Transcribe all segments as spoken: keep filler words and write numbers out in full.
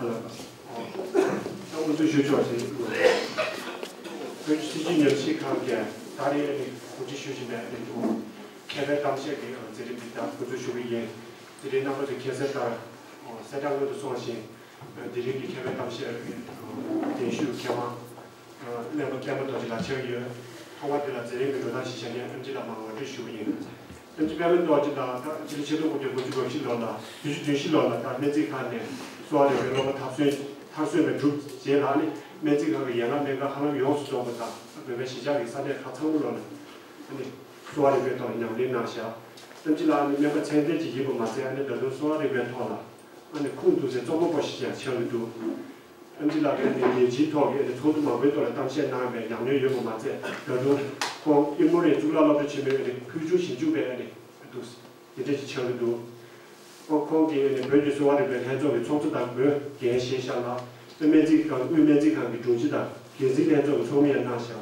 དབུ་འཛུགས་ཞུ་ཆོག་ཅིང་། བོད་ཀྱི་སྲིད་བྱུས་ཉམས་ཞིབ་ཁང་གིས་ད་རེས་ནི་གོ་སྒྲིག་ཞུ་བཞིན་པའི་ནི་མཁས་པའི་གཏམ་བཤད་ཀྱི་མཛད་རིམ་འདི་ད་འགོ་འཛུགས་ཞུ་གི་ཡིན། དེ་རིང་རྣམ་པ་ཚོས་མཁྱེན་གསལ་ལྟར་གསལ་བསྒྲགས་སྔོན་དུ་སོང་ཞིང་། དེ་རིང་གི་མཁས་པའི་གཏམ་བཤད་གདན་ཞུ་མཁས་དབང་སློབ་དཔོན་པད་མ་རྡོ་རྗེ་ལགས་ཕྱག་ཡོད། ཐོག་མ་དེ་ལ་མཛད་རིམ་གྱི་འགྲོ་སྟངས་ཤིག་བྱས་ནས་ཨེམ་ཆི་ལགས་མར་ངོ་སྤྲོད་ཞུ་གི་ཡིན། ཨེམ་ཆི་པད་མ་རྡོ་རྗེ་ལགས་ད་སྤྱི་ལོ་ཆིག་སྟོང་དགུ་བརྒྱ་དགུ་བཅུ་གོ་བཞི་ལོ་ལ་བཞི་བཅུ་ཞེ་བཞི་ལོ་ལ་ད་སྨན་རྩིས་ཁང་ནས་གསོ་བ་རིག་པའི་སློབ་མཐར་སོན་མཐར་སོན་ལ་གྲུབ་རྗེས་ལ་ནི་སྨན་རྩིས་ཁང་གི་ཡན་ལག་སྨན་ཁང་ཧ་ལམ་ཡོངས་སུ་རྫོགས་པ་དང་བོད་པའི་གཞིས་ཆགས་ཀྱི་ས་གནས་ཁག་ཚང་མ་ལོག་ནས་ནི་གསོ་བ་རིག་པའི་ཐོག་ལ་ཉམས་ལེན་གནང་བཞག་ཨེམ་ཆི་ལགས་ནི་སྨན་པ་ཚད་ལྡན་ཅིག་ཡིན་པ་མ་ཟད་ཨ་ནི་ད་དུང་གསོ་བ་རིག་པའི་ཐོག་ལ་ཨ་ནི་ཁུངས་གཏུགས་སའི་རྩོམ་པ་པོ་ཞིག་ཀྱང་ཆགས་ཀྱི་འདུག་ཨེམ་ཆི་ལགས་ཀྱིས་ནི་རྒྱལ་སྤྱིའི་ཐོག་གི་ཚོགས་འདུ་མང་པོའི་ཐོག་ལ་གཏམ་བཤད་གནང་བའི་ཉམས་མྱོང་ཡོད་པ་མ་ཚད་ད་དུང་ཁོང་ཨིན་མོ་རེ་གཙུག་ལག་སློབ་གྲྭ་ཆེན་མོའི་ནི་ཕུལ་བྱུང་ཞིབ་འཇུག་པའི་ནི་འདུག་དེ་འདྲ་ཞིག་ཆགས་ཀྱི་འདུག་ཁོང་ཁོང་གིས་ནི་བོད་ཀྱི་གསོ་བ་རིག་པའི་ལྷན་ཚོགས་ཀྱི་ཚོགས་གཙོ་དང་པོའི་འགན་བཞེས་བཞག་ལ། སྨན་རྩིས་ཁང་དབུས་སྨན་རྩིས་ཁང་གི་དྲུང་ཆེ་དང་འགན་འཛིན་ལྷན་ཚོགས་ཀྱི་ཚོགས་མི་ཡང་གནང་བཞག་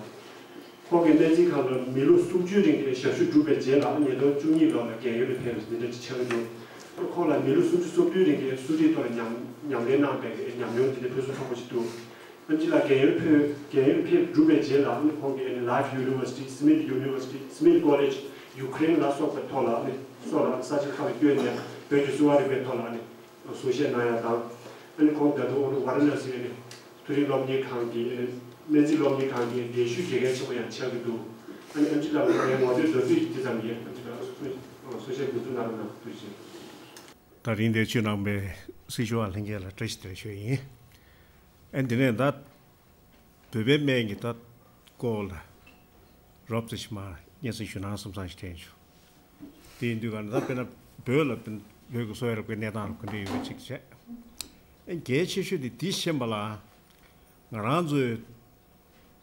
ཁོང་གིས་སྨན་རྩིས་ཁང་ལ་མི་ལོ་སུམ་ཅུའི་རིང་གི་ཞབས་ཞུ་བསྒྲུབས་པའི་རྗེས་ལ་ཉིས་སྟོང་བཅུ་གཉིས་ལོ་ལ་རྒན་ཡོལ་ལ་ཕེབས་པ་འདི་འདྲ་ཅིག་ཆགས་ཀྱི་འདུག་ཁོང་ལ་མི་ལོ་སུམ་ཅུ་སོ་བདུན་རིང་གི་གསོ་རིག་ཐོག་ལ་ཉམས་ཉམས་ལེན་གནང་པའི་ཉམས་མྱོང་འདི་འདྲ་ཕུན་སུམ་ཚོགས་པ་ཞིག་འདུག་ཨེམ་ཆི་ལགས་རྒན་ཡོལ་ཕེབས་རྒན་ཡོལ་ཕེབས་གྲུབ་པའི་རྗེས་ལ་ཁོང་གིས་Life University, Smith University, Smith College, Ukraine ལ་སོགས་པའི་ཐོག་ལ་སོགས་ལ་ས་ཆ་ཁག་ལ་བསྐྱོད་ནས་བོད་ཀྱི་གསོ་བ་རིག་པའི་ཐོག་ལ་གསུང་བཤད་གནང་ཡ་དང་། ཨ་ནི་ཁོང་ད་དུང་ཝ་ར་ཎ་སིའི་མཐོ་རིམ་སློབ་གཉེར་ཁང་གི་སྨན་རྩིས་སློབ་གཉེར་ཁང་གི་གདན་ཞུ་དགེ་རྒན་ཆེན་མོ་ཡང་ཆགས་ཀྱི་འདུག་ཨ་ནི་ཨེམ་ཆི་ལགས་ལ་ངའི་ངོ་སྤྲོད་མདོར་བསྡུས་ཀྱི་དེ་ཙམ་ཡིན། ཨེམ་ཆི་ལགས་གསུང་བཤད་འགོ་འཛུགས་གནང་རོགས་གནང་། ཐུགས་རྗེ་ཆེ། ད་རིང་འདིར་བཅུག་གནང་པའི་སྲི་ཞུ་བ་ལྷན་རྒྱས་ལ་བཀྲ་ཤིས་བདེ་ལེགས་ཞུ་ཡིན། ཨ་འདི་ནས་ད་བོད་པའི་སྨན་གྱི་ད་སྐོར་ལ་རོབ་ཙམ་ཞིག་མར་སྙན་སེང་ཞུ་ན་བསམ་བསམ་ཞིག་དྲན་བྱུང་། དེ་ཡིན་དུས་ག་ནས་ད་དཔེར་ན་བོད་ལ་དཔེར་ན་བོད་ཀྱི་གསོ་བའི་རིག་པའི་གནས་སྟངས་ལ་ག་འདྲ་ཡོད་པ་ཅིག་བྱས། ཨ་གལ་ཆེ་ཤོས་དེ་འདི་ཤེས་པ་ལ་ང་རང་ཚོའི་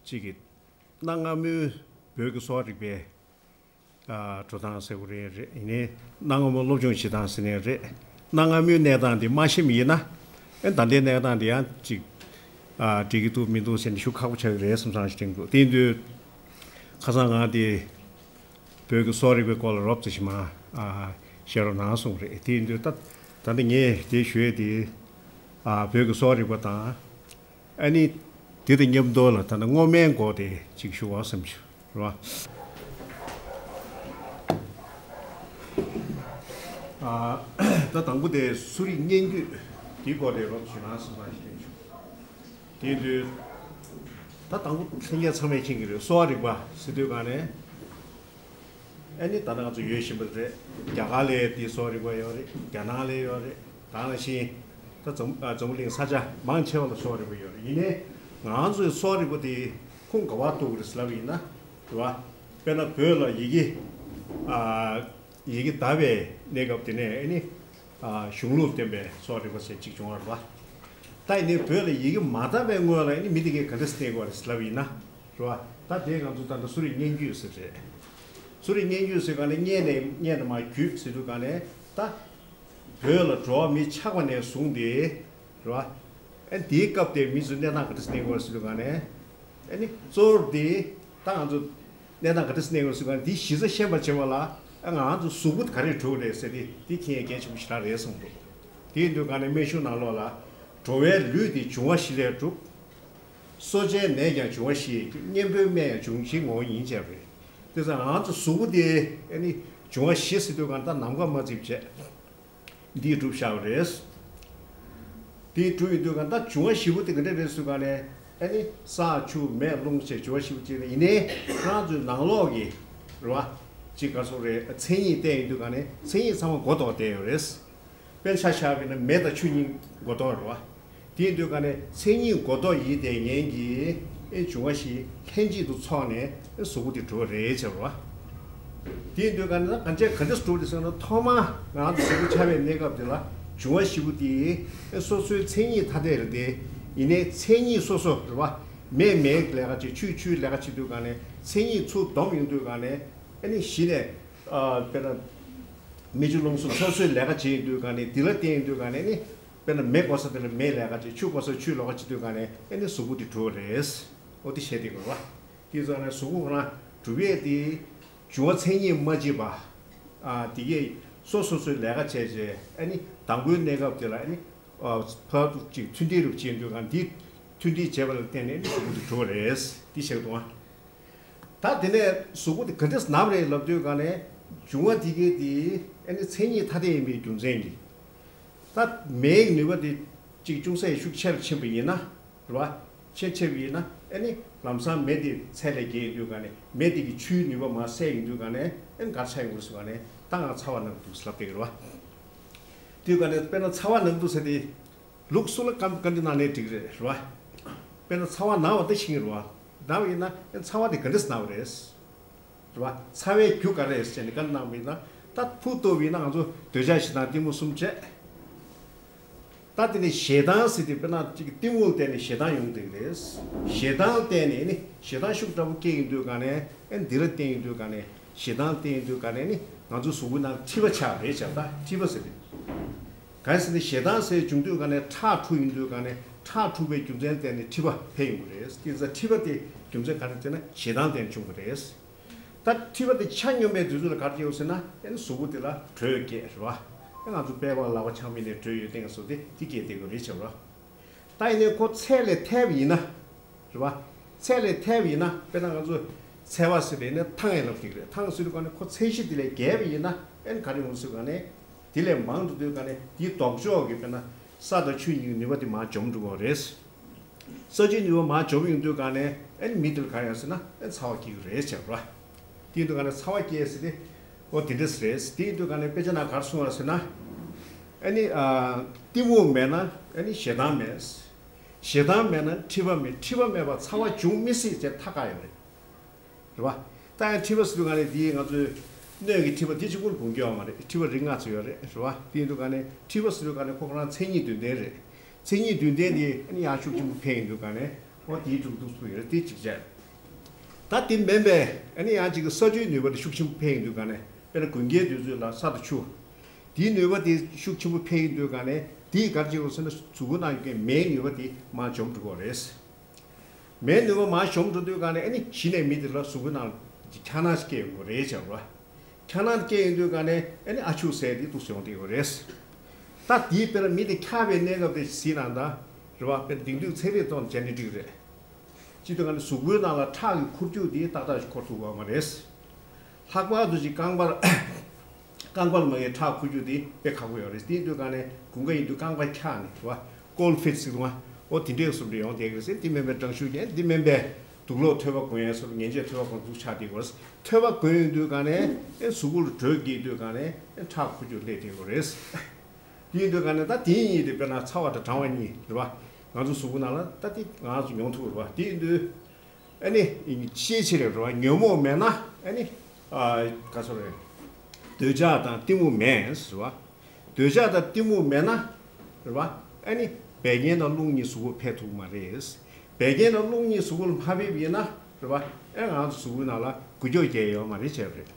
ཅིག་གི་གནའ་སྔ་མོའི་བོད་ཀྱི་གསོ་བ་རིག་པའི་ཨ་འགྲོ་སྟངས་ཟེར་དགོས་རེད་རེད། ཡིན་ནའི་གནའ་སྔ་མོ་སློབ་སྦྱོང་བྱེད་སྟངས་ཟེར་ནའི་རེད། གནའ་སྔ་མོའི་གནས་སྟངས་འདི་མ་ཤེས་པ་ཡིན་ན་ཨེ་ད་ལྟའི་གནས་སྟངས་འདི་ཡང་ཅིག་ཨ་འགྲིག་གི་འདུག་མི་འདུག་ཟེར་ནས་ཞུ་ཁག་པོ་ཆགས་ཀྱི་རེད་བསམ་བསམ་ཞིག་དྲན་གྱི་འདུག་དེ་ཡིན་དུས་ཁ་སང་ང་དེ་བོད་ཀྱི་གསོ་བ་རིག་པའི་སྐོར་ལ་རོབ་ཙམ་ཞིག་མར་ཨ་བཤད་རོགས་གནང་གསུངས་རེད། དེ་ཡིན་དུས་ད་ད་ལྟ་ངས་དེ་ཞུ་ཡས་དེ་ཨ་བོད་ཀྱི་གསོ་བ་རིག་པ་དང་། ཨ་ནི་དེ་དང་མཉམ་དུ་ལ་ད་ལྟ་སྔོ་སྨན་སྐོར་དེ་ཅིག་ཞུ་བ་བསམ་བྱུང་རེད་བ། ཨ་ད་དང་པོ་དེ་གསོ་རིག་སྙན་བརྒྱུད་དེའི་སྐོར་དེ་རོབ་ཞུ་ན་བསམ་བསམ་ཞིག་བྱུང་། དེ་དུས་ད་དང་པོ་ལྷན་རྒྱས་ཚང་མས་མཁྱེན་གྱི་རེད། གསོ་བ་རིག་པ་ཟེར་དུས་ག་ནས། ཨ་ནི་ད་ནང་ང་ཚོ་ཡོད་བཞིན་པ་རེད། རྒྱ་གར་ལ་དེའི་གསོ་བ་རིག་པ་ཡོད་རེད། རྒྱ་ནག་ལ་ཡོད་རེད། ད་ནང་བཞིན་ད་འཛམ་ཨ་འཛམ་བུ་གླིང་ས་ཆ་མང་ཆེ་བ་ལ་གསོ་བ་རིག་པ་ཡོད་རེད། ཡིན་ནའི་ང་རང་ཚོའི་གསོ་བ་རིག་པ་དེ་ཁུངས་ག་པར་གཏུགས་རེད་ཟེར་ལབ་པ་ཡིན་ན་རེད་བ། དཔེར་ན་བོད་ལ་ཡི་གེ་ཨ་ཡི་གེ་དར་བའི་གནས་སྐབས་དེ་ནས་ཨ་ནི་ཨ་གཞུང་ལུགས་བསྟན་པའི་གསོ་བ་རིག་པ་ཟེར་གཅིག་བྱུང་བ་རེད་བ། ད་ཡིན་ནའི་བོད་ལ་ཡི་གེ་མ་དར་བའི་སྔོན་ལ་ཨ་ནི་མི་དེ་གས་ག་འདྲ་སེ་གནས་དགོས་རེད་ཟེར་ལབ་པ་ཡིན་ན་རེད་བ། ད་དེ་ང་ཚོ་ད་ལྟ་གསོ་རིག་སྙན་བརྒྱུད་ཟེར་རེད། གསོ་རིག་སྙན་བརྒྱུད་ཟེར་ག་ནས་སྔོན་ནས་སྔོན་ནས་མར་བརྒྱུད་ཟེར་དུས་ག་ནས་ད་བོད་ལ་འགྲོ་བ་མི་ཆགས་པ་ནས་བཟུང་སྟེ་རེད་བ། ཨ་དེའི་སྐབས་དེ་མི་ཚོ་གནས་སྟངས་ག་འདྲ་སེ་གནས་དགོས་ཟེར་དུས་ག་ནས་ཨ་ནི་གཙོ་བོ་དེ་ད་ང་ཚོ་གནས་སྟངས་ག་འདྲ་སེ་གནས་དགོས་ཟེར་དུས་ག་ནས་དེའི་གཞི་རྩ་ཤེས་པར་བྱེད་པ་ལ་ཨ་ང་ཚོ་གཟུགས་པོ་དེ་ག་རེ་གྲུབ་རེད་ཟེར་དེ་དེ་མཁྱེན་ཡས་གལ་ཆེན་པོ་ཞེ་དྲག་རེད་གསུངས་འདུག་དེ་ཡིན་དུས་ག་ནས་སྨན་གཞུང་ནང་ལོགས་ལ་འགྲོ་བའི་ལུས་དེ་འབྱུང་བ་བཞི་ལས་གྲུབ། གསོ་བྱའི་ནད་ཀྱང་འབྱུང་བ་བཞི་ཡིས་སྐྱེད། གཉེན་པོའི་སྨན་ཡང་འབྱུང་བཞིའི་ངོ་བོ་ཡིན་ཅེས་པ་རེད། དེ་ཙང་ང་ཚོ་གཟུགས་པོ་དེ་ཨ་ནི་འབྱུང་བ་བཞི་ཟེར་དུས་གང་ལྟར་ནམ་མཁའ་མ་བརྩིས་བྱས་འདིས་གྲུབ་བཞག་པ་རེད། དེ་གྲུབ་ཡོང་དུས་གང་ལྟར་འབྱུང་བ་བཞི་པོ་དེ་ག་འདྲ་རེད་ཟེར་ག་ནས་ཨ་ནི་ས་ཆུ་མེ་རླུང་བཅས་འབྱུང་བ་བཞི་པོ་གཅིག་རེད། ཡིན་ནའི་ཁོ་རང་ཚོའི་ནང་ལོགས་ཀྱི་རེད་བ། གཅིག་ག་སོགས་རེད། མཚན་ཉིད་བསྟན་ཡོང་དུས་ག་ནས་མཚན་ཉིད་ཚང་མ་མགོ་ཐོག་བསྡད་ཡོད་རེད། དཔེར་ཆ་བཞག་པ་ཡིན་ན་མེ་དང་ཆུ་གཉིས་མགོ་ཐོག་རེད་བ། དེ་ཡིན་དུས་ག་ནས་མཚན་ཉིད་མགོ་ཐོག་ཡིན་དེ་ངན་གྱི་ཨེ་འབྱུང་བ་བཞི་ལྷན་ཅིག་ཏུ་ཚོགས་ནས་ཨེ་གཟུགས་པོ་དེ་གྲུབ་པ་རེད་ཟེར་བ། དེ་ཡིན་དུས་ག་ནས་གང་ཅི་ག་འདྲ་གྲུབ་རེད་ཟེར་ན་ཐོག་མ་ང་ཚོ་གཟུགས་པོ་ཆགས་པའི་གནས་སྐབས་དེ་ལ་འབྱུང་བ་བཞི་པོ་དེ་ཨེ་སོ་སོའི་མཚན་ཉིད་ཐ་དད་རེད་དེ། ཡིན་ནའི་མཚན་ཉིད་སོ་སོ་རེད་བ། མེས་མེའི་ལས་ཀ་བྱེད། ཆུས་ཆུའི་ལས་ཀ་བྱེད་དུས་ག་ནས་མཚན་ཉིད་ཚུར་བསྡོམས་ཡོང་དུས་ག་ནས་ཨེ་ནི་གཞི་ནས་ཨ་དཔེར་ན་མེ་ཆུ་རླུང་གསུམ་སོ་སོའི་ལས་ཀ་བྱེད་ཡོང་དུས་ག་ནས་འདི་ལ་བརྟེན་ཡོང་དུས་ག་ནས་ནི་དཔེར་ན་མེ་དགོས་ས་དེ་ལ་མེའི་ལས་ཀ་བྱེད། ཆུ་དགོས་ས་ཆུའི་ལས་ཀ་བྱེད་དུས་ག་ནས་ཨེ་ནི་གཟུགས་པོ་དེ་གྲུབ་པ་རེད། འོ་དེ་བཤད་དེ་དགོས་པ། དེ་ཙང་ནས་གཟུགས་པོ་ཁོ་ན་གྲུབ་ཡས་དེ་འབྱུང་བ་མཚན་ཉིད་མ་གཅིག་པ། ཨ་དེ་གས་སོ་སོ་སོའི་ལས་ཀ་བྱས་བྱས་ཨེ་ནི་དང་པོའི་གནས་སྐབས་དེ་ལ་ཨེ་ནི་ ཕར་ཅིག་མཐུན་སྒྲིལ་རུ་བྱེད་འདོད་ག་འདི་མཐུན་སྒྲིལ་བྱས་པ་ལ་བརྟེན་ནས་ནི་གཟུགས་པོ་དེ་གྲུབ་པ་རེད། འདི་བཤད་འདུག་ཨ། ད་དེ་ནས་གཟུགས་པོ་དེ་ག་འདྲས་ན་བ་རེད་ལབ་དུས་ག་ནས་འབྱུང་བ་དེ་གའི་དེ་ཨ་ནི་མཚན་ཉིད་ཐ་དད་ཡིན་པའི་རྒྱུ་མཚན་གྱིས། ད་མེའི་ནུས་པ་དེ་གཅིག་ཅུང་ཟད་ཤུགས་ཆེར་ཕྱིན་པ་ཡིན་ན། རེད་བ། ཆེར་ཕྱིན་པ་ཡིན་ན་ཨ་ནི་ལམ་སང་མེ་དེ་ཚད་ལས་བརྒལ་ཡོང་དུས་ག་ནས་མེ་དེ་གི་ཆུའི་ནུས་པ་མར་གསལ་ཡོང་དུས་ག་ནས་ཨ་ནི་ག་རེ་ཆགས་ཡོང་གི་རེད་ཟེར་ག་ནས་ད་ང་ཚ་བ་ན་གི་འདུག་ཟེར་ལབ་བསྡད་ཀྱི་རེད་བ། དུས་ག་ནས་དཔེར་ན་ཚ་བ་ན་གི་འདུག་ཟེར་དེ། ལུགས་སྲོལ་ལ་བཀའ་བཀའ་འདྲི་གནང་ནའི་འགྲིག་རེད་རེད་བ། དཔེར་ན་ཚ་བ་ན་བ་ད་ཤེས་ཀྱི་རེད་བ། ན་བ་ཡིན་ན་ཨ་ནི་ཚ་བ་དེ་ག་འདྲས་ན་བ་རེད། རེད་བ། ཚ་བའི་རྒྱུ་ག་རེ་རེད་ཟེར་ནས་བཀའ་གནང་བ་ཡིན་ན། ད་ཕུགས་གཏུགས་པ་ཡིན་ན་ང་ཚོ་འདོད་ཆགས་ཞེ་སྡང་གཏི་མུག་གསུམ་བྱས། ད་དེ་ནས་ཞེ་སྡང་ཟེར་དུས་དཔེར་ན་གཅིག་གཏི་མུག་བརྟེན་ནས་ཞེ་སྡང་ཡོང་གི་རེད། ཞེ་སྡང་བརྟེན་ནས་ནི་ཞེ་སྡང་ཤུགས་དྲག་པོ་སྐྱེ་ཡོང་དུས་ག་ནས་ཨ་འདི་ར་བརྟེན་ཡོང་དུས་ག་ནས་ཞེ་སྡང་བརྟེན་ཡོང་དུས་ག་ནས་ནི་ང་ཚོ་གཟུགས་པོའི་ནང་མཁྲིས་པ་ཆགས་རེད་བྱ། ད་མཁྲིས་པ་ཟེར་དུས། གང་ཟེར་ན་ཞེ་སྡང་ཟེར་བྱུང་དུས་ག་ནས་ཁྲག་འཁྲུ་ཡོང་དུས་ག་ནས་ཁྲག་འཁྲུ་བའི་རྒྱུ་མཚན་བརྟེན་ནས་མཁྲིས་པ་འཕེལ་ཡོང་གི་རེད། དེ་ཚེ་མཁྲིས་པ་དེ་རྒྱུ་མཚན་ག་རེ་ཟེར་ན་ཞེ་སྡང་བརྟེན་བྱུང་གི་རེད། ད་མཁྲིས་པ་དེ་ཆ་སྙོམས་པའི་དུས་ཚོད་ལ་ག་རེ་ཡོང་ཟེར་ན་ཨ་ནི་གཟུགས་པོ་དེ་ལ་དྲོད་སྐྱེད་རེད་བ། ཨ་ང་ཚོ་པད་མ་ལག་པ་ཆག་མིན་ནས་དྲོད་ཡོད་བསྟན་སོགས་དེ་དེ་སྐྱེད་བསྡད་དགོས་རེད་བྱ་བ། ད་ཡིན་ནའི་ཁོ་ཚད་ལས་ཐལ་བ་ཡིན་ན། རེད་བ། ཚད་ལས་ཐལ་བ་ཡིན་ན་དཔེར་ན་ང་ཚོ་ཚད་པ་ཟེར་དེ་ནི་ཐང་ཡིན་ལབ་ཀྱི་རེད། ཐང་ཟེར་དུས་ག་ནས་ཁོ་ཚད་གཞི་དེ་ལས་བརྒལ་བ་ཡིན་ན་ཨ་ནི་ག་རེ་ཡོང་ཟེར་ག་ནས་དེ་ལས་མང་དུ་འདོད་ག་ནས་དེའི་ལྡོག་ཕྱོགས་ཀྱི་དཔེར་ན་ས་དང་ཆུ་གཉིས་ཀྱི་ནུས་པ་དེ་མར་འཇོམས་འགྲོ་གི་རེད། ས་ཆུའི་ནུས་པ་མར་འཇོམས་ཡོང་དུས་ག་ནས་ཨ་ནི་མི་དེར་ག་ཡོང་ཟེར་ན་ཨ་ནི་ཚ་བ་སྐྱེ་གི་རེད་བྱས་ར། དེ་ཡིན་དུས་ག་ནས་ཚ་བ་སྐྱེ་ཟེར་ཏེ། འོ་དེ་འདྲས་རེད། དེ་ཡིན་དུས་ག་ནས་དཔེ་ཆ་ནང་ག་རེ་གསུངས་པ་ཟེར་ན། ཨ་ནི་ཨ། གཏི་མུག་མེད་ན་ཨ་ནི་ཞེ་སྡང་མེད། ཞེ་སྡང་མེད་ན་མཁྲིས་པ་མེད། མཁྲིས་པ་མེད་པར་ཚ་བ་འབྱུང་མི་སྲིད་ཅེས་ཐག་བཀག་ཡོད་རེད། རེད་བ། ད་ཡང་མཁྲིས་པ་ཟེར་དུས་ག་ནས་དེའི་ང་ཚོའི་སྣོད་ཀྱི་མཁྲིས་པ་དེ་གཅིག་པུར་སྒོམ་རྒྱུ་ཡོད་མ་རེད། མཁྲིས་པ་རིགས་ལྔ་ཙམ་ཡོད་རེད། རེད་བ། དེ་ཡིན་དུས་ག་ནས་མཁྲིས་པ་ཟེར་དུས་ག་ནས་ཁོ་ཁོ་རང་མཚན་ཉིད་དོན་ལྡན་རེད། མཚན་ཉིད་དོན་ལྡན་དེ་ཨ་ནི་ཡང་ཤུགས་ཆེན་པོ་འཕེལ་ཡོང་དུས་ག་ནས་འོ་དེའི་གྲུབ་འདུག་སུ་ཡོད་རེད། དེ་གཅིག་བྱས། ད་དེ་མིན་པའི་ཨ་ནི་ཡང་གཅིག་གི་ས་ཆུའི་ནུས་པ་དེ་ཤུགས་ཆེན་པོ་འཕེལ་ཡོང་དུས་ག་ནས་དཔེར་ན་དགུན་ཁའི་དུས་ཚོད་ལ་ས་དང་ཆུ། དེའི་ནུས་པ་དེ་ཤུགས་ཆེན་པོ་འཕེལ་ཡོང་དུས་ག་ནས་དེས་ག་རེ་བྱེད་དགོས་ཟེར་ན་གཟུགས་པོ་ནང་ཡོད་མཁན་མེའི་ནུས་པ་དེ་མར་འཇོམས་འགྲོ་གི་རེད། མེའི་ནུས་པ་མར་ཞོམ་འགྲོ་དུས་ག་ནས་ཨ་ནི་གཞི་ནས་མི་དེ་ལ་གཟུགས་པོའི་ནང་འཁྱགས་སྣང་སྐྱེ་ཡོང་གི་རེད་བྱ་བ། འཁྱགས་སྣང་སྐྱེ་ཡོང་དུས་ག་ནས་ཨ་ནི་ཨ་ཆུ་ཟས་དེ་འདུག་སེ་ཡོང་བསྡད་ཡོད་རེད། ད་དེའི་དཔེར་ན་མི་དེ་འཁྱགས་པའི་གནས་སྐབས་དེ་གཟིགས་ན་ད། རེད་བ། དཔེར་ན་དེང་དུས་ཚན་རིག་ཐོག་ནས་བྱས་ན་འགྲིག་རེད། སྤྱིར་བཏང་ག་ནས་གཟུགས་པོའི་ནང་ལ་ཁྲག་གི་འཁོར་རྒྱུག་དེ་ཏག་ཏག་ཞིག་འཁོར་ཐུབ་ཡོད་མ་རེད། ལྷག་པར་དུ་ཅིག་རྐང་པར། རྐང་པར་མ་གིའི་ཁྲག་འཁོར་རྒྱུ་དེ་དཔེ་ཁག་པོ་ཡོད་རེད། དེ་ཡིན་དུས་ག་ནས་དགུན་ཁ་ཡིན་དུས་རྐང་པ་འཁྱགས་ནས་རེད་བ། ཀོལ་ཕིཊ་ཟེར་བ། འོ་དེ་འདྲའི་བཟོ་འདྲ་ཡོང་བསྡད་ཀྱི་རེད་ཟེར། དེ་མིན་པའི་སྐྲངས་ཤུགས་ཀྱིས་དེ་མིན་པའི་དུག་ལོག་ཐོད་པ་གོན་ཡས་སོགས་ངན་བྱས་ཐོད་པ་གོན་འདུག་ཆགས་བསྡད་ཀྱི་རེད། ཐོད་པ་གོན་ཡོང་དུས་ག་ནས་ཨེ་གཟུགས་པོ་ལ་དྲོད་སྐྱེས་དུས་ག་ནས་ཨེ་ཁྲག་འཁོར་རྒྱུ་སླེབས་བསྡད་ཀྱི་རེད། དེ་ཡིན་དུས་ག་ནས་ད་དེ་གཉིས་དེ་དཔེར་ན་ཚ་བ་དང་གྲང་བ་གཉིས་རེད་བ། ང་ཚོ་གཟུགས་པོ་ནང་ལ་ད་དེ་ང་ཚོ་མྱོང་ཐུབ་རེད་བ། དེ་ཡིན་དུས། ཨ་ནི། ཤེས་བྱེད་རེད་བ། ཉོན་མོངས་མེད་ན་ཨ་ནི། ཨ། ག་ཚོད་རེད། འདོད་ཆགས་དང་གཏི་མུག་མེད་ཟེར་བ། འདོད་ཆགས་དང་གཏི་མུག་མེད་ན། རེད་བ། ཨ་ནི། བད་ཀན་དང་རླུང་གཉིས་གཟུགས་པོ་ཕེབས་ཐུབ་ཀྱི་མ་རེད། བད་ཀན་དང་རླུང་གཉིས་གཟུགས་པོ་ལ་མ་ཕེབས་པ་ཡིན་ན། རེད་བ། ཨེ་ང་ཚོ་གཟུགས་པོའི་ནང་ལ་འགུལ་སྐྱོད་རྒྱག་ཡ་ཡོད་མ་རེད་བྱས་པ་རེད།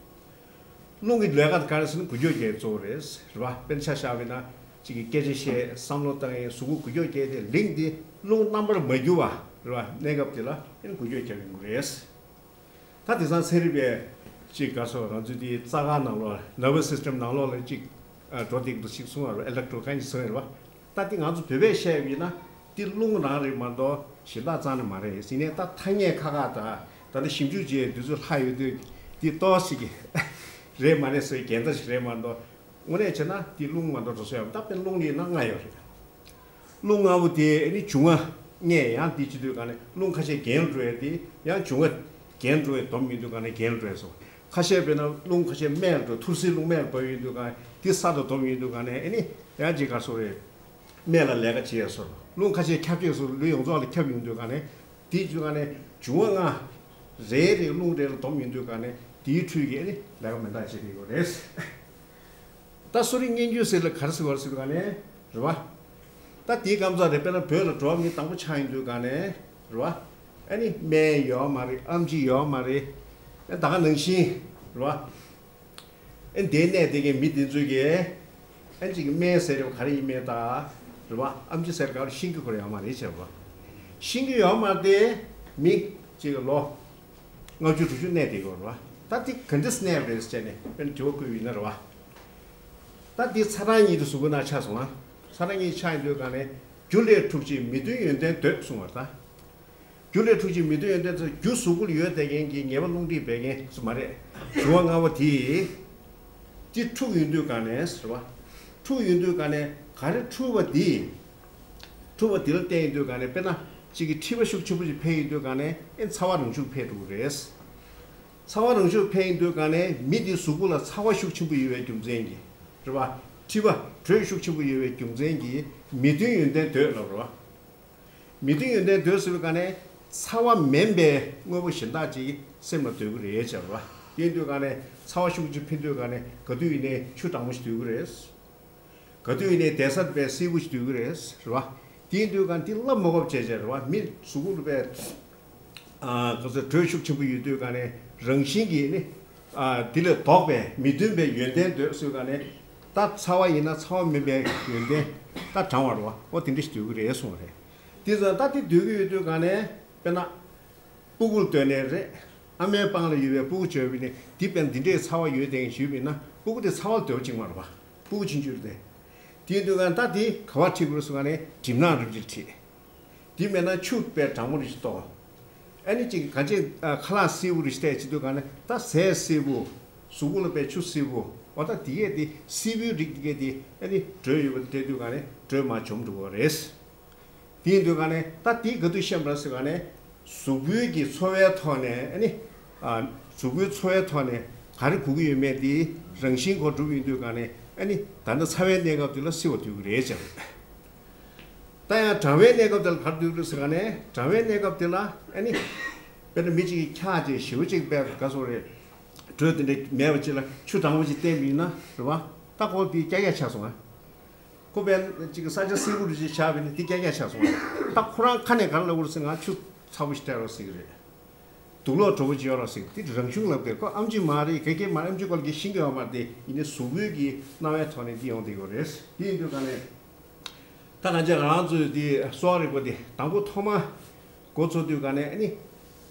རླུང་གི་ལས་ཀ་དེ་ག་རེ་ཟེར་ན་འགུལ་སྐྱོད་རྒྱག་ཡ་གཙོ་བོ་རེད། རེད་བ། དཔེར་ན་ཆ་བཞག་པ་ཡིན་ན། གཅིག་གིས་སྐད་ཆ་བཤད། བསམ་བློ་བཏང་ཡས། གཟུགས་པོ་འགུལ་སྐྱོད་རྒྱག་ཡས་དེ་ལིང་དེ་རླུང་རྣམ་པར་མ་གྱུར་བ་རེད་བ། གནས་སྐབས་དེ་ལ་ཨེ་འགུལ་སྐྱོད་རྒྱག་གི་ཡོང་གི་རེད། ད་དེང་སང་ཚན་རིག་པས་གཅིག་ག་སོགས་ང་ཚོའི་དེའི་རྩ་ཁང་ནང་ལོགས་ལ། ནར་བ་སི་སི་ཊམ་ནང་ལོགས་ལ་གཅིག་ཨ། འགྲོ་བསྡད་ཀྱི་འདུག་ཅིག་གསུང་བ་རེད། ཨི་ལེག་ཊོ་རོ་ག་ཅིག་གསུང་ཡ་རེད་བ། ད་དེ་ང་ཚོ་བོད་པས་བཤད་པ་ཡིན་ན་དེ་རླུང་རང་རེད་མ་གཏོགས་གཞན་དག་རྩ་ནས་མ་རེད། ཡིན་ནའི་ད་ཐ་སྙད་ཁག་ཁག་དང་ད་ལྟ་ཞིབ་འཇུག་བྱས་དུས་ཚོད་ལྷག་ཡོད་དུས་དེ་ཏོག་ཙམ་ཞིག་རེད་མ་རེད་ཟེར་འགལ་ཟླ་ཞིག་རེད་མ་གཏོགས། དངོས་གནས་བྱས་ན་དེ་རླུང་མ་གཏོགས་འགྲོ་ས་ཡོད་མ་རེད། ད་དཔེར་ན་རླུང་ལ་ཡིན་ན་ལྔ་ཡོད་རེད། རླུང་ལྔ་པོ་དེ་ནི་འབྱུང་བ་ལྔས་ཡང་དེ་བྱེད་དུས་ག་ནས་རླུང་ཁ་ཤས་རྒྱན་འགྲོ་ཡས་དེ་ཡང་འབྱུང་བ་རྒྱན་འགྲོ་ཡས་སྡོམ་ཡིན་དུས་ག་ནས་རྒྱན་འགྲོ་ཡས་སོ། ཁ་ཤས་དཔེར་ན་རླུང་ཁ་ཤས་སྨད་ལ་འགྲོ། ཐུར་སེལ་རླུང་སྨད་ལ་བབས་ཡོང་དུས་ག་ནས་དེ་ས་དང་སྡོམ་ཡིན་དུས་ག་ནས་ཨེ་ནི་ཡང་ཅིག་ག་སོ་རེད། སྨད་ལ་ལས་ཀ་བྱེད་ཡས་སོ། རླུང་ཁ་ཤས་ཁྱབ་བྱས་སོ། ལུས་ཡོངས་རྫོགས་ལ་ཁྱབ་ཡོང་དུས་ག་ནས་དེ་བྱེད་དུས་ག་ནས་འབྱུང་བ་ལྔ་རེ་རེ་རླུང་རེ་ལ་སྡོམ་ཡོང་དུས་ག་ནས་དེའི་འཕྲུལ་གྱིས་ཨེ་ནི་ལས་ཀ་མི་འདྲ་བྱེད་ཀྱི་ཡོད་རེད། ད་གསོ་རིག་སྙན་བརྒྱུད་ཟེར་ལ་ག་རེ་ཟེར་བ་ཟེར་ག་ནས་རེད་བ། ད་དེའི་སྐབས་ཚ་རེད། དཔེར་ན་བོད་ལ་འགྲོ་བ་མི་དང་པོ་ཆགས་ཡིན་དུས་ག་ནས་རེད་བ། ཨ་ནི་སྨན་ཡོད་མ་རེད། ཨེམ་ཆི་ཡོད་མ་རེད། ཨ་ད་ག་ནང་བཞིན་རེད་བ། ཨ་དེའི་གནས་དེ་གའི་མི་དེ་ཚོས་ཀྱི་ཨ་ཅིག་སྨན་ཟེར་རེད་བ། ག་རེ་ཡིན་མིན་ད་རེད་བ། ཨེམ་ཆི་ཟེར་ག་རེ་ཤེས་ཀྱི་ཁོ་ར་ཡོད་མ་རེད་བྱས་བ། ཤེས་ཀྱི་ཡོད་མ་རེད་དེ་མི་གཅིག་ལོ། ལྔ་བཅུ་དྲུག་ཅུ་གནས་བསྡད་ཡོད་རེད་བ། ད་འདི་ག་འདྲས་གནས་པ་རེད་ཟེར་ནས་དཔེར་ན་དྲི་བ་བཀོད་པ་ཡིན་ན་རེད་བ། ད་འདི་ཚ་གྲང་གཉིས་དེ་གཟུགས་པོའི་ནང་ཆགས་སོང་ང་། ས་ར་གཉིས་ཆ་ཡིན་དུས་ག་ནས་རྒྱུ་ལས་འཁྲུགས་ཤིང་མི་མཐུན་ཡོན་ཏན་འདོད་གསུངས་པ་ད། རྒྱུ་ལས་འཁྲུགས་ཤིང་མི་མཐུན་ཡོན་ཏན་ཟེར་རྒྱུ་གཟུགས་པོ་ལ་ཡོད་བསྡད་མཁན་གྱི་ཉེས་པ་རླུང་མཁྲིས་བད་ཀན་སུ་མ་རེད། འབྱུང་བ་ལྔ་པོ་དེ། དེ་འཁྲུགས་ཡོང་དུས་ག་ནས་ཟེར་བ། འཁྲུགས་ཡོང་དུས་ག་ནས་ག་རེ་འཁྲུགས་པ་དེ། འཁྲུགས་པ་དེ་ལ་བརྟེན་ཡོང་དུས་ག་ནས་དཔེར་ན་གཅིག་གི་མཁྲིས་པ་ཤུགས་ཆེན་པོ་ཞིག་འཕེལ་ཡོང་དུས་ག་ནས་ཨེ་ཚ་བ་རང་བྱུང་འཕེལ་འགྲོ་གི་རེད། ཚ་བ་རང་བྱུང་འཕེལ་ཡོང་དུས་ག་ནས་མི་དེའི་གཟུགས་པོ་ལ་ཚ་བ་ཤུགས་ཆེན་པོ་ཡོད་པའི་རྒྱུ་མཚན་གྱིས་རེད་བ། མཁྲིས་པ་དྲོད་ཤུགས་ཆེན་པོ་ཡོད་པའི་རྒྱུ་མཚན་གྱིས་མི་མཐུན་ཡོན་ཏན་འདོད་ལབ་རེད་བ། མི་མཐུན་ཡོན་ཏན་འདོད་ཟེར་བའི་སྒང་ནས་ཚ་བ་མིན་པའི་དངོས་པོ་གཞན་དག་ཅིག་སེམས་ལ་འདོད་ཀྱི་རེད་བྱས་པ། དེ་ཡིན་དུས་སྒང་ནས་ཚ་བ་ཤུགས་ཆེ་འཕེལ་དུས་སྒང་ནས་ག་དུས་ཡིན་ནའི་ཆུ་གྲང་མོ་ཞིག་འདོད་ཀྱི་རེད། ག་དུས་ཡིན་ནའི་བསྡད་ས་དཔེ་བསིལ་པོ་ཞིག་འདོད་ཀྱི་རེད་བ། དེ་ཡིན་དུས་སྒང་དེ་སླ་མོ་བབ་བྱས་བྱས་རེད་བ། མི་གཟུགས་པོ་ལ་དཔེ་ག་ཚོད་དྲོད་ཤུགས་ཆེན་པོ་ཡོད་དུས་སྒང་ནས་རང་བཞིན་གྱིས་ནི་དེ་ལས་ལྡོག་པའི་མི་མཐུན་པའི་ཡོན་ཏན་འདོད་ཟེར་སྒང་ནས་ད་ཚ་བ་ཡིན་ན་ཚ་བ་མིན་པའི་ཡོན་ཏན་ད་གྲང་བ་རེད་བ། འོ་དེ་འདྲ་ཞིག་འདོད་ཀྱི་རེད་གསུངས་པ་རེད། དེ་ཙང་ད་དེ་འདོད་ཀྱི་ཡོད་དུས་སྒང་ནས་དཔེར་ན། སྤུ་གུར་ལྟོས་ནས་རེད། ཨ་མའི་པང་ལ་ཡོད་པའི་སྤུ་གུ་བྱོས་པས་ནི་འདི་དཔེར་ན་འདི་འདྲའི་ཚ་བ་ཡོད་དེ་ཞུས་པས་ན་སྤུ་གུ་དེ་ཚ་བ་ལ་འདོད་པ་ཅིག་མ་རེད་བ། སྤུ་གུ་ཆུང་ཆུང་རེད་དེ། དེ་ཡིན་དུས་ག་ད་དེ་ག་བ་ཁྲིད་དགོས་རེད་ཟེར་ག་ནས་གྲིབ་ནག་རིམ་གྱིས་ཁྲིད། དེ་མེད་ན་ཆུ་དཔེ་གྲང་མོ་རེ་ཞིག་གཏོང་། ཨ་ནི་ཅིག་ག་ཅིག་ཁ་ལག་བསིལ་པོ་རེ་ཞིག་སྤྲད་བྱེད་དུས་ག་ནས་ད་ཟས་བསིལ་པོ། གཟུགས་པོ་ལ་དཔེ་ཆུ་བསིལ་པོ། འོ་ད་དེ་གས་དེ་བསིལ་པོའི་རིགས་དེ་གས་དེ་ཨ་ནི་དྲོད་ཡོད་པ་དེ་སྤྲད་དུས་ག་ནས་དྲོད་མར་འཇོམས་འགྲོ་གི་རེད། དེ་ཡིན་དུས་ག་ནས་ད་དེ་ག་དུས་ཤེས་པ་ཟེར་ག་ནས་གཟུགས་པོའི་གི་ཚོར་བའི་ཐོག་ནས་ཨ་ནི། ཨ། གཟུགས་པོའི་ཚོར་བའི་ཐོག་ནས་ག་རེ་གོ་གི་ཡོད་མེད་དེ་རང་བཞིན་གོ་གྲུབ་ཡིན་དུས་ག་ནས་ཨ་ནི་ད་ལྟ་ཚ་བའི་གནས་སྐབས་དེ་ལ་བསིལ་བ་འདོད་ཀྱི་རེད་ཅེས། ད་ཡང་གྲང་བའི་གནས་སྐབས་དེ་ལ་ག་རེ་འདོད་ཀྱི་རེད་ཟེར་ག་ནས་གྲང་བའི་གནས་སྐབས་དེ་ལ་ཨ་ནི། དཔེར་ན་མི་གཅིག་གིས་འཁྱག་ཅིག་ཞེ་པོ་ཅིག་དཔེ་ག་སོང་རེད། དྲོད་དེ་འདྲ་མེད་པ་ཅིག་ལ་ཆུ་གྲང་བོ་ཅིག་བསྟན་པ་ཡིན་ན་རེད་བ། ད་ཁོ་དེ་ཀྱག་ཀྱག་ཆགས་སོང་ཨ། ཁོ་པས་ཅིག་ས་ཆ་སེར་པོ་རུ་ཅིག་བཞག་པས་ནི་དེ་ཀྱག་ཀྱག་ཆགས་སོང་། ད་ཁོ་རང་ཁ་ནས་ག་རེ་ལབ་དགོས་རེད་ཟེར་ང་ཆུ་ཚ་པོ་ཞིག་སྤྲད་རོགས་ཟེར་གི་རེད། དུག་ལོག་དྲོ་པོ་ཅིག་གཡོག་རོགས་ཟེར་གི་དེ་རང་གཞུང་ལབ་དེ་ཁོ་ཨེམ་ཆི་མ་རེད་ག་གེ་མ་རེད་ཨེམ་ཆི་སྐོར་གྱི་ཤེས་ཀྱི་ཡོད་མ་རེད་དེ་ཡིན་ནའི་གཟུགས་པོའི་གི་སྣང་བའི་ཐོག་ནས་འདི་ཡོང་བསྡད་ཡོད་རེད། དེ་ཡིན་དུས་ག་ནས་ད་ང་ཚོས་ང་རང་ཚོའི་དེ་གསོ་བ་རིག་པ་དེ་དང་པོ་ཐོག་མ་འགོ་ཚུགས་དུས་ག་ནས་ཨ་ནི།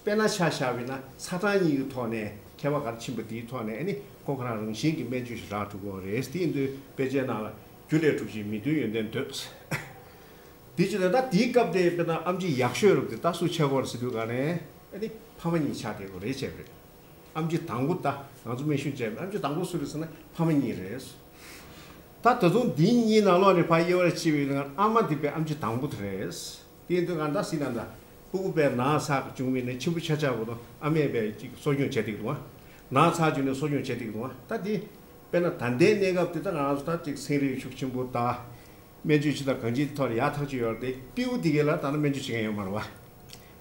དཔེར་ན་ཆ་བཞག་པ་ཡིན་ན་ཚ་གྲང་གཉིས་ཀྱི་ཐོག་ནས་ཁྱད་པར་ག་རེ་ཕྱིན་པ་དེའི་ཐོག་ནས་ཨ་ནི་ཁོ་ཁོ་རང་རང་བཞིན་གྱི་སྨན་བཅོས་ཤིག་རག་ཐུབ་ཀྱི་ཡོད་རེད། དེ་ཡིན་དུས་དཔེ་ཆའི་ནང་ལ་རྒྱུ་ལས་འཁྲུགས་ཤིང་མི་མཐུན་ཡོན་ཏན་འདོད། དེ་ཅི་ལ་ད་དེའི་སྐབས་དེ་དཔེར་ན་ཨེམ་ཆི་ཡག་ཤོས་རབ་དེ་ད་སུ་ཆགས་ཀྱི་ཡོད་རེད་ཟེར་དུས་ག་ནས་ཨ་ནི་ཕ་མ་གཉིས་ཆགས་བསྡད་ཀྱི་ཡོད་རེད་བྱས་པ་རེད། ཨེམ་ཆི་དང་པོ་ད་ང་ཚོ་སྨན་ཞབས་བྱས་པའི་ཨེམ་ཆི་དང་པོ་སུ་རེད་ཟེར་ན་ཕ་མ་གཉིས་རེད། ད་ད་དུང་འདི་གཉིས་ནང་ལོགས་ནས་ཕར་དབྱེ་བ་ཕྱེ་བའི་ནང་ཨ་མ་དེ་དཔེ་ཨེམ་ཆི་དང་པོ་དེ་རེད། དེ་ཡིན་དུས་ང་ད་སྲིད་ན་ད་སྤུ་གུ་དཔེ་ན་ཚ་བྱུང་བའི་ནས་ཆེན་པོ་ཆ་ཆག་གོ་དང་ཨ་མས་དཔེ་ཅིག་གསོ་སྐྱོང་བྱས་བསྡད་ཀྱི་འདུག་ཨ། ན་ཚ་བྱུང་ནས་གསོ་སྐྱོང་བྱས་བསྡད་ཀྱི་འདུག་ཨ། ད་དེ་དཔེར་ན་ད་ལྟའི་གནས་སྐབས་དེ་ད་ང་རང་ཚོ་ད་ཅིག་ཚན་རིག་ཤུགས་ཆེན་པོ་ད་སྨན་བཅོས་ཅི་དང་གང་ཅིའི་ཐོག་ལ་ཡག་ཐག་ཆོད་ཡོད་རེད་དེ་སྤྲེའུ་དེ་གས་ལ་ད་ནི་སྨན་བཅོས་བྱེད་མཁན་ཡོད་མ་རེད་བ།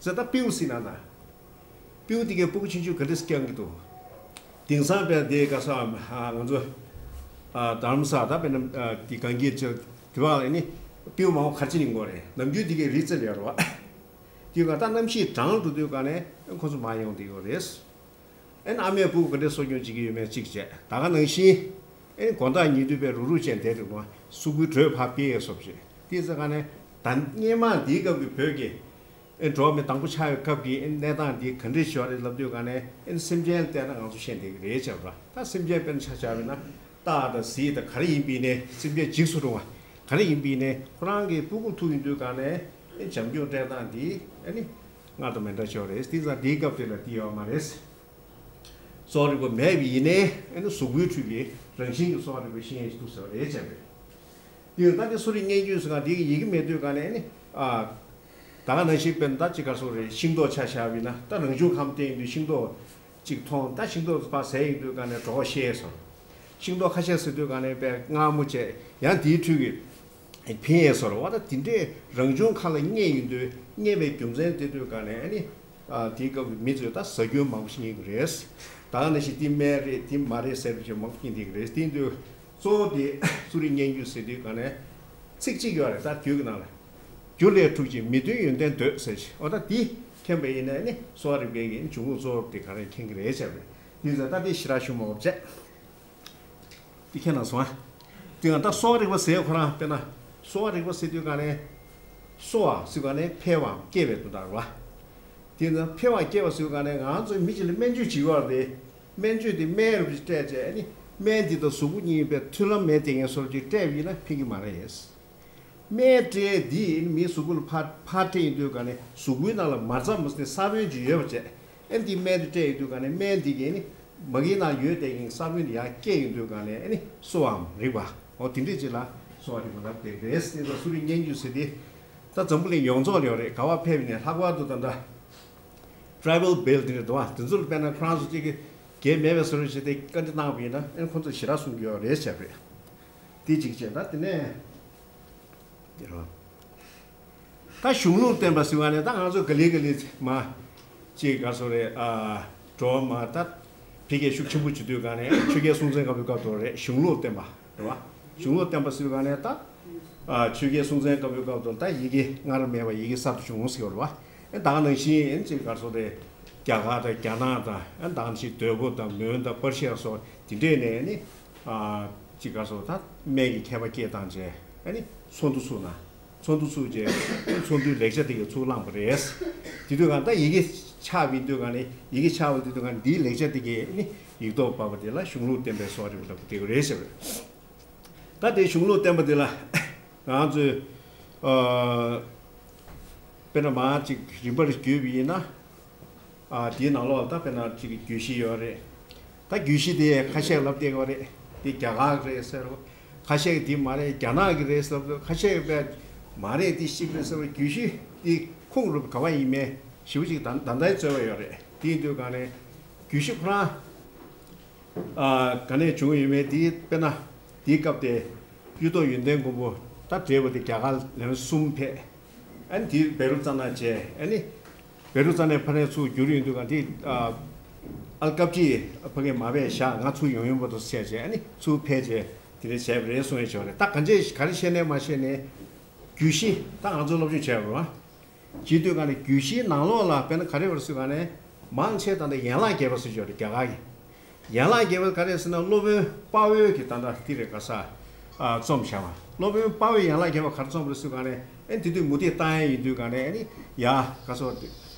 ཟེར་ད་སྤྲེའུ་སྲིད་ན་ད། སྤྲེའུ་དེ་གའི་སྤུ་གུ་ཆུང་ཆུང་ག་འདྲས་སྐྱེ་གི་འདུག་དེང་སང་དཔེ་དེ་ག་ས་ང་ཚོ་རྡ་རམ་ས་ད་དཔེར་ན་དེ་གངས་སྐྱིད་ཅིག་དེ་བ་ལ་ནི་སྤྲེའུ་མང་པོ་ག་རེ་བྱེད་ནི་དགོས་རེད། ནམ་རྒྱུན་དེ་གའི་རི་རྩེ་ལ་ཡོད་རེད་བ། དེ་ག་ད་གནམ་གཤིས་གྲང་འགྲོ་དུས་ག་ནས་ཁོ་ཚོ་མར་ཡོང་བསྡད་ཡོད་རེད། ཨེ་ན་ཨ་མས་སྤུ་གུ་ག་འདྲས་གསོ་སྐྱོང་བྱེད་ཀྱི་ཡོད་མེད་གཅིག་བྱས་ད་ག་ནང་བཞིན་ཨེ་ན་དགོང་དག་ཉལ་དུས་དཔེ་རུག་རུག་བྱས་བསྡད་འདུག་བ། གཟུགས་པོའི་དྲོད་ཕར་སྤེལ་ཡས་བཟོ་བྱས་དེ་ཚེ་ག་ནས་ད་སྔས་མ་འདིའི་སྐབས་ཀྱི་བོད་ཀྱི། ཨེ་འགྲོ་བ་མི་དང་པོ་ཆགས་པའི་སྐབས་ཀྱི་ཨེ་གནས་སྟངས་འདི་ག་འདྲས་ཤིག་རེད་ལབ་དུས་ག་ནས་ཨེ་སེམས་ཅན་ལ་བལྟས་ན་ང་ཚོ་ཤེས་བསྡད་ཀྱི་རེད་བྱས་པ། ད་སེམས་ཅན་དཔེར་ན་ཆ་བཞག་པ་ཡིན་ན་སྟག་དང་གཟིག་དང་ག་རེ་ཡིན་པ་ཡིན་ནའི་སེམས་ཅན་འཇིགས་སུ་རུང་བ་ག་རེ་ཡིན་པ་ཡིན་ནའི་ཁོ་རང་གི་སྤུ་གུ་ཐུག་ཡོང་དུས་ག་ནས་ཨེ་བྱམས་སྐྱོང་སྤྲད་སྟངས་འདི་ཨེ་ནི་སྔར་དང་མི་འདྲ་ཤོས་རེད། དེང་སང་འདིའི་སྐབས་དེ་ལ་འདི་ཡོད་མ་རེད། གསོ་བ་རིག་པ་མེད་པ་ཡིན་ནའི་ཨེ་ནི་གཟུགས་པོའི་ཁྲོད་ཀྱི་རང་བཞིན་གྱི་གསོ་བ་རིག་པ་ཤེས་ཡས་ཤིག་འདུག་ཟེར་བ་རེད་བྱས་པས། དེ་ཡང་ད་དེ་གསོ་རིག་སྙན་བརྒྱུད་ཟེར་ག་དེ་གི་ཡི་གེ་མེད་དུས་ག་ནས་ཨེ་ནི། ཨ། ད་ག་ནང་བཞིན་དཔེར་ན་ད་ཅིག་ག་སོགས་རེད། ཤིང་ཏོག་ཆ་བཞག་པ་ཡིན་ན་ད་རང་བྱུང་ཁམས་བསྟན་ཡོང་དུས་ཤིང་ཏོག་ཅིག་མཐོང་ད་ཤིང་ཏོག་ཕར་ཟས་ཡོང་དུས་ག་ནས་གྲོད་ཁོག་བཤལ་སོང་། ཤིང་ཏོག་ཁ་ཤས་ཟ་དུས་ག་ནས་དཔེ་མངར་མོ་བྱས་ཡང་དེའི་འཕྲུལ་གྱིས་ཕན་ཡས་སོང་བ། ད་དེ་འདྲས་རང་བྱུང་ཁ་ལ་རྙེད་ཡོང་དུས་རྙེད་པའི་རྒྱུ་མཚན་དེ་དུས་ག་ནས་ཨེ་ནི། ཨ། དེའི་སྐབས་ཀྱི་མི་ཚོས་ད་ཟ་རྒྱུ་མང་པོ་ཞིག་རྙེད་ཀྱི་རེད། ད་ག་ནང་བཞིན་དེ་སྨན་རེད་དེ་མ་རེད་ཟེར་བ་ཞིག་མང་པོ་རྙེད་བསྡད་ཀྱི་རེད། དེ་ཡིན་དུས་གཙོ་བོ་དེ་གསོ་རིག་སྙན་བརྒྱུད་ཟེར་དུས་ག་ནས་ཚིག་གཅིག་ཡོད་རེད། ད་རྒྱུད་ཀྱི་ནང་ལ་རྒྱུ་ལས་འཁྲུགས་ཤིང་མི་མཐུན་ཡོན་ཏན་འདོད་ཟེར་ཞིག་འོ་ད་དེ་མཁྱེན་པ་ཡིན་ན་ནི་གསོ་བ་རིག་པའི་གི་འབྱུང་ཁུངས་གཙོ་བོ་དེ་ག་རེ་མཁྱེན་གྱི་རེད་བྱས་པས། དེ་ཚོ་ད་དེ་ཞེ་དྲག་ཞུ་མ་དགོས་བྱས། དེ་ཁྱེད་རང་སོང་ཨ། དེ་ཡང་ད་གསོ་བ་རིག་པ་ཟེར་ཁོ་རང་དཔེར་ན་གསོ་བ་རིག་པ་ཟེར་དུས་ག་ནས་གསོ་བ་ཟེར་ག་ནས་འཕེལ་བའམ་སྐྱེ་བའི་དོན་དག་རེད་བ། དེ་ཡང་འཕེལ་བ་སྐྱེ་བ་ཟེར་ག་ནས་ང་ཚོ་མི་གཅིག་ལ་སྨན་བཅོས་བྱེད་ཀྱི་ཡོད་རེད། སྨན་བཅོས་དེ་སྨན་རུ་སྤྲད་བྱས་ཨ་ནི་སྨན་འདི་དང་གཟུགས་པོ་གཉིས་པའི་མཐུན་ལམ་མེད་དེ་ངན་སོར་ཅིག་སྤྲད་པ་ཡིན་ན་ཕན་གྱི་མ་རེད། སྨན་སྤྲད་འདི་མིའི་གཟུགས་པོ་ལ་ཕར་ཕར་སྤྲད་ཡོང་དུས་ག་ནས་གཟུགས་པོའི་ནང་ལ་མ་རྩ་མ་ཟིན་ས་བོན་ཅིག་ཡོད་པ་བྱས། ཨེ་འདི་སྨན་དེ་སྤྲད་ཡོང་དུས་ག་ནས་སྨན་འདི་གས་ནི་མ་གིའི་ནང་ཡོད་དེ་གིན་ས་བོན་དེ་ཡར་སྐྱེས་ཡོང་དུས་ག་ནས་ཨེ་ནི་གསོ་བའམ་རིག་པ། འོ་དེ་འདྲས་ཅིག་ལ་གསོ་བ་རིག་པ་ལབ་བསྡད་རེད། དེ་ཚོ་གསོ་རིག་སྙན་བརྒྱུད་ཟེར་དེ་ད་འཛམ་བུ་གླིང་ཡོངས་རྫོགས་ལ་ཡོད་རེད། ག་བ་ཕེབས་ནས་ལྷག་པར་དུ་ད་ལྟ་Tribal Belt དེ་འདྲ་འདུག་བ། དེ་ཚོ་ལ་དཔེར་ན་ཁོ་རང་ཚོ་གཅིག་གིས་གལ་མེད་པའི་བཟོ་འདྲ་བྱས་ཏེ་བཀའ་འདྲི་གནང་བ་ཡིན་ན་ཨེ་ཁོ་ཚོ་ཞེ་དྲག་གསུང་གི་ཡོད་རེད་བྱས་པས། དེ་གཅིག་བྱས་ད་དེ་ནས་དེ་རོ། ད་གཞུང་ལུགས་བསྟན་པ་ཟེར་བ་ནས་ད་ང་ཚོ་ག་ལེ་ག་ལེ་མ་གཅིག་ག་སོ་རེད། ཨ་འགྲོ་བ་མ་ད་འཕེལ་རྒྱས་ཤུགས་ཆེན་པོ་བྱེད་དུས་ག་ནས་ཆོས་རྒྱལ་སྲོང་བཙན་སྒམ་པོའི་སྐབས་དུ་རེད། གཞུང་ལུགས་བསྟན་པ་རེད་བ། གཞུང་ལུགས་བསྟན་པ་ཟེར་བ་ནས་ད་ཨ་ཆོས་རྒྱལ་སྲོང་བཙན་སྒམ་པོའི་སྐབས་དུ་ད་ཡི་གེ་སྔར་མེད་པ་ཡི་གེ་གསར་དུ་བྱུང་ཟེར་བ་རེད་བ། ཨེ་ད་ག་ནང་བཞིན་ཨེ་གཅིག་ག་སོ་རེད། རྒྱ་གར་དང་རྒྱ་ནག་དང་ཨེ་ད་ག་ནང་བཞིན་དོལ་པོ་དང་མོན་དང་པར་ཤི་ཡ་སོགས་དེ་འདྲས་ནས་ནི་ཨ་གཅིག་ག་སོ་ད་སྨན་གྱི་མཁས་པ་སྐད་བཏང་བྱས་ཨེ་ནི་ཚོགས་འདུ་ཚུགས་ན། ཚོགས་འདུ་ཚུགས་རྗེས་ཚོགས་འདུའི་ལེགས་ཆ་དེ་གས་ཚུར་བླངས་པ་རེད། དེ་དུས་གང་ལྟར་ཡི་གེ་ཆགས་པའི་དུས་གང་ནས་ཡི་གེ་ཆགས་པ་དེ་དུས་གང་འདིའི་ལེགས་ཆ་དེ་གས་ནི་ཡིག་ཐོག་ཕབ་པ་དེ་ལ་གཞུང་ལུགས་བསྟན་པའི་སོགས་རིགས་ལ་བསྡད་ཀྱི་རེད་ཟེར། ད་དེ་གཞུང་ལུགས་བསྟན་པ་དེ་ལ་ང་ཚོས་ཨ་དཔེར་ན་མ་གཅིག་རིམ་པར་བརྒྱུད་པ་ཡིན་ན། ཨ་དེའི་ནང་ལོགས་ལ་ད་དཔེར་ན་གཅིག་གི་རྒྱུད་བཞི་ཡོད་རེད། ད་རྒྱུད་བཞི་དེ་ཁ་ཤས་ལབ་བསྡད་ཡོད་རེད། དེ་རྒྱ་གར་གི་རེད་ཟེར་རོ། ཁ་ཤས་ཀྱིས་དེ་མ་རེད་རྒྱ་ནག་གི་རེད་ཟེར་རོ། ཁ་ཤས་ཀྱིས་དཔེ་མ་རེད་དེ་གཅིག་རེད་ཟེར་རོ། རྒྱུད་བཞི་དེ་ཁུངས་རུབ་ག་བ་ཡིན་མིན་ཞེ་པོ་ཅིག་ད་ད་ལྟའི་རྩོད་པ་ཡོད་རེད། དེ་ཡིན་དུས་ག་ནས་རྒྱུད་བཞི་ཁོ་རང་ཨ་ག་ནས་བྱུང་ཡོད་མེད་དེ་དཔེར་ན་དེའི་སྐབས་དེ་གཡུ་ཐོག་ཡོན་ཏན་མགོན་པོ་ད་བགྲེས་པོ་དེ་རྒྱ་གར་ལན་གསུམ་ཕེབས། ཨ་ནི་དེ་བེ་རུ་ཙ་ན་བྱས། ཨ་ནི་བེ་རུ་ཙ་ནའི་ཕ་ནས་ཚུར་བསྒྱུར་ཡོང་དུས་ག་དེ་ཨ་ཨལ་ཀབ་ཅི་ཕ་གི་མ་བས་བཞག་ང་ཚུར་ཡོང་ཡོང་བ་དུ་བྱས་བྱས། ཨ་ནི་ཚུར་ཕེབས་བྱས་དེ་འདྲ་བྱས་པ་རེད་གསུང་ཡས་ཆོག་རེད། ད་གང་ཅི་ག་རེ་བཤད་ནས་མ་བཤད་ནས་རྒྱུད་བཞི་ད་ང་ཚོ་སློབ་སྦྱོང་བྱས་པ་རེད་བ། བྱེད་དུས་ག་ནས་རྒྱུད་བཞིའི་ནང་ལོགས་ལ་དཔེར་ན་ག་རེ་བར་སུ་ག་ནས་མང་ཆེ་ད་ལྟ་ཡན་ལག་བརྒྱད་པ་སུ་ཡོད་རེད་རྒྱ་གར་གྱི། ཡན་ལག་བརྒྱད་པ་ག་རེ་ཟེར་ན་སློབ་དཔོན་དཔའ་བོའི་གི་ད་ལྟ་དེ་རེད་ག་ས་ཨ་རྩོམ་བྱ་བ། སློབ་དཔོན་དཔའ་བོའི་ཡན་ལག་བརྒྱད་པ་ག་རེ་རྩོམ་རེད་སུ་ག་ནས་ཨེ་དེ་དུས་མུ་ཏིག་བཏང་ཡ་ཡིན་དུས་ག་ནས་ཨེ་ནི་ཡ་ག་སོ་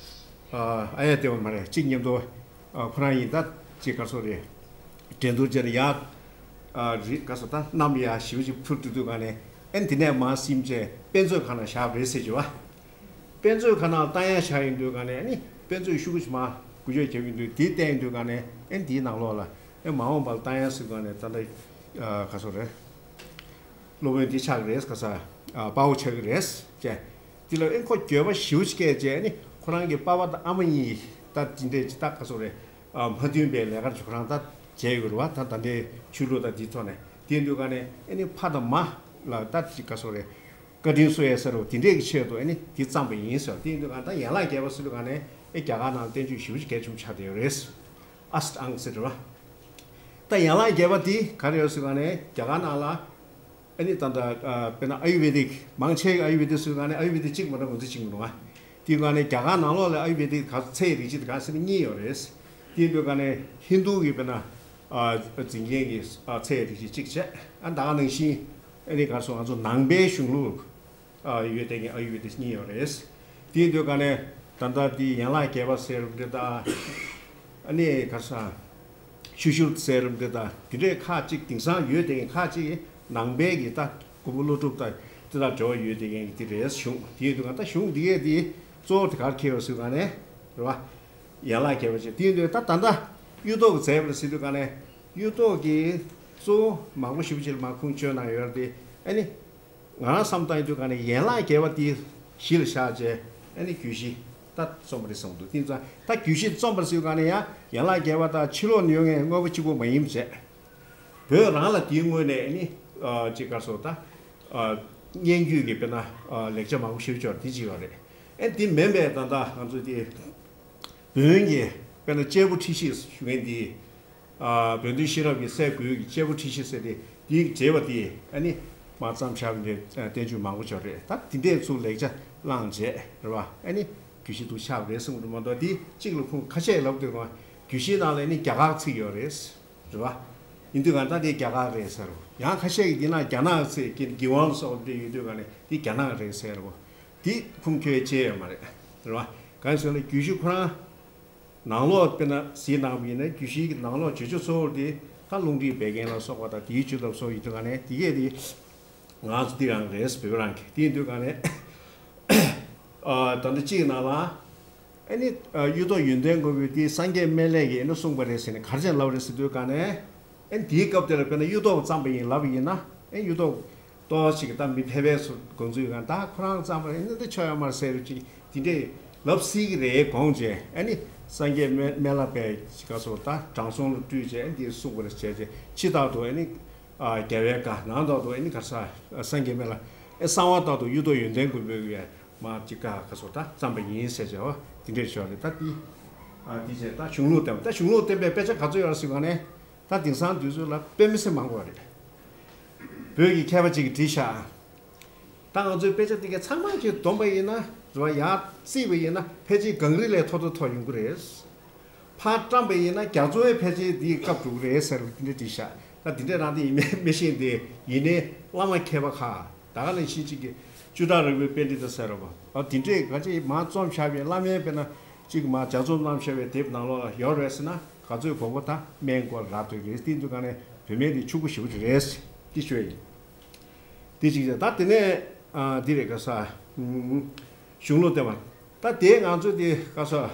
ཨ་ཡ་དེ་བ་མ་རེད་གཅིག་མཉམ་དུ་ཨ་ཁོ་རང་ཡིན་ད་ཅིག་ག་སོ་རེད། འགྲན་བསྡུར་བྱས་ནས་ཡ་ཨ་རི་ག་སོ་ད་གནམ་ཡ་ཞིབ་ཞིབ་འཕུར་དུས་དུས་ག་ནས་ཨེ་དེ་ནས་མ་སིམ་བྱས་དཔེ་མཛོད་ཁང་ན་བཞག་རེད་ཟེར་གྱི་བ། དཔེ་མཛོད་ཁང་ནང་བཏང་ཡ་བཞག་ཡིན་དུས་ག་ནས་ཨ་ནི་དཔེ་མཛོད་ཤུགས་ཆེ་མ་འགུལ་སྐྱོད་རྒྱབ་ཡིན་དུས་དེ་བལྟས་ཡིན་དུས་ག་ནས་ཨ་ནི་དེའི་ནང་ལོགས་ལ་ཨེ་མ་འོངས་པར་བཏང་ཡ་ཟེར་ག་ནས་ད་ལྟ་ག་སོ་རེད། སློབ་དཔོན་འདི་ཆགས་ཀྱི་རེད་ག་ས་དཔའ་བོ་ཆགས་ཀྱི་རེད་ཅེས། དེ་ལ་ཨེ་ཁོ་འགྱོད་པ་ཞེ་པོ་ཅིག་སྐྱེས་བྱས་ཨ་ནི་ཁོ་རང་གི་པ་ཕ་དང་ཨ་མ་གཉིས་ད་དེ་འདྲས་ཅིག་ད་ག་སོ་རེད། མ་མཐུན་པའི་ལས་ཀར་ཁོ་རང་ད་བྱས་ཡོད་རེད་བ། ད་ད་ལྟའི་ཆོས་ལུགས་དང་དེའི་ཐོག་ནས་དེ་ཡིན་དུས་ག་ནས་ཨེ་ནི་ཕ་དང་མ་ལ་ད་ཅིག་ག་སོ་རེད། བཀའ་དྲིན་གསོ་ཡས་ཟེར་རོ་དེ་འདྲས་ཀྱི་ཆེད་དུ་ཨེ་ནི་དེ་བརྩམས་པ་ཡིན་ཟེར། དེ་ཡིན་དུས་གང་ལྟར་ཡན་ལག་བརྒྱད་པ་ཟེར་དུས་གང་ནས་ཨེ་རྒྱ་གར་ནང་བསྟན་བཅོས་ཞེ་པོ་ཅིག་གལ་ཆེན་པོ་ཆགས་བསྡད་ཡོད་རེད། ཨསྟ་ཨང་ཟེར་རེད་བ། ད་ཡན་ལག་བརྒྱད་པ་དེ་ག་རེ་ཡོད་ཟེར་གང་ནས་རྒྱ་གར་ནང་ལ་ཨེ་ནི་ད་ལྟ་དཔེར་ན་ཨ་ཡུར་ཝེ་དིག་མང་ཆེ་གི་ཨ་ཡུར་ཝེ་དིག་ཟེར་གང་ནས་ཨ་ཡུར་ཝེ་དིག་གཅིག་མ་གཏོགས་ང་ཚོ་གཅིག་མི་འདུག་ཨ། དེ་གང་ནས་རྒྱ་གར་ནང་ལོགས་ལ་ཨ་ཡུར་ཝེ་དིག་ག་ཚད་རིགས་གཅིག་དེ་ག་ཟེར་ན་གཉིས་ཡོད་རེད། དེ་ཡིན་དུས་གང་ནས་ཧིན་རྡུ་གི་དཔེར་ན་འཛིན་མཁན་གྱི་ཚད་རིགས་གཅིག་གཅིག་བྱས། ཨ་ད་ག་ནང་བཞིན་ཨེ་ནི་ག་རེ་ཟེར་ང་ཚོ་ནང་པའི་གཞུང་ལུགས་ཨ་ཡོད་དེ་ངས་ཨ་ཡུར་ཝེ་དིག་གཉིས་ཡོད་རེད། དེ་ཡིན་དུས་ག་ནས་ད་ལྟ་དེ་ཡན་ལག་བརྒྱད་པ་ཟེར་རུང་འདྲ་ད། ཨ་ནི་ག་ས། ཤུ་ཤུར་ཟེར་རུང་འདྲ་ད་དེ་འདྲའི་ཁག་ཅིག་དེང་སང་ཡོད་དེ་ངས་ཁག་ཅིག་ནང་པའི་གི་ད་མགོན་པོ་ཀླུ་སྒྲུབ་ད་དེ་དང་འབྲེལ་བ་ཡོད་དེ་ངས་དེ་རེད་གཞུང་དེ་ཡིན་དུས་ག་ད་གཞུང་འདི་གས་དེ་གཙོ་བོ་དེ་གར་འཁེལ་བ་ཟེར་ག་ནས་རེད་བ། ཡན་ལག་བརྒྱད་པ་ཅིག་དེ་ཡིན་དུས་ད་ད་ལྟ་གཡུ་ཐོག་གི་མཛད་པ་ཟེར་དུས་ག་ནས་གཡུ་ཐོག་གི་གཙོ་བོ་མང་པོ་ཞེ་པོ་ཅིག་ལ་མ་ཁུངས་བཅོལ་གནང་ཡོད་རེད་དེ་ཨ་ནི། ང་རང་བསམ་བཏང་ཡོད་དུས་ག་ནས་ཡན་ལག་བརྒྱད་པ་དེ་གཞི་ལ་བཞག་བྱས་ཨ་ནི་རྒྱུད་བཞི་ད་རྩོམ་པ་རེད་བསམ་འདུག་དེ་ཙང་ད་རྒྱུད་བཞི་རྩོམ་པ་ཟེར་ག་ནས་ཡང་ཡན་ལག་བརྒྱད་པ་དང་ཕྱི་ལོགས་ནས་ཡོང་མཁན་དངོས་པོ་གཅིག་པོ་མ་ཡིན་པ་བྱས། བོད་རང་ལ་དེའི་སྔོན་ནས་ཨ་ནི་ཅིག་ག་སོ་ད་སྙན་བརྒྱུད་ཀྱི་དཔེར་ན་ལེགས་ཆ་མང་པོ་ཞིག་ཅོག་དེ་གཅིག་ཡོད་རེད། ཨ་དེ་མིན་པའི་ད་ལྟ་ང་ཚོ་དེ་བོན་གྱི་དཔེར་ན་གཅེར་བུ་ཁྲི་བཞི་ཞུ་མཁན་དེ། བོན་སྟོན་ཤེས་རབ་ཀྱི་སྲས་དགུའི་གི་གཅེར་བུ་ཁྲི་བཞི་ཟེར་ཏེ་དེའི་མཛད་པ་དེ་ཨ་ནི་མ་བརྩམས་བཞག་པའི་བསྟན་བཅོས་མང་པོ་ཅིག་རེད། ད་དེ་འདྲས་ཚུར་ལེགས་ཆ་བླངས་རྗེས་རེད་བ། ཨ་ནི་རྒྱུད་བཞི་འདུག་ཆགས་པ་རེད་གསུངས་འདུག་མ་གཏོགས་དེ་གཅིག་ལ་ཁུངས་ཁ་ཤས་ལབ་དུས་རུང་རྒྱུད་བཞིའི་ནང་ལ་ཨ་ནི་རྒྱ་གར་ཚིག་ཡོད་རེད་རེད་བ། ཡིན་དུས་གང་ལྟར་དེ་རྒྱ་གར་རེད་ཟེར་རོ། ཡང་ཁ་ཤས་ཀྱིས་འདི་ན་རྒྱ་ནག་ཚིག་གི་གི་ཝང་སོགས་འདྲ་ཡོད་དུས་གང་ནས་དེ་རྒྱ་ནག་རེད་ཟེར་རོ། དེ་ཁུངས་འཁྱོལ་བྱས་ཡོད་མ་རེད་རེད་བ། གང་ཟེར་ན་རྒྱུད་བཞི་ཁོ་རང་། ནང་ལོགས་དཔེར་ན་གཟིགས་གནང་བ་ཡིན་ན་རྒྱུད་བཞིའི་གི་ནང་ལོགས་བརྗོད་བྱ་གཙོ་བོར་དེ་ད་རླུང་མཁྲིས་བད་ཀན་ལ་སོགས་པ་དང་དེའི་བཅུད་ལ་སོགས་ཡིན་དུས་ག་ནས་དེ་གས་དེ་ ང་ཚོ་འདི་རང་རེད། བོད་རང་གི་དེ་ཡིན་དུས་ག་ནས་ཨ་ད་ལྟ་གཅིག་ནང་ལ་ཨ་ནི་ཨ་གཡུ་ཐོག་ཡོན་ཏན་མགོན་པོས་དེ་སངས་རྒྱས་སྨན་བླའི་གིས་ཨ་ནི་གསུངས་པ་རེད་ཟེར་ནས་ག་རེ་བྱས་ལབ་རེད་ཟེར་དུས་ག་ནས་ཨ་ནི་དེའི་སྐབས་དེ་ལ་དཔེར་ན་གཡུ་ཐོག་བརྩམས་པ་ཡིན་ལབ་པ་ཡིན་ན་ཨ་ནི་གཡུ་ཐོག་ཏོག་ཅིག་ད་མི་ཕལ་པའི་སུ་དགོངས་ཚུལ་ཡོད་ག་ད་ཁོ་རང་བརྩམས་པ་ཡིན་ན་འདི་ཆོག་ཡོད་མ་རེད་ཟེར་རུ་ཅིག་དེ་འདྲས་ལབ་སྲིད་ཀྱི་རེད་དགོངས་བྱས་ཨ་ནི་སངས་རྒྱས་སྨན་སྨན་བླ་པས་ཅིག་ག་སོ་ད་དྲང་སྲོང་ལ་སྤྲུལ་བྱས་ཨ་ནི་འདི་གསུངས་པ་རེད་བྱས་བྱས་ཕྱི་ལྟར་དུ་ཨ་ནི། ཨ་རྒྱལ་བའི་བཀའ་ནང་དོག་ཏུ་ཨ་ནི་ག་ས་སངས་རྒྱས་སྨན་བླ་ཨེ་གསང་བ་ལྟར་དུ་གཡུ་ཐོག་ཡོན་ཏན་མགོན་པོའི་ཡ་མ་ཅིག་ཀ་ག་སོ་ད་བརྩམས་པ་ཡིན་ཟེར་བྱ་བ་དེ་འདྲས་བྱོས་རེད། ད་དེ་ཨ་དེ་བྱས་ད་གཞུང་ལུགས་བསྟན་པ་ད་གཞུང་ལུགས་བསྟན་པའི་དཔེ་ཆ་ག་ཚོད་ཡོད་རེད་ཟེར་བ་ནས་ད་དེང་སང་དུས་ཚོད་ལ་དཔེ་མི་སྲིད་མང་པོ་རེད། བོད་ཀྱི་མཁས་པ་ཅིག་གིས་བྲིས་ཤག་ད་ང་ཚོའི་དཔེ་ཆ་དེ་ག་ཚང་མ་ཅིག་བསྡོམས་པ་ཡིན་ན་རེད་བ་ཡར་བརྩིས་པ་ཡིན་ན་ཕལ་ཆེར་གངས་རི་ལས་མཐོ་མཐོ་མཐོ་ཡོང་གི་རེད། ཕར་བཀྲམ་པ་ཡིན་ན་རྒྱ་མཚོའི་ཕལ་ཆེར་འདིའི་སྐབས་འགྲོ་གི་རེད་ཟེར་བ་འདི་འདྲ་བྲིས་ཤག་ད་འདི་འདྲ་རང་དེ་ཡིན་མིན་མི་ཤེས་ཏེ་ཡིན་ནའི་བླ་མ་མཁས་པ་ཁག་ད་ག་ནང་བཞིན་གཅིག་གི་བཅུ་ཕྲག་རིག་པའི་པཎྜི་ཏ་ཟེར་བ་ཨ་དེ་འདྲས་ག་ཅིག་མར་རྩོམ་བཞག་པའི་བླ་མའི་དཔེར་ན་གཅིག་མར་ལྗགས་རྩོམ་གནང་བཞག་པའི་དེབ་ནང་ལོགས་ལ་ཡོད་རེད་ཟེར་ན་ག་ཚོད་དགོས་མཁོ་ད་སྨན་སྐོར་རག་འདོད་རེད། དེ་འདུག་ག་ནས་བུད་མེད་དེ་ཕྱུག་པོ་ཞེ་པོ་ཅིག་རེད་འདི་ཤོད་ཡིན། དེ་གཅིག་བྱས་ད་དེ་ནས་ཨ་འདི་རེད་ག་ས་གཞུང་ལུགས་ལྟེ་བ་ད་དེ་ང་ཚོས་དེ་ག་ས་ཨ།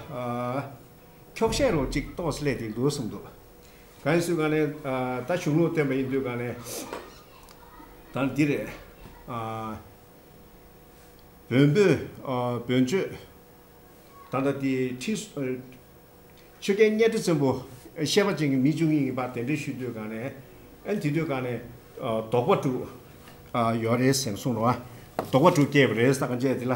འཁྱོག་བཤད་རོགས་གཅིག་ཏོག་སླེབས་ཏེ་འདུག་བསམ་འདུག་གང་ཡིན་ཟེར་ག་ནས་ད་གཞུང་ལུགས་བསྟན་པ་ཡིན་དུས་ག་ནས་ད་འདི་རེད། བོན་པོས་བོན་ཆོས་ད་ལྟ་དེ་ཁྲིད་ཆོས་རྒྱལ་གཉའ་ཁྲི་བཙན་པོ་བཤད་པ་ཅན་གྱི་མི་བཅུ་གཉིས་ཡིན་པ་དེ་འདྲའི་ཞུ་དུས་ག་ནས་ཨ་དེ་དུས་ག་ནས་དོགས་པ་དྲུག་ཡོད་རེད་ཟེར་གསུངས་རོགས། དོགས་པ་དྲུག་སྐྱེས་པ་རེད་ས་ག་འཇས་དེ་ལ།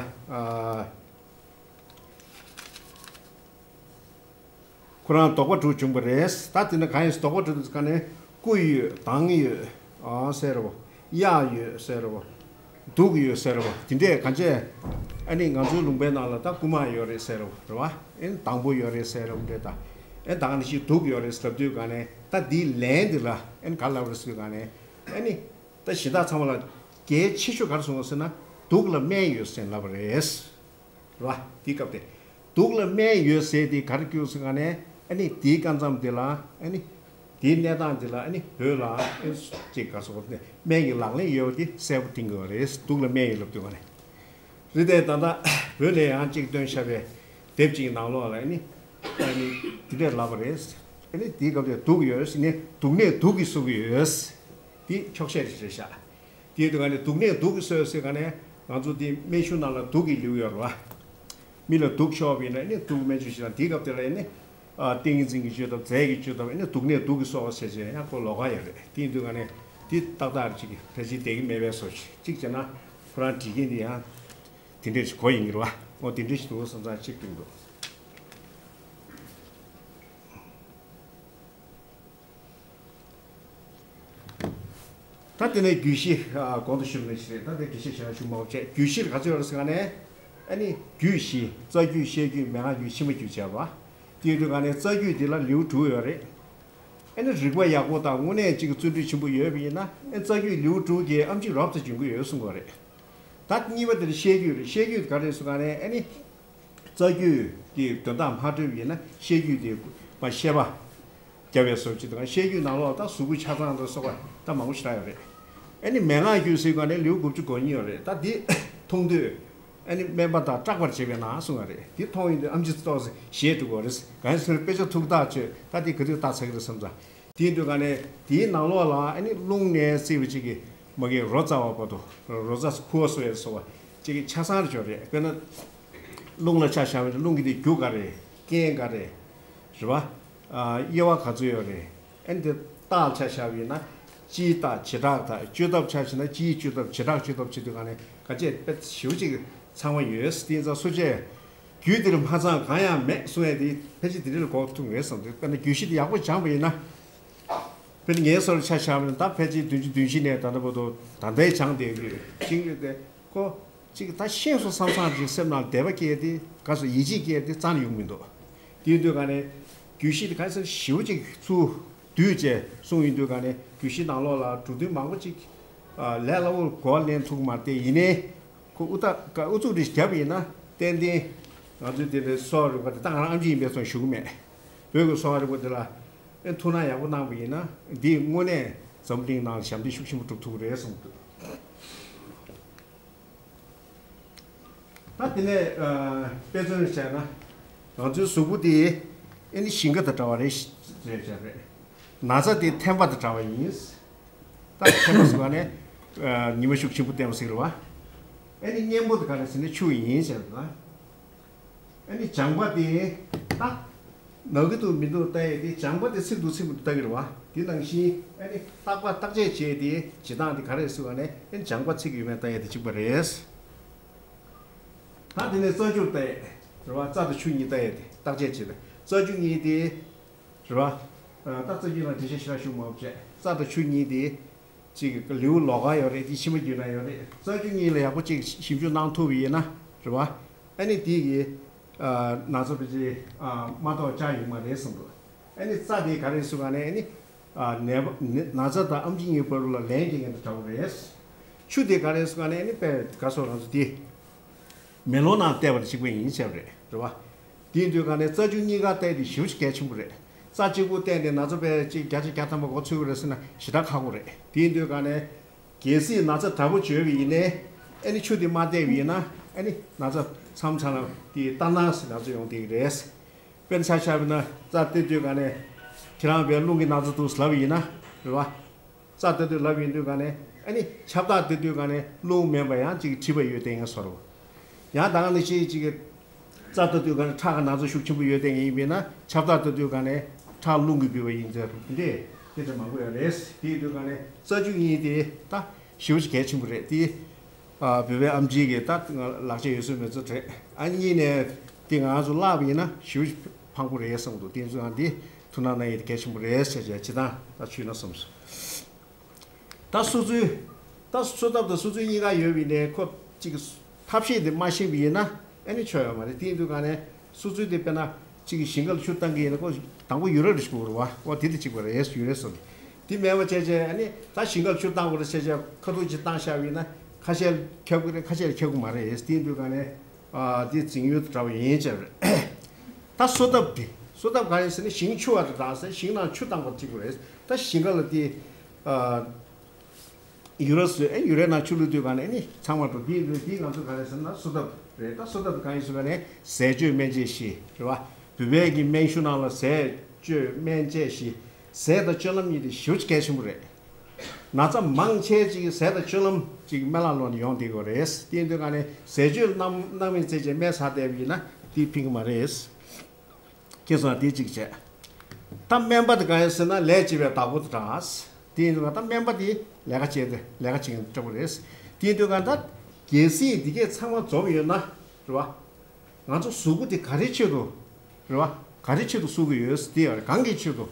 ཁོ་རང་དོགས་པ་དྲུག་བྱུང་བ་རེད། ད་དེ་ནི་གང་ཡིན་དོགས་པ་དྲུག་དེ་ག་ནས་སྐུ་ཡོད་དང་ཡོད་ཨ་ཟེར་རོ། གཡག་ཡོད་ཟེར་རོ། གདུགས་ཡོད་ཟེར་རོ། དེ་འདྲས་གང་བྱས་ཨ་ནི་ང་ཚོའི་ལུང་པའི་ནང་ལ་ད་རྐུ་མ་ཡོད་རེད་ཟེར་རོ་རེད་བ། ཨེ་དང་པོ་ཡོད་རེད་ཟེར་རོ་འདྲས་ད། ཨེ་ད་ག་ནི་ཞིག་གདུགས་ཡོད་རེད་ཟེར་དུས་ག་ནས་ད་འདིའི་ལན་འདི་ལ་ཨེ་ག་ལབ་རེད་ཟེར་དུས་ག་ནས་ཨ་ནི་ད་གཞི་བདག་ཚང་མ་ལ་གལ་ཆེ་ཤོས་ག་རེ་གསུངས་ཟེར་ན་གདུགས་ལ་སྨན་ཡོད་ཟེར་ལབ་པ་རེད། རེད་བ། དེའི་སྐབས་དེ། གདུགས་ལ་སྨན་ཡོད་ཟེར་དེ་ག་རེ་སྐྱོན་ཟེར་ག་ནས་ཨ་ནི་དེའི་སྐབས་མཚམས་དེ་ལ་ཨ་ནི་དེའི་གནས་སྟངས་དེ་ལ་ཨ་ནི་བོད་ལ་ཨ་ནི་ཅིག་ག་སོགས་ནས་སྨན་གྱི་ལག་ལེན་ཡོད་པ་དེ་གསལ་པོ་བསྟན་དགོས་པ་རེད། གདུགས་ལ་སྨན་ཡོད་ལབ་དུས་ག་ནས་རེད་དེ་ད་ལྟ་བོད་ལ་ཡང་ཅིག་བཏོན་བཞག་པའི་དེབ་ཅིག་ནང་ལོགས་ལ་ཨ་ནི་ཨ་ནི་དེ་འདྲས་ལབ་པ་རེད། ཨ་ནི་དེའི་སྐབས་དེ་གདུགས་ཡོད་ཟེར་ནས་གདུགས་ནད་དུག་གིས་གསོ་གི་ཡོད། དེ་འཁྱོག་བཤད་རེད་ཤག་དེའི་དུས་ག་ནས་དུག་ནད་དུག་གིས་གསོས་ཟེར་ག་ནས་ང་ཚོ་དེ་སྨན་གཞུང་ནང་ལ་དུག་གི་ལེའུ་ཡོད་རེད་བ། མི་ལ་དུག་ཤོར་བ་ཡིན་ན་ནི་དུག་སྨན་བཅོས་བྱེད་དང་དེའི་སྐབས་དེ་ལ་ནི་ཏིང་ངེ་འཛིན་གྱི་བཅོས་ཐབས་རྫས་ཀྱི་བཅོས་ཐབས་ནི་དུག་ནད་དུག་གིས་གསོ་བ་བྱས་བྱས་ཡང་ཁོ་ལོགས་ཀ་ཡོད་རེད། དེ་ཡིན་དུས་ག་ནས་དེ་ཏག་ཏག་རེད་ཅིག་ཕལ་ཆེར་བསྡད་ཀྱི་མེད་པའི་བཟོ་ཞིག་གཅིག་བྱས་ན་ཁོ་རང་བྲིས་མཁན་དེ་ཡང་དེ་འདྲས་ཞིག་གོ་ཡིན་གྱི་རེད་བ། འོ་དེ་འདྲས་ཞིག་འདུག་བསམ་ཙང་གཅིག་བསྟན་འདུག་ད་དེ་ནས་རྒྱུད་བཞི་གོང་དུ་ཞུས་པ་ནང་བཞིན་རེད། ད་དེ་དགེ་བཤེས་ཞལ་ལག་ཞུ་མ་བྱས་རྒྱུད་བཞི་ག་ཚོད་ཡོད་རེད་ཟེར་ག་ནས་ཨ་ནི་རྒྱུད་བཞི་རྩ་རྒྱུད་བཤད་རྒྱུད་མན་ངག་རྒྱུད་ཕྱི་མ་རྒྱུད་བྱས་པ། དེ་ཡོད་དུས་ག་ནས་རྩ་རྒྱུད་དེ་ལ་ལེའུ་དྲུག་ཡོད་རེད། ཨ་ནི་རིག་པ་ཡག་པོ་དང་དངོས་གནས་གཅིག་གི་བརྩོན་འགྲུས་ཆེན་པོ་ཡོད་པ་ཡིན་ན་ཨ་རྩ་རྒྱུད་ལེའུ་དྲུག་གི་ཨམ་ཅིག་རོབ་ཙམ་འཇོན་གྱི་ཡོད་གསུང་གི་རེད། ད་གཉིས་པ་དེ་ལ་བཤད་རྒྱུད་རེད། བཤད་རྒྱུད་ག་རེ་གསུང་ག་ནས་ཨ་ནི། རྩ་རྒྱུད་དེ་དོན་དག་མ་འགྲུབ་ཡིན་ན་བཤད་རྒྱུད་དེ་མ་བཤད་པ་རྒྱབ་པའི་བཟོ་ཅིག་དང་བཤད་རྒྱུད་ནང་ལོགས་ད་གཟུགས་པོ་ཆ་ཚང་དང་སོགས་པ་ད་མང་པོ་ཞེ་དྲག་ཡོད་རེད། ཨ་ནི་མན་ངག་རྒྱུད་ཟེར་ག་ནས་ལེའུ་དགུ་བཅུ་གོ་གཉིས་ཡོད་རེད། ད་འདི་མཐོང་དུས་ཨ་ནི་སྨན་པ་དང་སྐྲག་པར་བྱེད་པའི་ནང་གསུང་བ་རེད། འདི་མཐོང་ཡོང་དུས་ཨམ་ཅི་ཏོག་ཙམ་ཞེད་འགྲོ་གི་རེད། གང་ཡིན་ཟེར་ན་དཔེ་ཆ་ཐུགས་ཐག་ཆོད། ད་འདི་ག་དུས་ལྟ་ཚར་གི་རེད་བསམ་ཙང་། དེའི་དུས་ག་ནས་དེའི་ནང་ལོགས་ལ་ཨ་ནི་རླུང་ནས་བརྩིས་པ་གཅིག་གིས་མ་གི་རོ་ཙ་བ་བར་དུ་རོ་ཙ་ཁུ་བ་སོ་ཡ་སོ་བ་གཅིག་གིས་ཆ་ཚང་རེ་འབྱོར་རེད། དཔེར་ན་རླུང་ལ་ཆ་བཞག་པ་ཡིན་ན་རླུང་གི་དེ་རྒྱུ་ག་རེ་རྐྱེན་ག་རེ་རེད་བ། དབྱེ་བ་ག་ཚོད་ཡོད་རེད། ཨ་ནི་དེ་རྟགས་ལ་ཆ་བཞག་པ་ཡིན་ན་སྤྱིའི་རྟགས་བྱེ་བྲག་དང་བཅོས་ཐབས་ཆ་བཞག་ན་སྤྱིའི་བཅོས་ཐབས་བྱེ་བྲག་བཅོས་ཐབས་བྱེད་དུས་ག་ནས་ག་ཅེས་དཔེ་ཞེ་པོ་ཅིག་ཚང་བ་ཡོད། དེ་ཡིན་ཙང་སུ་ཆེ། རྒྱུད་འདིར་མ་ཚང་གང་ཡང་མེད་གསུང་ཡས་དེ་ཕལ་ཆེར་དེ་འདྲ་ལ་གོ་ཐུབ་ངེས་བསམ་སྟེ། དཔེར་ན་རྒྱུད་བཞི་དེ་ཡག་པོ་སྦྱངས་པ་ཡིན་ན། དཔེར་ན་ངའི་སོར་ཆ་བཞག་པ་ཡིན་ན་ད་ཕལ་ཆེར་བདུན་ཅུ་བདུན་བཞི་ནས་ད་ལྟ་བར་དུ་ད་ལྟའི་སྦྱངས་བསྡད་ཡོད་ཅིང་རེད་དེ་ཁོ་གཅིག་ད་ཤེས་སོང་བསམ་བསམ་ཅིག་སེམས་ནང་དད་པ་སྐྱེས་ཏེ་ག་སོ་ཡིད་ཆེས་སྐྱེས་ཏེ་རྩ་ནས་ཡོང་མི་འདུག་དེ་ཡིན་དུས་ག་ནས་རྒྱུད་བཞི་དེ་ག་ཚོད་ཞེ་པོ་ཅིག་ཚུར་བསྡུས་བྱས་གསུངས་ཡོང་དུས་ག་ནས་རྒྱུད་བཞི་ནང་ལོགས་ལ་འགྲོ་དོན་མང་པོ་ཅིག་ལས་སླ་བོར་གོ་བ་ལེན་ཐུབ་ཀྱི་མ་རེད་དེ། ཡིན་ནའི། ཁོ་ཨུ་ཐ་ཀ་ཨུ་ཚུགས་རེ་བརྒྱབ་ཡིན་ན་ཏན་ཏན་ང་ཚོའི་དེ་འདྲའི་གསོ་བ་རིག་པ་དེ་ད་ང་རང་ཨེམ་ཆི་ཡིན་པའི་སོང་ཞུ་གི་མེད། བོད་ཀྱི་གསོ་བ་རིག་པ་དེ་ལ་ཨེ་ཐུགས་སྣང་ཡག་པོ་གནང་བ་ཡིན་ན་འདིས་དངོས་གནས་འཛམ་བུ་གླིང་ནང་ལ་ཞབས་འདེགས་ཤུགས་ཆེན་པོ་སྒྲུབ་ཐུབ་ཀྱི་རེད་བསམ་གྱི་འདུག་ད་དེ་ནས་ཨ་དཔེ་མཚོན་བྱས་ན། ང་ཚོའི་གཟུགས་པོ་དེ་ཨེ་ནི་ཞིང་ཁ་དང་འདྲ་བ་རེད་ཞེས་བྱས་རེད། ན་ཚ་དེ་ཐན་པ་དང་འདྲ་བ་ཡིན། ད་ཐན་པ་ཟེར་བ་ནི་ཨ་ཉི་མ་ཤུགས་ཆེན་པོ་བསྟན་པ་ཟེར་བ། ཨེ་ནི་གཉེན་པོ་དེ་ག་རེ་ཟེར་ན་ཆུ་ཡིན་ཟེར་བ། ཨ་ནི་ལྗང་པ་དེ་ད་ན་གི་འདུག་མི་འདུག་ལྟ་ཡས་དེ། ལྗང་པ་དེ་ཚིག་འདུག་ཚིག་མི་འདུག་ལྟ་གི་རེད་བ། དེ་ནང་བཞིན་ཨ་ནི་བརྟག་པ་བརྟག་དཔྱད་བྱས་དེ་བྱེད་སྟངས་དེ་ག་རེ་ཟེར་བ་ནས། ཨ་ནི་ལྗང་པ་ཚིག་ཡོད་མེད་ལྟ་ཡས་དེ་གཅིག་པ་རེད། ད་དེ་ནས་རྩ་རྒྱུ་ལྟ་ཡས་རེད་བ། རྩ་དང་ཆུ་གཉིས་ལྟ་ཡས་དེ་བརྟག་དཔྱད་བྱེད་དེ། རྩ་རྒྱུ་གཉིས་དེ་རེད་བ། ད་རྩ་རྒྱུ་ལ་འགྲེལ་བཤད་ཞེ་དྲག་ཞུ་མ་བྱས། རྩ་དང་ཆུ་གཉིས་དེ་གཅིག་གི་ལེའུ་ལོགས་ཀ་ཡོད་རེད། དེ་ཕྱི་མ་བརྒྱུད་ན་ཡོད་རེད། རྩ་རྒྱུ་གཉིས་ལ་ཡག་པོ་གཅིག་ཞིབ་འཇུག་གནང་ཐུབ་པ་ཡིན་ན་རེད་བ། ཨ་ནི་དེ་གི་ན་ཚ་ཕལ་ཆེར་མ་གཏོགས་བཅག་ཡོད་མ་རེད་བསམ་འདུག་ཨ་ནི་རྩ་དེ་ག་རེ་ཟེར་ག་ནས། ཨ་ནི་ནད་པ་ནད་ན་ཚ་དང་ཨེམ་ཆི་གཉིས་བར་ལ་ལན་སྐྱེལ་མཁན་དང་འདྲ་བོ་རེད། ཆུ་དེ་ག་རེ་ཟེར་ག་ནས། ཨ་ནི་དཔེ་ག་སོགས་རང་ཚོ་དེ། མེ་ལོང་ནང་བལྟས་པ་དང་གཅིག་པ་ཡིན་ཟེར་བ་རེད། རེད་བ། དེ་ཡིན་དུས་ག་ནས་རྩ་རྒྱུ་གཉིས་ཀ་བལྟས་ཏེ་ཞེ་པོ་ཅིག་གལ་ཆེན་པོ་རེད། རྩ་གཅིག་པུ་བལྟས་ནས་ན་ཚ་དཔེ་གཅིག་བརྒྱ་ཆ་བརྒྱ་ཐམ་པ་འགོ་ཚུགས་པ་རེད་ཟེར་ན་ཞེ་དྲག་ཁག་པོ་རེད། དེ་ཡིན་དུས་ག་ནས་གལ་སྲིད་ན་ཚ་དྲག་པོ་བྱུང་བ་ཡིན་ནའི། ཨ་ནི་ཆུ་དེ་མ་བལྟས་པ་ཡིན་ན། ཨ་ནི་ན་ཚ་མཚམས་མཚམས་ལ་དེ་ལྟར་སྣང་ཟེར་ན་ཚོ་ཡོང་བསྡད་ཀྱི་རེད། དཔེར་ན་ཆ་བཞག་པ་ཡིན་ན་རྩ་བལྟས་དུས་ག་ནས་ཁྱེད་རང་དཔེ་རླུང་གི་ན་ཚ་འདུག་ལབ་ཡིན་ན་རེད་བ། རྩ་ལྟ་དུས་ལབ་ཡིན་དུས་ག་ནས། ཨ་ནི་ཁྱབ་བདག་ལྟ་དུས་ག་ནས་རླུང་མེད་པ་ཡང་ཅིག་མཁྲིས་པ་ཡོད་བསྡད་ངེས་སོ་རེད། ཡང་ད་ག་ནང་བཞིན་ཅིག་རྩ་ལྟ་དུས་ག་ནས་ཁྲག་གི་ན་ཚ་ཤུགས་ཆེན་པོ་ཡོད་བསྡད་ངེས་ཡིན་པས་ན། ཁྱབ་བདག་ལྟ་དུས་ག་ནས་ཁྲག་རླུང་གིས་བུད་པ་ཡིན་ཚེ་འདི་དེ་འདྲ་མང་པོ་ཡོད་རེད། དེ་ཡིན་དུས་ག་ནས་རྩ་རྒྱུ་གཉིས་དེ་ད་ཞེ་པོ་ཅིག་གལ་ཆེན་པོ་རེད། དེ་ཨ་བོད་པའི་ཨེམ་ཆི་གི་ད་ལག་ཆ་ཡོད་ཚོད་མེད་ཚོད་རེད། ཨ་གཉིས་ནས་དེ་ང་ཚོ་བརླག་པ་ཡིན་ན་ཞེ་པོ་ཅིག་ཕངས་པོ་རེད་བསམ་འདུག་དེ་ཚོ་ཡང་དེ་ཐུགས་སྣང་གནང་ཡས་དེ་གལ་ཆེན་པོ་རེད་ཟེར་བྱས་ཅི་ཐང་ད་ཞུས་ན་བསམ་སོང་། ད་སོ་ཚུལ། ད་སོ་ཐབ་དང་སོ་ཚུལ་གཉིས་ཀ་ཡོད་པ་ཡིན་ནའི་ཁོ་གཅིག་ཐབས་ཤེས་དེ་མ་ཤེས་པ་ཡིན་ན་ཨ་ནི་ཆོ་ཡོད་མ་རེད། དེ་ཡིན་དུས་ག་ནས་སོ་ཚུལ་དེ་དཔེར་ན་གཅིག་གི་ཞིང་ཁ་ལ་ཆུ་བཏང་གི་ཡིན་ན་ཁོ་དང་པོ་ཡུ་རེ་རུ་ཞིག་དགོས་རེད་བ། འོ་དེ་དེ་གཅིག་པ་རེད། ཡུ་རེ་སོ་དེ་མེད་པ་བྱས་བྱས། ཨ་ནི་ད་ཞིང་ཁ་ལ་ཆུ་བཏང་དགོས་རེད་བྱས་བྱས་ཁ་ཐུག་ཅིག་བཏང་བཞག་པ་ཡིན་ན་ཁ་ཤས་ཁྱབ་གི་རེད། ཁ་ཤས་ཁྱབ་གི་མ་རེད། དེ་ཡིན་དུས་ག་ནས་ཨ་དེ་འཛིང་ཡུལ་དུ་འདྲ་བ་ཡིན་བྱས་རེད། ད་སོ་ཐབ་དེ་སོ་ཐབ་ག་རེ་ཟེར་ན་ཞིང་ཆུ་བ་དང་བཏང་ཟེར། ཞིང་ནང་ཆུ་བཏང་པ་གཅིག་པ་རེད། ད་ཞིང་ཁ་ལ་དེ་ཨ། ཡུ་རེ་སོ་ཨེ་ཡུ་རེ་ནང་ཆུ་བླུགས་དུས་ག་ནས་ཨ་ནི་ཚང་མ་འགྲོ། དེ་དེ་ང་ཚོ་ག་རེ་ཟེར་ན་སོ་ཐབ་རེད། ད་སོ་ཐབ་གང་ཡིན་ཟེར་བ་ནས་ཟས་སྤྱོད་སྨན་དཔྱད་བཞི་རེད་བ། བོད་པའི་གི་སྨན་གཞུང་ནང་ལ་ཟས་སྤྱོད་སྨན་དཔྱད་བཞི། ཟས་དང་སྤྱོད་ལམ་གཉིས་དེ་ཞེ་པོ་ཅིག་གལ་ཆེན་པོ་རེད། ན་ཚ་མང་ཆེ་ཅིག་ཟས་དང་སྤྱོད་ལམ་ཅིག་སྨན་བླ་ལོག་ནས་ཡོང་བསྡད་ཡོད་རེད། དེ་ཡིན་དུས་ག་ནས་ཟས་སྤྱོད་གནང་གནང་མིན་བརྩད་བྱས་སྨན་ཟ་བསྡད་པ་ཡིན་ན་དེ་ཕན་གི་མ་རེད། ཁྱེད་ཚོ་དེ་གཅིག་བྱས། ད་སྨན་པ་དེ་གང་ཡིན་ཟེར་ན་ལས་བྱེད་པའི་བདག་པོ་དེ་འདྲ། དེ་ཡིན་དུས་ད་སྨན་པ་དེ་ལས་ཀ་བྱེད་དེ་ལས་ཀ་བྱེད་མཁན་འདྲ་པོ་རེད། དེ་ཡིན་དུས་ག་ད་གལ་སྲིད་འདི་གས་ཚང་མ་འཛོམས་ཡོད་ན་རེད་བ། ང་ཚོ་གཟུགས་པོ་དེ་ག་རེའི་ཆེད་དུ་རེད་བ། ག་རེའི་ཆེད་དུ་གསོ་གི་ཡོད་ཟེར། དེ་ཡང་རེད། གང་གི་ཆེད་དུ་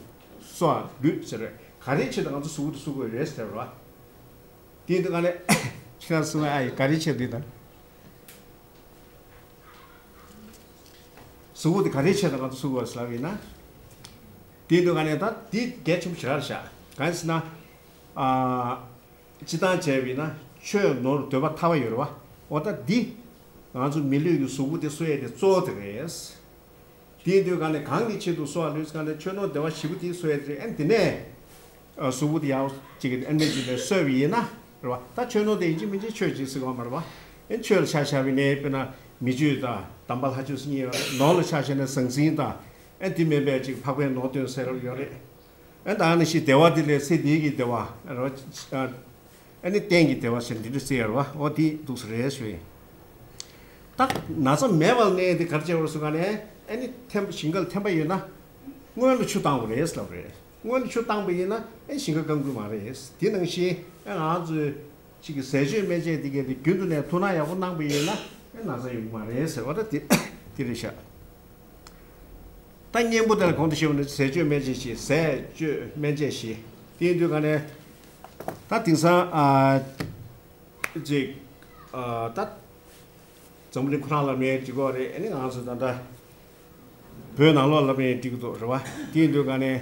གསོ་བ་ལུས་ཟེར་རེད། ག་རེའི་ཆེད་དུ་ང་ཚོ་གཟུགས་པོ་དེ་གསོ་གི་ཡོད་རེད་ཟེར་བ། དེ་ཡིན་དུས་ག་ནས་ཁྱེད་རང་གསུང་ཨ་ཡི་ག་རེའི་ཆེད་དུ་ཡིན་ན། གཟུགས་པོ་དེ་ག་རེའི་ཆེད་དུ་ང་ཚོ་གསོ་དགོས་ཟེར་ལབ་ཡིན་ན། དེ་འདུག་ག་ནས་ད་འདི་གལ་ཆེན་པོ་ཞེ་དྲག་རེད་ཤག་གང་ཡིན་ཟེར་ན། ཨ། སྤྱིར་བཏང་བྱས་པ་ཡིན་ན་ཆོས་ནོར་འདོད་པ་ཐར་པ་ཡོད་རེད་བ། འོ་ད་འདི་ང་ཚོ་མི་ལུས་ཀྱི་གཟུགས་པོ་དེ་གསོ་ཡས་དེ་གཙོ་བོ་དེ་རེད། དེ་ཡིན་དུས་ག་ནས་གང་གི་ཆེད་དུ་གསོ་བ་ལུས་ག་ནས་ཆོས་ནོར་བདེ་བ་བཞི་པོ་དེ་གསོ་ཡས་དེ་རེད། ཨ་ནི་དེ་ནས་གཟུགས་པོ་དེ་ཡག་ཅིག་གི་ཨ་ནི་ཅིག་ནས་གསོས་པ་ཡིན་ན་རེད་བ། ད་ཆོས་ནོར་དེ་ཡིན་གཅིག་མིན་གཅིག་ཆོས་གཅིག་ཟེར་གི་ཡོད་མ་རེད་བ། ཨ་ནི་ཆོས་ལ་ཆ་བཞག་པ་ཡིན་ནའི་དཔེར་ན་མི་ཆོས་དང་དམ་པ་ལྷ་ཆོས་སུ་གཉིས་ཡོད་རེད། ནོར་ལ་ཆ་བཞག་ན་ཟང་ཟིང་དང་ཨ་ནི་དེ་མིན་པའི་ཅིག་འཕགས་པའི་ནོར་དོན་ཟེར་ཡོད་རེད། ཨ་ནི་ད་ནི་ཞིག་བདེ་བ་དེ་ལས་ཚེ་འདིའི་གི་བདེ་བ་རེད་བ། ཨ་ནི་གཏན་གྱི་བདེ་བ་ཟེར་འདི་འདྲ་ཟེར་ཡོད་རེད་བ། འོ་དེ་འདུག་སེ་རེད་ཞུ་ཡིན། ད་ན་ཚ་མེད་པར་གནས་དེ་ག་རེ་བྱེད་དགོས་རེད་ཟེར་ག་ནས་ཨ་ནི་ཐན་ཞིང་ཁ་ལ་ཐན་པ་ཡོད་ན་སྔོན་ལ་ཆུ་བཏང་དགོས་རེད་ལབ་རེད། སྔོན་ལ་ཆུ་བཏང་པ་ཡིན་ན་ཨ་ཞིང་ཁ་སྐམ་གི་མ་རེད། དེ་ནང་བཞིན་ཨ་ང་ཚོས་ཅིག་གི་ཟས་སྤྱོད་སྨན་དཔྱད་དེ་གས་དེ་རྒྱུན་དུ་ནས་ཐུགས་སྣང་ཡག་པོ་གནང་པ་ཡིན་ན་ཨ་ན་ཚ་ཡོང་གི་མ་རེད་ཟེར་བ་ད་དེ་དེ་རེད་ཤག་ད་གཉེན་པོ་དེ་ལ་གོང་དུ་ཞུས་པ་ནི་ཟས་སྤྱོད་སྨན་དཔྱད་བཞི། ཟས་སྤྱོད་སྨན་དཔྱད་བཞི། དེ་ཡིན་དུས་ག་ནས་ད་དེང་སང་ཨ་ཅིག་ཨ་ད་འཛམ་བུ་གླིང་ཁོ་རང་ལ་མེད་འགྲིག་གི་རེད། ཨ་ནི་ང་ཚོ་ད་ལྟ་བོད་ནང་ལོགས་ལ་མེད་འགྲིག་གི་འདུག་རེད་བ། དེ་ཡིན་དུས་ག་ནས་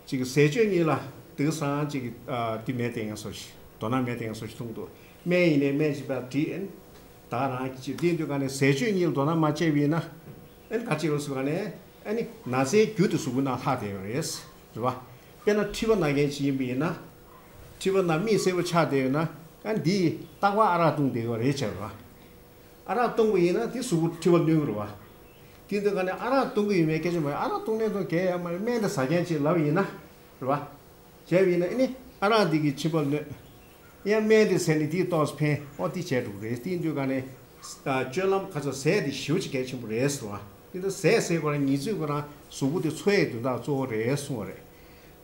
ཅིག་ཟས་སྤྱོད་གཉིས་ལ་དེང་སང་ཅིག་ཨ་དེ་མེད་དེ་ཡང་སོ་ཞིག་དོ་སྣང་མེད་དེ་ཡང་སོ་ཞིག་མཐོང་འདུག་སྨན་ཡིན་ནའི་སྨན་ཞིག་པ་བྲིས་ཨ་ནི་ད་རང་གི་ཅིག་དེ་ཡིན་དུས་ག་ནས་ཟས་སྤྱོད་གཉིས་ལ་དོ་སྣང་མ་བྱས་པ་ཡིན་ན། ཨ་ནི་ག་ཅིག་ལོ་ཟེར་བ་ནས་ཨ་ནི་ན་ཚའི་རྒྱུ་དེ་གཟུགས་པོ་ནང་ལྷག་བསྡད་ཡོད་རེད། རེད་བ། དཔེར་ན་མཁྲིས་པ་ན་མཁན་ཅིག་ཡིན་པ་ཡིན་ན། མཁྲིས་པ་ན་མིག་སེར་པོ་ཆགས་བསྡད་ཡོད་ན་ཨ་ནི་འདིས་རྟག་པར་ཨ་རག་བཏུང་བསྡད་ཡོད་རེད་བྱས་པ། ཨ་རག་བཏུང་བ་ཡིན་ན་དེ་གཟུགས་པོ་མཁྲིས་པ་གནོད་ཀྱི་རེད་བ། དེ་དུས་ག་ནས་ཨ་རག་བཏུང་གི་ཡོད་མེད་སྐད་ཆ་མ་རེད། ཨ་རག་བཏུང་ནས་བཏུང་གལ་ཡོད་མ་རེད། སྨན་དེ་ཟ་མཁན་ཅིག་ལབ་ཡིན་ན་རེད་བ། བྱས་པ་ཡིན་ན་ཨ་ནི་ཨ་རག་འདི་གིས་མཁྲིས་པ་གནོད། ཡང་སྨན་དེ་ཟས་ནས་དེས་ཏོག་ཙམ་ཕན། ཨོ་དེ་བྱས་འགྲོ་གི་རེད། དེ་ཡིན་དུས་ག་ནས་སྤྱོད་ལམ་ཁ་ཚ་ཟས་དེ་ཞེ་པོ་ཅིག་གལ་ཆེན་པོ་རེད་ཟེར་བ། དེ་འདྲ་ཟས་ཟས་ཁོ་རང་ཉིན་ཚོད་ཁོ་རང་གཟུགས་པོ་དེ་འཚོ་ཡས་དོན་དག་གཙོ་བོ་རེད་གསུངས་པ་རེད།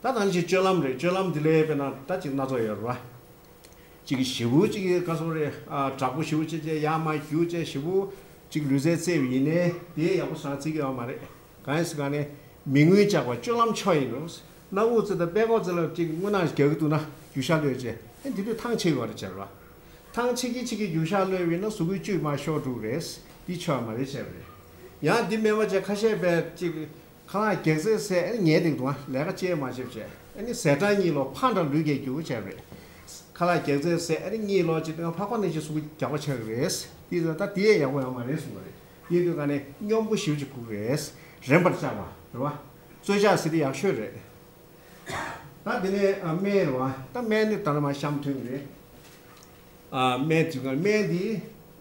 ད་ད་ནི་ཅིག་སྤྱོད་ལམ་རེད། སྤྱོད་ལམ་དེ་ལས་དཔེར་ན་ད་ཅིག་སྣ་ཚོགས་ཡོད་རེད་བ། ཅིག་ཞེ་པོ་ཅིག་ག་སོང་རེད། ཨ་དྲག་པོ་ཞེ་པོ་ཅིག་བྱས་ཡར་མར་རྒྱུག་བྱས་ཞེ་པོ་ཅིག་ལུས་རྩལ་རྩེད་པ་ཡིན་ནའི་དེ་ཡག་པོ་སང་རྩེད་ཀྱི་ཡོད་མ་རེད། གང་ཡིན་ཟེར་ག་ནས་མི་མངོན་བཅག་པ་སྤྱོད་ལམ་འཆོག་ཡིན་ནོ། སྣ་དབུགས་རྩེ་དང་པད་ཀོག་རྩེ་ལ་ཅིག་རྔུལ་ནག་རྒྱག་གི་འདུག་ན་རྒྱུ་ཞགས་གློད་བྱས་ཨེ་དེ་དུས་ཐང་ཆད་ཡོད་རེད་བྱས་རོ། ཐང་ཆད་ཀྱི་ཆད་ཀྱི་རྒྱུ་ཞགས་གློད་པ་ཡིན་ན་གཟུགས་པོའི་བཅུད་མར་ཤོར་འགྲོ་གི་རེད། འདི་འཆོག་ཡ་མ་རེད་བྱས་པ་རེད། ཡང་འདི་མེད་པ་བྱས་ཁ་ཤས་པས་ཅིག་ཁ་ལག་རྒྱག་ཚད་ཟས་ཨ་ནི་ཉལ་འདུག་དང་ལས་ཀ་ཅི་ཡང་མ་བྱེད་བྱས་ཨ་ནི་ཟས་གྲངས་གཉིས་ལོག་ཕར་འདྲ་ལུས་རྒྱག་རྒྱུ་བྱས་རེད། ཁ་ལག་རྒྱག་ཚད་ཟས་ཨ་ནི་གཉིས་ལོག་ཅིག་དང་ཕག་པ་ནང་བཞིན་གཟུགས་པོ་རྒྱགས་པ་ཆགས་ཀྱི་རེད། དེ་ཚོ་ད་དེ་ཡང་ཡག་པོ་ཡོད་མ་རེད་གསུངས་པ་རེད། དེ་དུས་ག་ནས་སྙོམས་པོ་ཞེ་པོ་ཅིག་དགོས་ཀྱི་རེད། རན་པར་བཅག་པ་རེད་བ། རྩོལ་བཅག་ཟེར་དེ་ཡག་ཤོས་རེད། ད་དེ་ནས་ཨ་སྨན་རེད་བ། ད་སྨན་ནི་ད་ནི་མ་གཤམ་ཐོན་གྱི་རེད། ཨ་སྨན་དུས་ག་སྨན་འདི་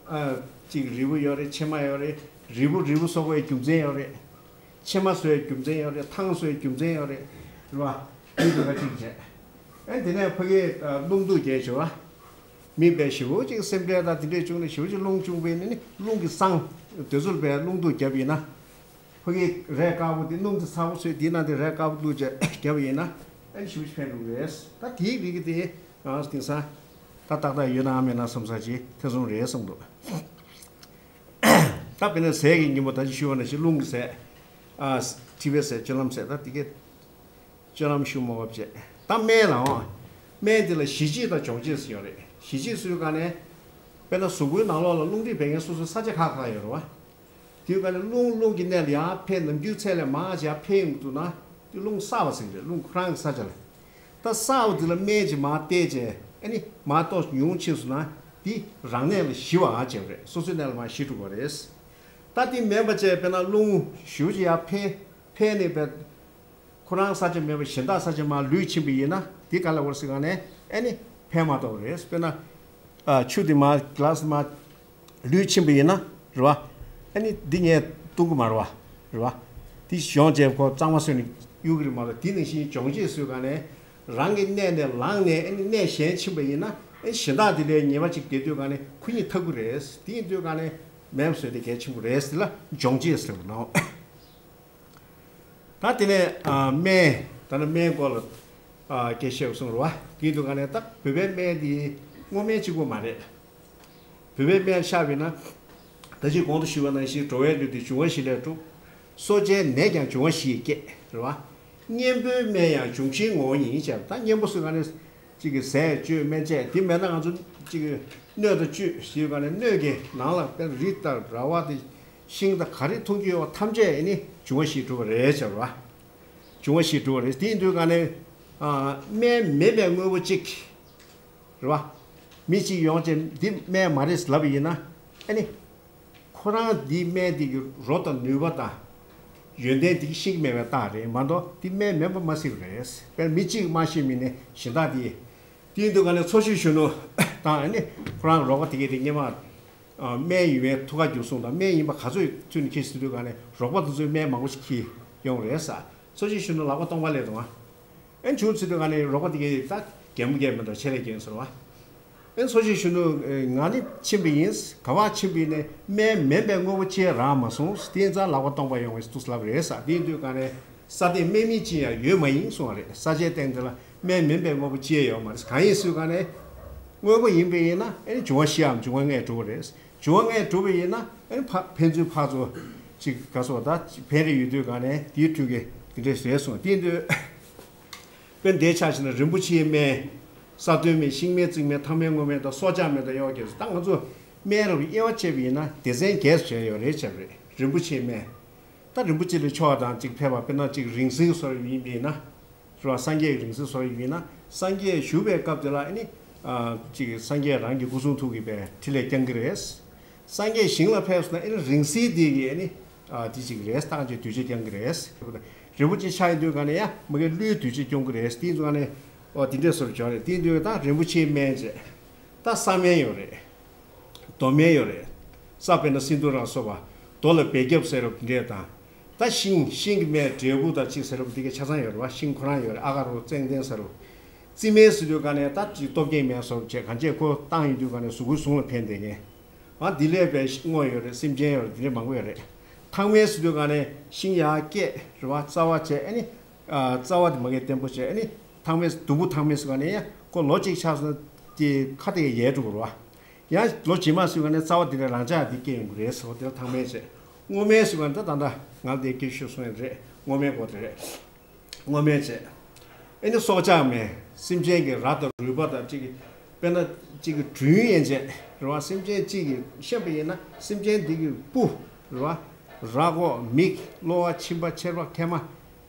ཨ་གཅིག་རིལ་བུ་ཡོད་རེད། ཕྱེ་མ་ཡོད་རེད། རིལ་བུ་རིལ་བུ་གསོག་པའི་རྒྱུ་མཚན་ཡོད་རེད། ཕྱེ་མ་བཟོའི་རྒྱུ་མཚན་ཡོད་རེད། ཐང་བཟོའི་རྒྱུ་མཚན་ཡོད་རེད། རེད་བ། འདི་འདི་ག་གཅིག་བྱས། ཨ་དེ་ནས་ཕ་གིའི་ཨ་རླུང་རྡུལ་རྒྱས་བྱེད་བ། མི་དཔེ་ཞེ་པོ་ཅིག་སེམས་ཁྲལ་དང་དེ་འདྲས་བྱུང་ནས་ཞེ་པོ་ཅིག་རླུང་བྱུང་བས་ནི་རླུང་གིས་སངས། དེ་ཚོར་དཔེ་རླུང་རྡུལ་བརྒྱབ་ཡིན་ན། ཕ་གིའི་རས་དཀར་པོ་དེ་སྣུམ་དེ་ཚ་པོ་བཟོས་དེའི་ནང་དེ་རས་དཀར་པོ་བླུགས་བྱས་བརྒྱབ་པ་ཡིན་ན་ཨ་ནི་ཞེ་པོ་ཅིག་ཕན་འགྲོ་གི་རེད། ད་དེའི་རིགས་དེ་ང་དེང་སང་ད་ཏག་ཏག་ཡོད་ན་མེད་ན་བསམ་ས་ཅིག་ཐེ་ཚོམ་རེད་བསམ་འདུག་ད་དཔེར་ན་ཟས་ཀྱི་སྙིང་པོ་ད་ཅི་ཞུ་བ་ནང་བཞིན་རླུང་གི་ཟས། ཨ་མཁྲིས་པའི་ཟས། སྤྱོད་ལམ་ཟས། ད་དེ་གས་སྤྱོད་ལམ་ཞུ་མ་བབ་བྱས། ད་སྨན་ལའང་། སྨན་དེ་ལ་གཞི་བྱེད་དང་སྦྱོང་བྱེད་ཟེར་ཡོད་རེད། གཞི་བྱེད་ཟེར་ག་ནས། དཔེར་ན་གཟུགས་པོའི་ནང་ལོགས་ལ་རླུང་མཁྲིས་བད་ཀན་སོ་སོའི་ས་ཆ་ཁག་ཁག་ཡོད་རེད་བ། དེའི་ག་ནས་རླུང་རླུང་གི་གནས་ལ་ཡར་འཕེལ། ནམ་རྒྱུན་ཚད་ལས་མར་ཡར་འཕེལ་ཡོང་གི་འདུག་ན་དེ་རླུང་གསར་བ་ཟེར་གི་རེད། རླུང་ཁོ་རང་གི་ས་ཆ་ལ། ད་གསར་བ་དེ་ལ་སྨན་ཅིག་མར་བལྟས་བྱས་ཨ་ནི་མར་ཏོག་ཉུང་ཕྱིན་སོང་ན་དེ་རང་གནས་ལ་ཞི་བ་བྱས་པ་རེད། སོ་སོའི་གནས་ལ་མར་ཞི་འགྲོ་བ་རེད། ད་དེ་མིན་པ་བྱས་དཔེར་ན་རླུང་ཞེ་པོ་ཅིག་ཡར་འཕེལ། འཕེལ་ནས་པས། ཁོ་རང་ས་ཆ་མེད་པ་གཞན་དག་ས་ཆ་མར་ལུད་ཕྱིན་པ་ཡིན་ན་དེ་ག་ལ་བར་སི་ག་ནས་ཨ་ནི་ཕན་མ་ཐོགས་རེད། དཔེར་ན། ཨ་ཆུ་དེ་མར་གི་ལ་སི་མར་ལུད་ཕྱིན་པ་ཡིན་ན་རེད་བ། ཨ་ནི་འདི་ངས་བཏུང་གི་མ་རེད་བ། རེད་བ། དེ་གཞོང་བྱས་ཁོ་གཙང་མ་བཟོས་ནས་གཡུག་གི་རེད་མ་གཏོགས། དེ་ནང་བཞིན་སྦྱོང་བྱེད་བཟོས་ག་ནས་རང་གི་གནས་ནས་ལངས་ནས་ཨ་ནི་གནས་གཞན་ཕྱིན་པ་ཡིན་ན་ཨ་ནི་གཞན་དག་དེ་ལས་ཉེས་པ་ཅིག་བསྡད་དུས་ག་ནས་ཁོ་གཉིས་འཐབ་གི་རེད། དེ་ཡིན་དུས་ག་ནས་མེད་པ་བཟོས་དེ་གལ་ཆེན་པོ་རེད། དེ་ལ་སྦྱོང་བྱེད་ཟེར་བ་ནོ། ད་དེ་ནས་ཨ་སྨན། ད་ནི་སྨན་སྐོར་ལ་ཨ་སྐད་བཤད་གསུངས་རེད་བ། དེ་དུས་ག་ནས་ད་བོད་པའི་སྨན་དེ་སྔོ་སྨན་གཅིག་པོ་མ་རེད། བོད་པའི་སྨན་བཞག་པ་ཡིན་ན། ད་ཅི་གོང་དུ་ཞུས་པ་ནང་བཞིན་འགྲོ་བའི་ལུས་དེ་འབྱུང་བ་བཞི་ལས་གྲུབ། གསོ་བྱའི་ནད་ཀྱང་འབྱུང་བ་བཞི་ཡིས་བསྐྱེད། རེད་བ། གཉེན་པོའི་སྨན་ཡང་འབྱུང་བཞིའི་ངོ་བོ་ཉིད་ཅེས། ད་གཉེན་པོ་ཟེར་ག་ནས་ཅིག་གི་ཟས་སྤྱོད་སྨན་དཔྱད་དེ་མེད་ན་ང་ཚོ་ཅིག་གི་སྣོད་དང་བཅུད་ཟེར་ག་ནས་སྣོད་ཀྱི་ནང་ལ་དཔེར་རི་དང་ར་བ་དེ། ཤིང་དང་ག་རེ་མཐོང་རྒྱུ་ཡོད་པ་ཐམས་ཅད་ཨ་ནི་འབྱུང་བ་བཞིས་གྲུབ་པ་རེད་ཟེར་བ། འབྱུང་བ་བཞིས་གྲུབ་པ་རེད། དེ་ཡིན་དུས་ག་ནས་ཨ་སྨན་མིན་པའི་དངོས་པོ་གཅིག་རེད་བ། མི་གཅིག་ཡོང་བྱས་འདི་སྨན་མ་རེད་ལབ་པ་ཡིན་ན་ཨ་ནི་ཁོ་རང་འདི་སྨན་འདི་གི་རོ་དང་ནུས་པ་དང་ཡོན་ཏན་འདི་གི་ཤེས་ཀྱི་མེད་པའི་རྟགས་རེད་མ་གཏོགས་འདི་སྨན་མིན་པ་མ་ཤེས་པ་རེད། དཔེར་མི་གཅིག་མ་ཤེས་མིན་ནས་གཞན་དག་འདི། དེ་ཡིན་དུས་ག་ནས་འཚོ་བྱེད་གཞོན་ནུ་དང་ཨ་ནི་ཁོ་རང་རོགས་པ་དེ་གས་དེ་སྔོན་མ། ཨ་སྨན་ཡིན་པའི་ཐུགས་ཁ་འགྱུར་སོང་དང་སྨན་ཡིན་པ་ག་ཚོད་ཚུད་ནས་ཁྱེར་ཟིན་དུས་ག་ནས་རོགས་པ་དེ་ཚོས་སྨན་མང་པོ་ཞིག་ཁྱེར་ཡོང་རེད་ས། འཚོ་བྱེད་གཞོན་ནུ་ལག་པ་སྟོང་པ་སླེབས་འདུག་ཨ། ཨེ་འབྱོར་ཚུལ་དུ་ང་ནི་རོགས་པ་དེ་གས་ད་རྒན་མོ་རྒན་མོ་དང་ཆེ་ལས་རྒན་ཟེར་བ། ཨེ་འཚོ་བྱེད་གཞོན་ནུ་ང་ནི་ཕྱིན་པ་ཡིན། ག་བ་ཕྱིན་པ་ཡིན་ནས་སྨན་མིན་པའི་དངོས་པོ་ཅི་ཡང་རག་མ་སོང་། དེ་ཡིན་ཙང་ལག་པ་སྟོང་པ་ཡོང་བའི་དུས་ལབ་རེད་ས། དེ་ཡིན་དུས་ག་ནས་ས་སྟེང་སྨན་མིན་ཅི་ཡང་ཡོད་མ་ཡིན་གསུང་བ་རེད། ས་ཆའི་སྟེང་དེ་ལ་སྨན་མིན་པའི་དངོས་པོ་ཅི་ཡང་ཡོད་མ་རེད། གང་ཡིན་ཟེར་ག་ནས་དངོས་པོ་ཡིན་པ་ཡིན་ན་ཨེ་འབྱུང་བ་བཞི་འམ་འབྱུང་བ་ལྔས་གྲུབ་པ་རེད། འབྱུང་བ་ལྔས་གྲུབ་པ་ཡིན་ན་ཨེ་ཕ་ཕན་ཚུན་ཕར་ཚུར་ཅིག་ག་སོགས་ད་ཕན་རེ་ཡོད་དུས་ག་ནས་དེའི་འཕྲུལ་གྱི་དེ་འདྲས་རེད་གསུངས། དེ་ཡིན་དུས། དཔེར་འདིའི་ཆ་བཞག་ན་རིན་པོ་ཆེའི་སྨན། ས་རྡུལ་སྨན། ཤིང་སྨན། རྩིག་སྨན། ཐང་སྨན། སྔོ་སྨན་དང་སྲོག་ཆགས་སྨན་དང་དབྱེ་བ་བརྒྱད་ཚོ། ད་ང་ཚོ་སྨན་རབ་དབྱེ་བ་ཕྱེ་བ་ཡིན་ན་སྡེ་ཚན་བརྒྱད་སུ་བྱས་ཡོད་རེད་བྱས་པ་རེད། རིན་པོ་ཆེའི་སྨན། ད་རིན་པོ་ཆེ་ལ་མཆོག་དང་གཅིག་ཕེབས་པ་དཔེར་ན་གཅིག་རིང་བསྲེལ་བཟོ་ཡིན་པ་ཡིན་ན། རེད་བ། སངས་རྒྱས་ཀྱི་རིང་བསྲེལ་བཟོ་ཡིན་ན་སངས་རྒྱས་བཞུགས་པའི་སྐབས་དེ་ལ་ཨ་ནི། ཨ་གཅིག་སངས་རྒྱས་རང་གི་སྐུ་གསུང་ཐུགས་ཀྱི་པའི་ཕྲིན་ལས་བསྐྱང་གི་རེད། སངས་རྒྱས་ཞིང་ལ་ཕེབས་སོང་ན་ཨེ་རིང་བསྲེལ་འདི་གིས་ཨེ་ནི། ཨ་འདི་གཅིག་རེད། རྟགས་ཅན་གདུལ་བྱ་བསྐྱང་གི་རེད། རིན་པོ་ཆེ་ཆགས་ཡིན་དུས་ག་ནས་ཡ་མ་གི་ཀླུའི་གདུལ་བྱ་སྐྱོང་གི་རེད། དེ་ཡིན་དུས་ག་ནས་ཨོ་དེ་འདྲས་སོར་སྦྱོར་རེད། དེ་ཡིན་དུས་ད་རིན་པོ་ཆེའི་སྨན་བྱས། ད་ས་སྨན་ཡོད་རེད། རྡོ་སྨན་ཡོད་རེད། ས་དཔེར་ན་སིནྡྷུ་ར་སོགས་པ། རྡོ་ལ་འབེབས་རྒྱབ་ཟེར་རབ་དེ་འདྲས་དང་། ད་ཤིང་ཤིང་གི་སྨན་འབྲས་བུ་དང་གཅིག་ཟེར་རབ་དེ་གའི་ཆ་ཚང་ཡོད་རེད་བ། ཤིང་ཁོ་རང་ཡོད་རེད། ཨ་ག་རུ་ཙན་དན་ཟེར་རབ། རྩི་སྨན་ཟེར་དུས་ག་ནས་ད་ཅིག་སྟོབས་རྒྱས་སྨན་སོགས་བྱས་གང་བྱས་ཁོ་བཏང་ཡོང་དུས་ག་ནས་གཟུགས་པོའི་ཟུངས་ལ་ཕན་བསྡད་མཁན། ཨ་འདི་ལས་པའི་སྔོ་ཡོད་རེད། སེམས་ཅན་ཡོད་རེད། དེ་འདྲས་མང་པོ་ཡོད་རེད། ཐང་སྨན་ཟེར་དུས་ག་ནས་ཤིང་ཡར་སྐྱེས་རེད་བ། རྩ་བ་བྱས་ཨ་ནི། རྩ་བ་དེ་མ་གས་བརྟན་པོ་བྱས་ཨ་ནི། ཐང་སྨན་སྡོང་བུ་ཐང་སྨན་ཟེར་ག་ནས་ཡང་ཁོ་ལོ་གཅིག་ཆགས་སོང་ན་དེ་ཁ་དེ་ཡལ་འགྲོ་གི་རེད་བ། ཡང་ལོ་རྗེས་མ་ཟེར་ག་ནས་རྩ་བ་དེ་ནས་རང་ཅག་དེ་སྐྱེ་ཡོང་གི་རེད་ཟེར་བ་དེ་ལ་ཐང་སྨན་བྱས། སྔོ་སྨན་ཟེར་ག་ནས་ད་ད་ལྟ་ང་དེ་སྐད་ཤོད་སོང་ཡོད་རེད། སྔོ་སྨན་སྐོར་དེ་རེད། སྔོ་སྨན་བྱས། ཨེ་ནི་སྲོག་ཆགས་སྨན། སེམས་ཅན་གྱི་ར་དང་རུས་པ་དང་གཅིག་གི། དཔེར་ན་གཅིག་གི་དྲུང་ཡན་ཆད་རེད་བ། སེམས་ཅན་གཅིག་གི་ཤེས་པ་ཡིན་ན་སེམས་ཅན་འདི་གི་སྤུ་རེད་བ། ར་ཁོག་མིག་གློ་བ་མཆིན་པ་མཆེར་པ་མཁལ་མ་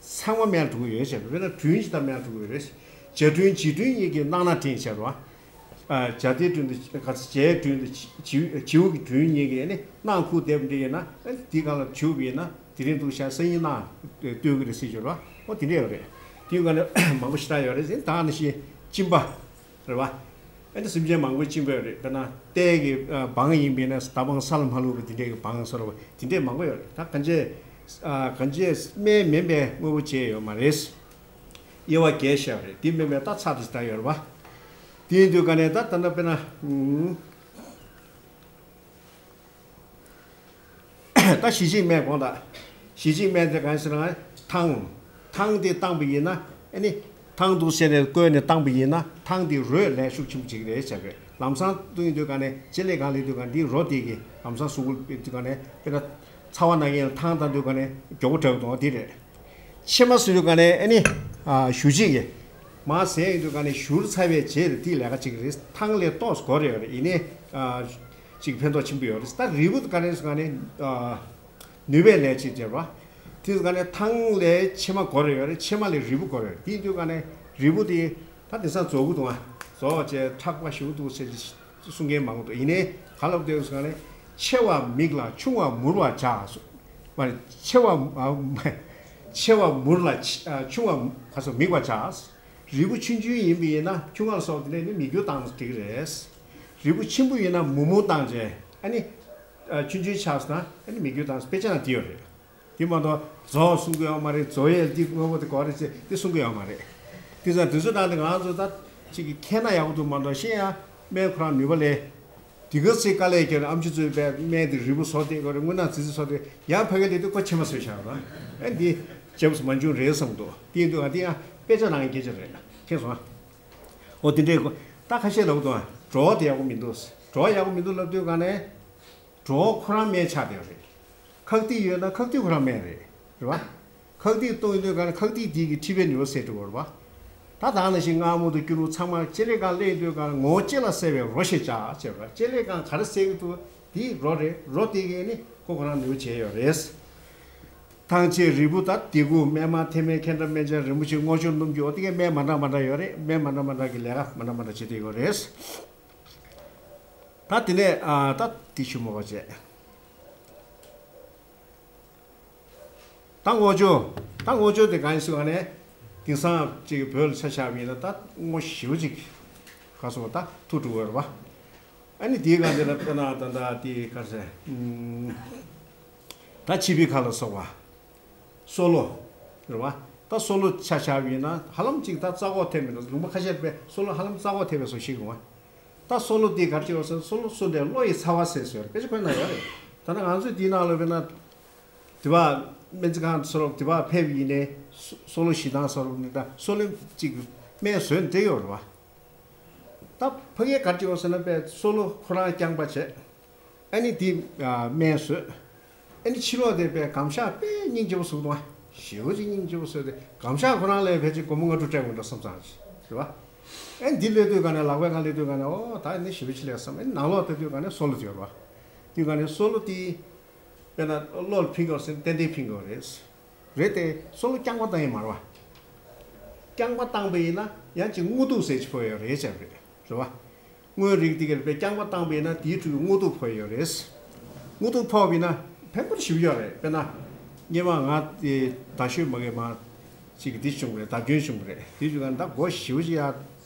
ཚང་མ་སྨན་འགྲོ་གི་ཡོད་བྱས། དཔེར་ན་དྲུང་གཅིག་དང་སྨན་འགྲོ་གི་ཡོད་རེད། བྱ་དྲུང་བྱི་དྲུང་གཉིས་ཀྱི་སྣ་ནག་འདྲེན་བྱས་རེད་བ། བྱ་དེའི་དྲུང་དུ་ག་ཚ་བྱའི་དྲུང་དུ་བྱིའུ་བྱིའུ་གི་དྲུང་གཉིས་ཀྱི་ནི་སྣ་ཁུག་བསྡེབས་འདྲ་ཡིན་ན། ཨ་ནི་དེའི་སྒང་ལ་བྱིའུ་བ་ཡིན་ན་དེ་རིང་འདུག་ཤག་སང་ཉིན་སྣ་སྟོན་གི་རེད་ཟེར་གྱི་རེད་བ། ཨོ་དེ་འདྲ་ཡོད་རེད། དེའི་སྒང་ནས་མང་པོ་ཞེ་དྲག་ཡོད་རེད་ཟེར། ད་ནི་ཤི་གཅིན་པ་རེད་བ། ཨ་ནི་སེམས་ཅན་མང་པོའི་གཅིན་པ་ཡོད་རེད། དཔེར་ན་རྟའི་གི་སྦང་ཡིན་པས་ན་ད་སྦང་ས་ལ་མ་བླུགས་པ་དེ་འདྲའི་གི་སྦང་ཟེར་བ་དེ་འདྲའི་མང་པོ་ཡོད་རེད། ད་གང་ཅི་གང་ཅི་སྨན་མིན་པའི་དངོས་པོ་བྱས་ཡོད་མ་རེད། དབྱེ་བ་བརྒྱད་བཤད་པ་རེད། དེ་མིན་པའི་ད་ཚར་དེ་ཞིག་ད་ཡོད་རེད་བ། དེ་ཡིན་དུས་ག་ནས་ད་ད་ལྟ་དཔེར་ན། ད་ཞི་བྱེད་སྨན་དགོངས་དག་ཞི་བྱེད་སྨན་དེ་གང་ཟེར་ན་ཐང་། ཐང་དེ་བཏང་པ་ཡིན་ན་ཨ་ནི། ཐང་འདུག་ཟེར་ནས་བསྐོལ་ནས་བཏང་པ་ཡིན་ན་ཐང་དེ་རོས་ལས་ཤུགས་ཆེན་པོ་བྱེད་ཀྱི་རེད་བྱ་དགོས། ལམ་སང་བཏུང་ཡོང་དུས་ག་ནས་ལྕེ་ལེ་གང་ལེ་དུས་ག་འདི་རོ་དེ་གི་ལམ་སང་གཟུགས་པོ་དུས་ག་ནས་དཔེར་ན་ཚ་བ་ན་མཁན་ལ་ཐང་བཏང་དུས་ག་ནས་མགྱོགས་པོ་དྲག་གི་འདུག་འདི་རེད། ཕྱེ་མ་ཟེར་དུས་ག་ནས་ཨ་ནི། ཞུ་རྗེས་ཀྱི། མར་ཟས་ཡོང་དུས་ག་ནས་ཞུར་ཚ་བའི་རྗེས་ལ་དེའི་ལས་ཀ་བྱེད་ཀྱི་རེད། ཐང་ལས་ཏོག་ཙམ་འགོར་ཡོད་རེད། ཡིན་ནའི། ཅིག་ཕན་ཐོགས་ཆེན་པོ་ཡོད་རེད། ད་རིལ་བུ་ག་ནས་ག་ནས། ནུས་པའི་ལས་བྱེད་ཅེས་པ། དེ་ག་ནས་ཐང་ལས་ཕྱེ་མ་འགོར་ཡོད་རེད། ཕྱེ་མ་ལས་རིལ་བུ་འགོར་ཡོད་རེད། དེ་ཡིན་དུས་ག་ནས་རིལ་བུ་དེ་ད་དེང་སང་རྫོགས་གི་འདུག་ཨ། རྫོགས་བྱས་ཁྲག་པ་ཞུ་འདུག་ཟེར་གྱི་གསུང་མཁན་མང་པོ་འདུག་ཡིན་ནའི་ག་ལབ་འདོད་ཟེར་ན་ཆེ་བ་མིག་ལ་ཆུང་བ་མུར་བར་བྱ། མ་རེད། ཆེ་བ་ཆེ་བ་མུར་ལ་ཆུང་བ་ག་སོ་མིག་བར་བྱ། རིལ་བུ་ཆུང་ཆུང་ཡིན་པ་ཡིན་ན་ཆུང་བ་སོགས་དེ་ནས་ནི་མིག་རྒྱུ་བཏང་འགྲིག་རེད། རིལ་བུ་ཆེན་པོ་ཡིན་ན་མུར་མུར་བཏང་རྗེས་ཨ་ནི། ཆུང་ཆུང་ཆགས་སོང་ན་ཨ་ནི་མིག་རྒྱུ་བཏང་དཔེ་ཆ་ནང་དེ་ཡོད་རེད། དེ་མ་གཏོགས་རྫོགས་གསུང་གི་ཡོད་མ་རེད། རྫོགས་ཡས་འདི་དངོས་པོ་དེ་གོ་རེད་ཅེས་དེ་གསུང་གི་ཡོད་མ་རེད། དེ་ཚོ་དེ་ཚོ་ནང་དེ་ང་ཚོ་ད་ཅིག་གི་མཁྱེན་ན་ཡག་པོ་འདུག་མ་གཏོགས་ཤེས་ཡ་སྨན་ཁོ་རང་ནུས་པ་ལས། དེ་ག་ཚེ་དཀའ་ལས་ཁྱེར་ཨམ་ཆི་ཚོས་པའི་སྨན་དེ་རིལ་བུ་བཟོ་དེ་གོ་རེད། དངོས་གནག་ཙི་ཙི་བཟོ་དེ་ཡང་ཕ་གི་ལས་དེ་ཁོ་ཕྱེ་མ་བཟོས་བཞག་ར། ཨེ་འདི་རྗེས་སུ་མ་འབྱུང་རེད་བསམ་འདུག་དེ་ཡིན་དུས་ང་དེ་ཡང་དཔེ་ཆ་ནང་མཁྱེན་ཆ་རེད། མཁྱེན་སོང་ཨ། འོ་དེ་འདྲས་གོ། ད་ཁ་ཤས་ལབ་འདུག་ཨ། གྲོད་པ་དེ་ཡག་པོ་མི་འདུག་གྲོད་པ་ཡག་པོ་མི་འདུག་ལབ་དུས་ག་ནས། གྲོད་པ་ཁོ་རང་སྨན་ཆགས་བསྡད་པ་རེད། ཁག་ཐིག་ཡོད་ན་ཁག་ཐིག་ཁོ་རང་སྨན་རེད། རེད་བ། ཁག་ཐིག་བཏུང་ཡོང་དུས་ག་ནས་ཁག་ཐིག་དེ་གི་མཁྲིས་པའི་ནུས་པ་སད་འགྲོ་གི་རེད་བ། ད་ད་ནང་བཞིན་མངར་མོ་དང་སྐྱུར་མོ་ཚང་མ་ལྕེ་ལེ་གང་ལེན་དུས་ག་ནས་ངོ་བོ་ལྕེ་ལ་སད་པའི་རོ་ཞེས་བྱ་ཅེས་པ། ལྕེ་ལེ་གང་ག་རེ་སད་ཀྱི་འདུག་དེ་རོ་རེད། རོ་དེ་གི་ནི་ཁོ་ཁོ་རང་ནུས་པ་བྱས་ཡོད་རེད། ཐང་ཆད་རིལ་བུ་དང་ལྡེ་གུ་སྨན་མ་ཐེམ་མེ་མཁན་དང་སྨན་ཆེན་རིན་པོ་ཆེ་སྔོ་ཆུ་སྣུམ་གྱི་འོ་དེ་གའི་སྨན་མ་འདྲ་མ་འདྲ་ཡོད་རེད། སྨན་མ་འདྲ་མ་འདྲ་གི་ལས་ཀ་མ་འདྲ་མ་འདྲ་བྱེད་བསྡད་ཡོད་རེད། ད་དེ་ནས་ཨ་ད་དེ་ཞུ་མ་པ་བྱས། ད་སྔོ་ཆུ། ད་སྔོ་ཆུ་དེ་གང་ཡིན་ཟེར་བ་ནས། དེང་སང་ཅིག་བོད་ལ་ཆ་བཞག་པ་ཡིན་ན་ད་སྔོ་ཞེ་པོ་ཅིག་ག་སོང་བ་ད་ཐུག་འགྲོ་གི་རེད་བ། ཨ་ནི་དེའི་སྒང་དེ་ལ་དཔེར་ན་ད་ད་དེ་ག་རེ་ཟེར། ཨུམ། ད་ཆི་བི་ཁ་ལ་སོགས་པ། སོ་ལོ། རེད་བ། ད་སོ་ལོ་ཆ་བཞག་པ་ཡིན་ན་ཧ་ལམ་ཅིག་ད་རྩ་འགོག་ཐེབས་མེད་ན་ལུང་པ་ཁ་ཤས་པས་སོ་ལོ་ཧ་ལམ་རྩ་འགོག་ཐེབས་པའི་བཟོ་ཞིག་ཡོང་བ། ད་སོ་ལོ་འདི་ག་རེ་བྱེད་པ་ཟེར་ན་སོ་ལོ་སོ་འདྲའི་གློ་ཡི་ཚ་བ་ཟེར་ཟེར་དཔེ་ཆ་ཁོ་ན་ཡོད་རེད། ད་ནི་ང་ཚོས་འདིའི་ནང་ལ་བས་ན། དེ་བ་སྨན་རྩིས་ཁང་སོ་ལོ་དེ་བ་ཕེབས་ཡིན་ནའི་སོ་སོ་ལོ་ཞིག་དང་སོ་ལོ་ནི་ད་སོ་ལོ་ཅིག་སྨན་བཟོས་འདྲེ་ཡོད་རེད་བ། ད་ཕ་གིའི་ག་རེ་བྱེད་པ་ཟེར་ན་པས་སོ་ལོ་ཁོ་རང་རྐྱང་པ་བྱས། ཨ་ནི་དེ་སྨན་བཟོས། ཨ་ནི་ཕྱི་ལོགས་དེ་པས་སྒམ་ཤག་དཔེ་སྙིང་རྗེ་པོ་བཟོ་འདུག་ཨ། ཞེ་པོ་ཅིག་སྙིང་རྗེ་པོ་བཟོས་ཏེ་སྒམ་ཤག་ཁོ་རང་ལས་ཕལ་ཆེར་སྒོར་མོ་ལྔ་དྲུག་སྤྲད་དགོས་འདྲ་བསམ་ཙང་ཅིག་རེད་བ། ཨ་ནི་འདི་སླེབས་དུས་ག་ནས་ལག་པས་ང་སླེབས་དུས་ག་ནས་ཨོ་ད་ནི་ཞེ་པོ་ཅིག་ལས་བསམ། ཨ་ནི་ནང་ལོགས་ལྟ་དུས་ག་ནས་སོ་ལོ་དེ་ཡོད་རེད་བ། དུས་ག་ནས་སོ་ལོ་དེ། དཔེར་ན་བློ་ལ་ཕན་གྱི་ཡོད་ཟེར་ན་ཏན་ཏན་ཕན་གྱི་ཡོད་རེད། རེད་དེ་སོ་ལོ་རྐྱང་པ་བཏང་ཡིན་མ་རེད་བ། རྐྱང་པ་བཏང་པ་ཡིན་ན་ཡང་ཅིག་དངོས་དུག་ཟེར་ཅིག་ཕོག་ཡོད་རེད་ཅེས་རེད། རེད་བ། དངོས་རིགས་དེ་གར་དཔེ་རྐྱང་པ་བཏང་པ་ཡིན་ན་དེའི་ཁྲོད་ཀྱི་དངོས་དུག་ཕོག་ཡོད་རེད། དངོས་དུག་ཕོག་པ་ཡིན་ན་ཕན་པོ་ཞེ་པོ་ཡོད་རེད། དཔེར་ན། སྔོན་མ་ང་དེ་ད་ཤོད་མ་གི་མ། ཅིག་འདི་བྱུང་རེད། བརྡབ་སྐྱོན་བྱུང་རེད། དེ་བྱུང་ན་ད་སྒོ་ཞེ་པོ་ཅིག་ཡ།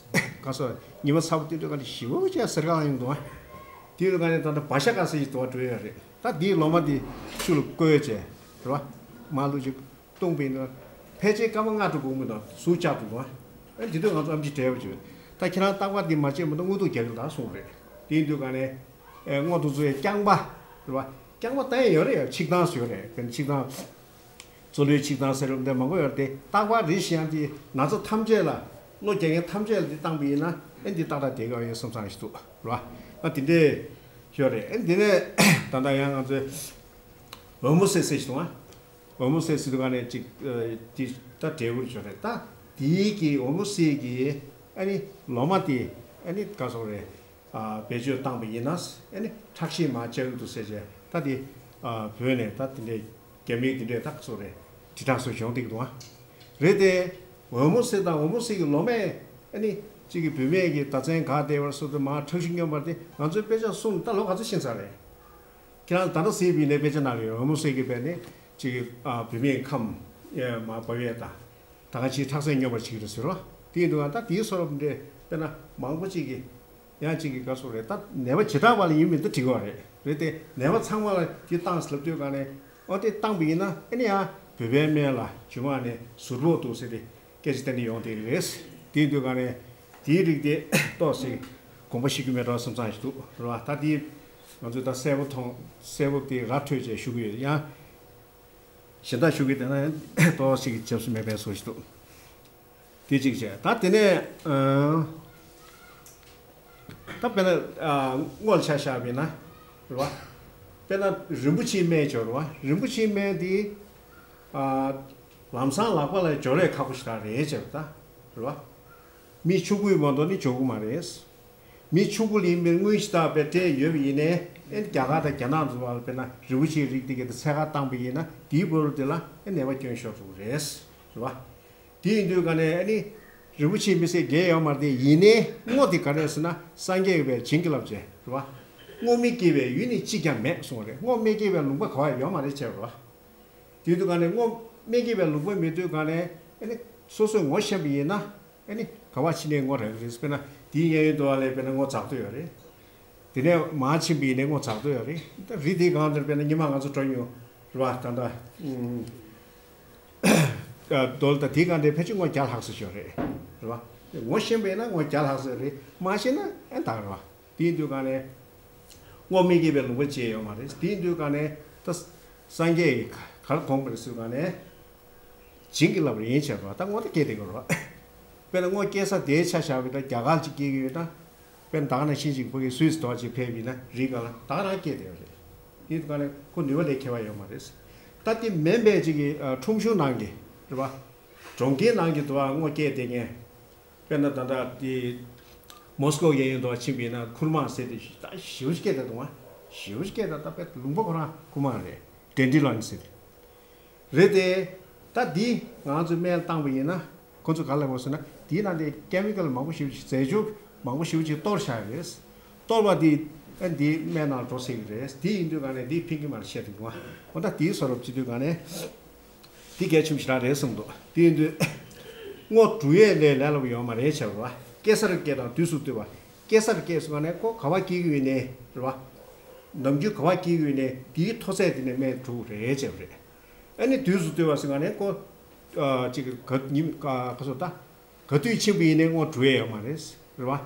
ག་སོ། ཉི་མ་ཚ་པོ་སྟོན་དུས་ག་ལ་ཞེ་པོ་ཅིག་ཡ་ཟེར་ག་ལ་ཡོང་འདུག་ཨ། དེའི་སྒང་ནས་ད་ལྟ་བ་ཤ་དཀར་ཟེར་ཞིག་འདུག་པ་འགྲོ་ཡོད་རེད། ད་དེའི་ལོ་མ་དེ་ཆུ་ལ་བསྐོལ་བྱས་རེད་བ། མར་ལུག་ཅིག་བཏུང་པ་ཡིན་ན་ཕལ་ཆེར་སྐར་མ་ལྔ་དྲུག་འགོར་མི་འདུག་ཟུག་བཅག་འགྲོ་འདུག་ཨ་འདི་དུས་ང་ཚོ་ཨམ་ཆི་བྲལ་བ་བྱོས། ད་ཁྱེད་རང་རྟག་པར་འདི་མ་བྱས་མི་འདུག་དངུལ་ཐུག་རྒྱག་གི་ད་གསུངས་རེད། དེ་ཡིན་དུས་སྒང་ནས་ཨེ་སྔོ་དུ་ཚོ་ཡ་རྐྱང་པ་རེད་བ། རྐྱང་པ་ད་ཡང་ཡོད་རེད་ཡ། ཆིག་ཐང་སུ་ཡོད་རེད། དཔེར་ན་ཆིག་ཐང་། མཚོ་ལྷོའི་ཆིག་ཐང་ཟེར་རུང་དེ་མང་པོ་ཡོད་རེད་དེ། རྟག་པར་རེ་ཞིག་ཡང་དེ་ན་ཚ་ཐམས་ཅད་ལ་གནོད་སྐྱེལ་མཁན་ཐམས་ཅད་ལ་དེ་བཏང་པ་ཡིན་ན་ཨེ་འདི་ཏག་ཏག་བསྡད་ཀྱི་ཡོད་བསམ་བསམ་ཞིག་འདུག་རེད་བ། ཨ་དེ་འདྲས་ཡོད་རེད། ཨེ་འདི་ནས་ད་ལྟ་ཡང་ང་ཚོས་འོལ་མོ་སེ་སེ་ཞིག་འདུག་ཨ། འོལ་མོ་སེ་སེ་དུ་ག་ནས་ཅིག་ཨ་དེ་ད་འབྲས་བུར་བྱོས་རེད། ད་དེའི་གི་འོལ་མོ་སེ་གི་ཨ་ནི་ལོ་མ་དེ་ཨ་ནི་ག་སོགས་རེད། ཨ་བེད་སྤྱོད་བཏང་པ་ཡིན་ན་ཨ་ནི་ཁྲག་ཤེད་མར་ཆག་གི་འདུག་ཟེར་བྱས། ད་དེ་ཨ་བོད་ནས་ད་དེ་འདྲའི་རྒྱ་མིའི་དེ་འདྲའི་ད་ག་སོགས་རེད། དྲིལ་བསྒྲགས་སོགས་བྱུང་བསྡད་ཀྱི་འདུག་ཨ། རེད་དེ། འོལ་མོ་སེ་དང་འོལ་མོ་སེ་གི་ལོ་མས་ཨ་ནི་གཅིག་གི་བུད་མེད་ཀྱི་ཟླ་མཚན་ག་བསྡད་པར་སོགས་དེ་མར་ཁྲག་ཤུགས་སྙོམས་པར་དེ་ང་ཚོའི་དཔེ་ཆ་གསུམ་ད་ལོ་ག་ཚོད་ཕྱིན་ཚར་རེད། ཁྱེད་རང་ད་ལྟ་གཟིགས་པ་ཡིན་ནའི་དཔེ་ཆ་ནང་ལ་ཡོད། འོལ་མོ་སེ་གི་བས་ནི་གཅིག་གི་ཨ་བུད་མེད་ཁམས་ཨེ་མར་བབས་ཡས་དང་། ད་ག་ཅིག་ཁྲག་མཚན་སྙོམས་པར་བྱེད་ཀྱི་རེད་ཟེར་རོ། དེ་ཡིན་དུས་ང་ད་དེའི་བཟོ་འདྲ་དཔེར་ན་མང་པོ་ཅིག་གི་ཡང་གཅིག་གི་ག་སོགས་རེད། ད་ནད་པ་བྱེ་བྲག་པ་ལ་ཡིན་མིན་ད་འགྲིག་གི་རེད། རེད་དེ་ནད་པ་ཚང་མ་ལ་དེ་བཏང་ཟེར་ལབ་དུས་ག་ནས་ཨོ་དེ་བཏང་པ་ཡིན་ན་ཨ་ནི་ཡང་བོད་པའི་སྨན་ལ་རྗེས་མ་ནས་ཟུར་ཕོག་འདུག་ཟེར་ཏེ་སྐད་ཆ་དེ་འདྲ་ཡོང་བསྡད་ཀྱི་རེད། དེ་ཡིན་དུས་ག་ནས་དེའི་རིགས་དེ་ཏོག་ཙམ་དགོངས་པ་བཞེས་རྒྱུ་མེད་འགྲོ་བསམ་བསམ་ཞིག་འདུག་རེད་བ། ད་དེ་ང་ཚོས་ད་གསལ་པོ་མཐོང་གསལ་པོ་དེ་ར་འཕྲོད་བྱས་ཞུ་གི་ཡོད། ཡང་གཞན་དག་ཞུ་གི་བསྡད་ན་ཡང་ཏོག་ཙམ་ཞིབ་ཏུ་མེད་པའི་བཟོ་ཞིག་འདུག་དེ་གཅིག་བྱས། ད་དེ་ནས་ཨ་ད་དཔེར་ན་ཨ་སྔོ་ལ་ཆ་བཞག་པ་ཡིན་ན་རེད་བ། དཔེར་ན་རིན་པོ་ཆེའི་སྨན་ཅིག་ཡོད་རེད་བ། རིན་པོ་ཆེའི་སྨན་དེ་ཨ་ལམ་སང་ལག་པ་ལ་འབྱོར་ཡས་ཁག་པོ་ཞིག་རང་རེད་ཅེས་པ་ད་རེད་བ། མི་ཕྱུག་པོས་མ་གཏོགས་ནི་འབྱོར་གི་མ་རེད། མི་ཕྱུག་པོ་ལ་ཡིན་པའི་དངུལ་ཞིག་བཏགས་པའི་སྤྲད་ཡོད་པ་ཡིན་ནའི་ཨེ་རྒྱ་གར་དང་རྒྱ་ནག་ཚོ་བར་དཔེར་ན་རིན་པོ་ཆེའི་རིགས་དེ་གའི་ཚད་བཀག་བཏང་པ་ཡིན་ན་དེའི་བར་དུ་དེ་ལ་ཨེ་ནད་པ་སྐྱོན་ཤོར་འགྲོ་གི་རེད། རེད་བ། དེ་ཡིན་དུས་ག་ནས་ཨ་ནི་རིན་པོ་ཆེ་མི་སེར་རྒྱལ་ཡོད་མ་རེད་དེ། ཡིན་ནའི་སྔོ་དེ་ག་རེ་ཟེར་ན་སངས་རྒྱས་པའི་བྱིན་གྱིས་བརླབས་བྱས་རེད་བ། སྔོ་མི་སྐྱེ་བའི་ཡུལ་ནི་གཅིག་ཀྱང་མེད་གསུངས་པ་རེད། སྔོ་མི་སྐྱེ་བའི་ལུང་པ་ག་བ་ཡོད་མ་རེད་བྱས་རེད་བ། དེ་དུས་ག་ནས་སྔོ་མི་སྐྱེ་བའི་ལུང་པ་མེད་དུས་ག་ནས་ཨ་ནི་སོ་སོས་ངོ་ཤེས་པ་ཡིན་ན་ཨ་ནི་ག་བ་ཕྱིན་ནས་སྔོ་རག་གི་རེད། དཔེར་ན་དེའི་གཡས་གཡོན་དུ་བ་ལས་དཔེར་ན་སྔོ་འཛག་འདོད་ཡོད་རེད། དེ་ནས་མར་ཕྱིན་པ་ཡིན་ནའི་སྔོ་འཛག་འདོད་ཡོད་རེད། ད་རི་དེའི་སྒང་དེར་དཔེར་ན་ཉི་མ་ང་ཚོ་འགྲོ་མྱོང་རེད་བ། ད་ལྟ་ཨུམ། རྡོ་ལ་དང་དེའི་སྒང་དེ་ཕལ་ཆེར་སྔོ་བརྒྱ་ལྷག་ཙམ་ཞིག་ཡོད་རེད། རེད་བ། ངོ་ཤེས་པ་ཡིན་ན་སྔོ་བརྒྱ་ལྷག་ཙམ་རེད། མ་ཤེས་ན་ཨེ་ད་རེད་བ། དེ་ཡིན་དུས་ག་ནས་སྔོ་མི་སྐྱེ་བའི་ལུང་པ་ཅིག་ཡོད་མ་རེད། དེ་ཡིན་དུས་ག་ནས་ད་སངས་རྒྱས་ཀྱིས་ག་རེ་དགོངས་པ་རེད་ཟེར་ག་ནས། བྱིན་གྱིས་བརླབས་རེད་བྱས་པ་ད་སྔོ་ད་སྐྱེས་བསྡད་ཀྱི་རེད་བ། དཔེར་ན་སྔོ་སྐྱེ་ས་དེའི་ཆ་བཞག་པ་ཡིན་ན་རྒྱ་གར་ཅིག་སྐྱེ་གི་ཡོད་ན། དཔེར་ན་ད་ག་ནང་བཞིན་ཅིག་ཕ་གི་སུད་སི་དོ་ཅིག་ཕེབས་པ་ཡིན་ན་རི་སྒང་ལ་ད་ག་རང་སྐྱེས་བསྡད་ཡོད་རེད། དེ་ག་ནས་ཁོ་ནུས་པ་ལས་ཁྱད་པར་ཡོད་མ་རེད། ད་དེ་མིན་པའི་ཅིག་གི་ཨ་ཁྲོམ་གཞུང་ནང་གི་རེད་བ། གྲོང་ཁྱེར་ནང་གི་དུ་བ་སྔོ་སྐྱེས་བསྡད་མཁན། དཔེར་ན་ད་ལྟ་དེ་མོ་སི་ཀོ་གཡས་གཡོན་དུ་བ་ཕྱིན་པ་ཡིན་ན་ཁུར་མང་ཟེར་དེ་ད་ཞེ་པོ་ཅིག་སྐྱེས་བསྡད་འདུག་བ། ཞེ་པོ་ཅིག་སྐྱེས་བསྡད། ད་དཔེ་ལུང་པ་ཁོ་རང་ཁུར་མང་རེད། ཌན་ཌི་ལོན་ཟེར་དེ། རེད་དེ། ད་འདི་ང་ཚོས་སྨན་བཏང་པ་ཡིན་ན་ཁོ་ཚོ་ག་ལ་ལབ་ཟེར་ན་འདིའི་ནང་དེ་ཀེ་མི་ཀལ་མང་པོ་ཞེ་པོ་ཅིག་རྫས་འགྱུར་མང་པོ་ཞེ་པོ་ཅིག་གཏོར་བཞག་ཡོད་རེད། གཏོར་བ་འདི་ཨ་འདིའི་སྨན་ནང་འགྲོ་སྲིད་ཀྱི་རེད། འདི་ཡིན་དུས་ག་ནས་འདི་ཕན་གྱི་མ་རེད་བཤད་འདུག་བ། འོ་ད་འདིའི་བཟོ་འདྲ་བྱེད་དུས་ག་ནས་འདི་གལ་ཆེན་པོ་ཞེ་དྲག་རེད་གསུངས་འདུག་དེ་ཡིན་དུས་སྔོ་འབྲུ་ཡས་ལས་ལས་སླ་པོ་ཡོད་མ་རེད་བྱས་པ། སྐྱེ་སར་སྐྱེས་དང་དུས་སུ་ལྟོས་པ། སྐྱེ་སར་སྐྱེས་སོང་ན་ཁོ་ག་བ་སྐྱེ་གི་ཡོད་ནའི་རེད་བ། ནམ་རྒྱུན་ག་བ་སྐྱེ་གི་ཡོད་ནའི་དེའི་མཐོ་ཚད་དེ་ནས་སྨན་འགྲོ་གི་རེད་བྱས་པ་རེད། ཨ་ནི་དུས་སུ་ལྟོས་པ་ཟེར་ག་ནས་ཁོ་ཨ་ཅིག་ག་ཉིན་ག་ག་སོ་ད་ག་དུས་ཕྱིན་པ་ཡིན་ནའི་སྔོ་འགྲོ་ཡས་ཡོད་མ་རེད་རེད་བ།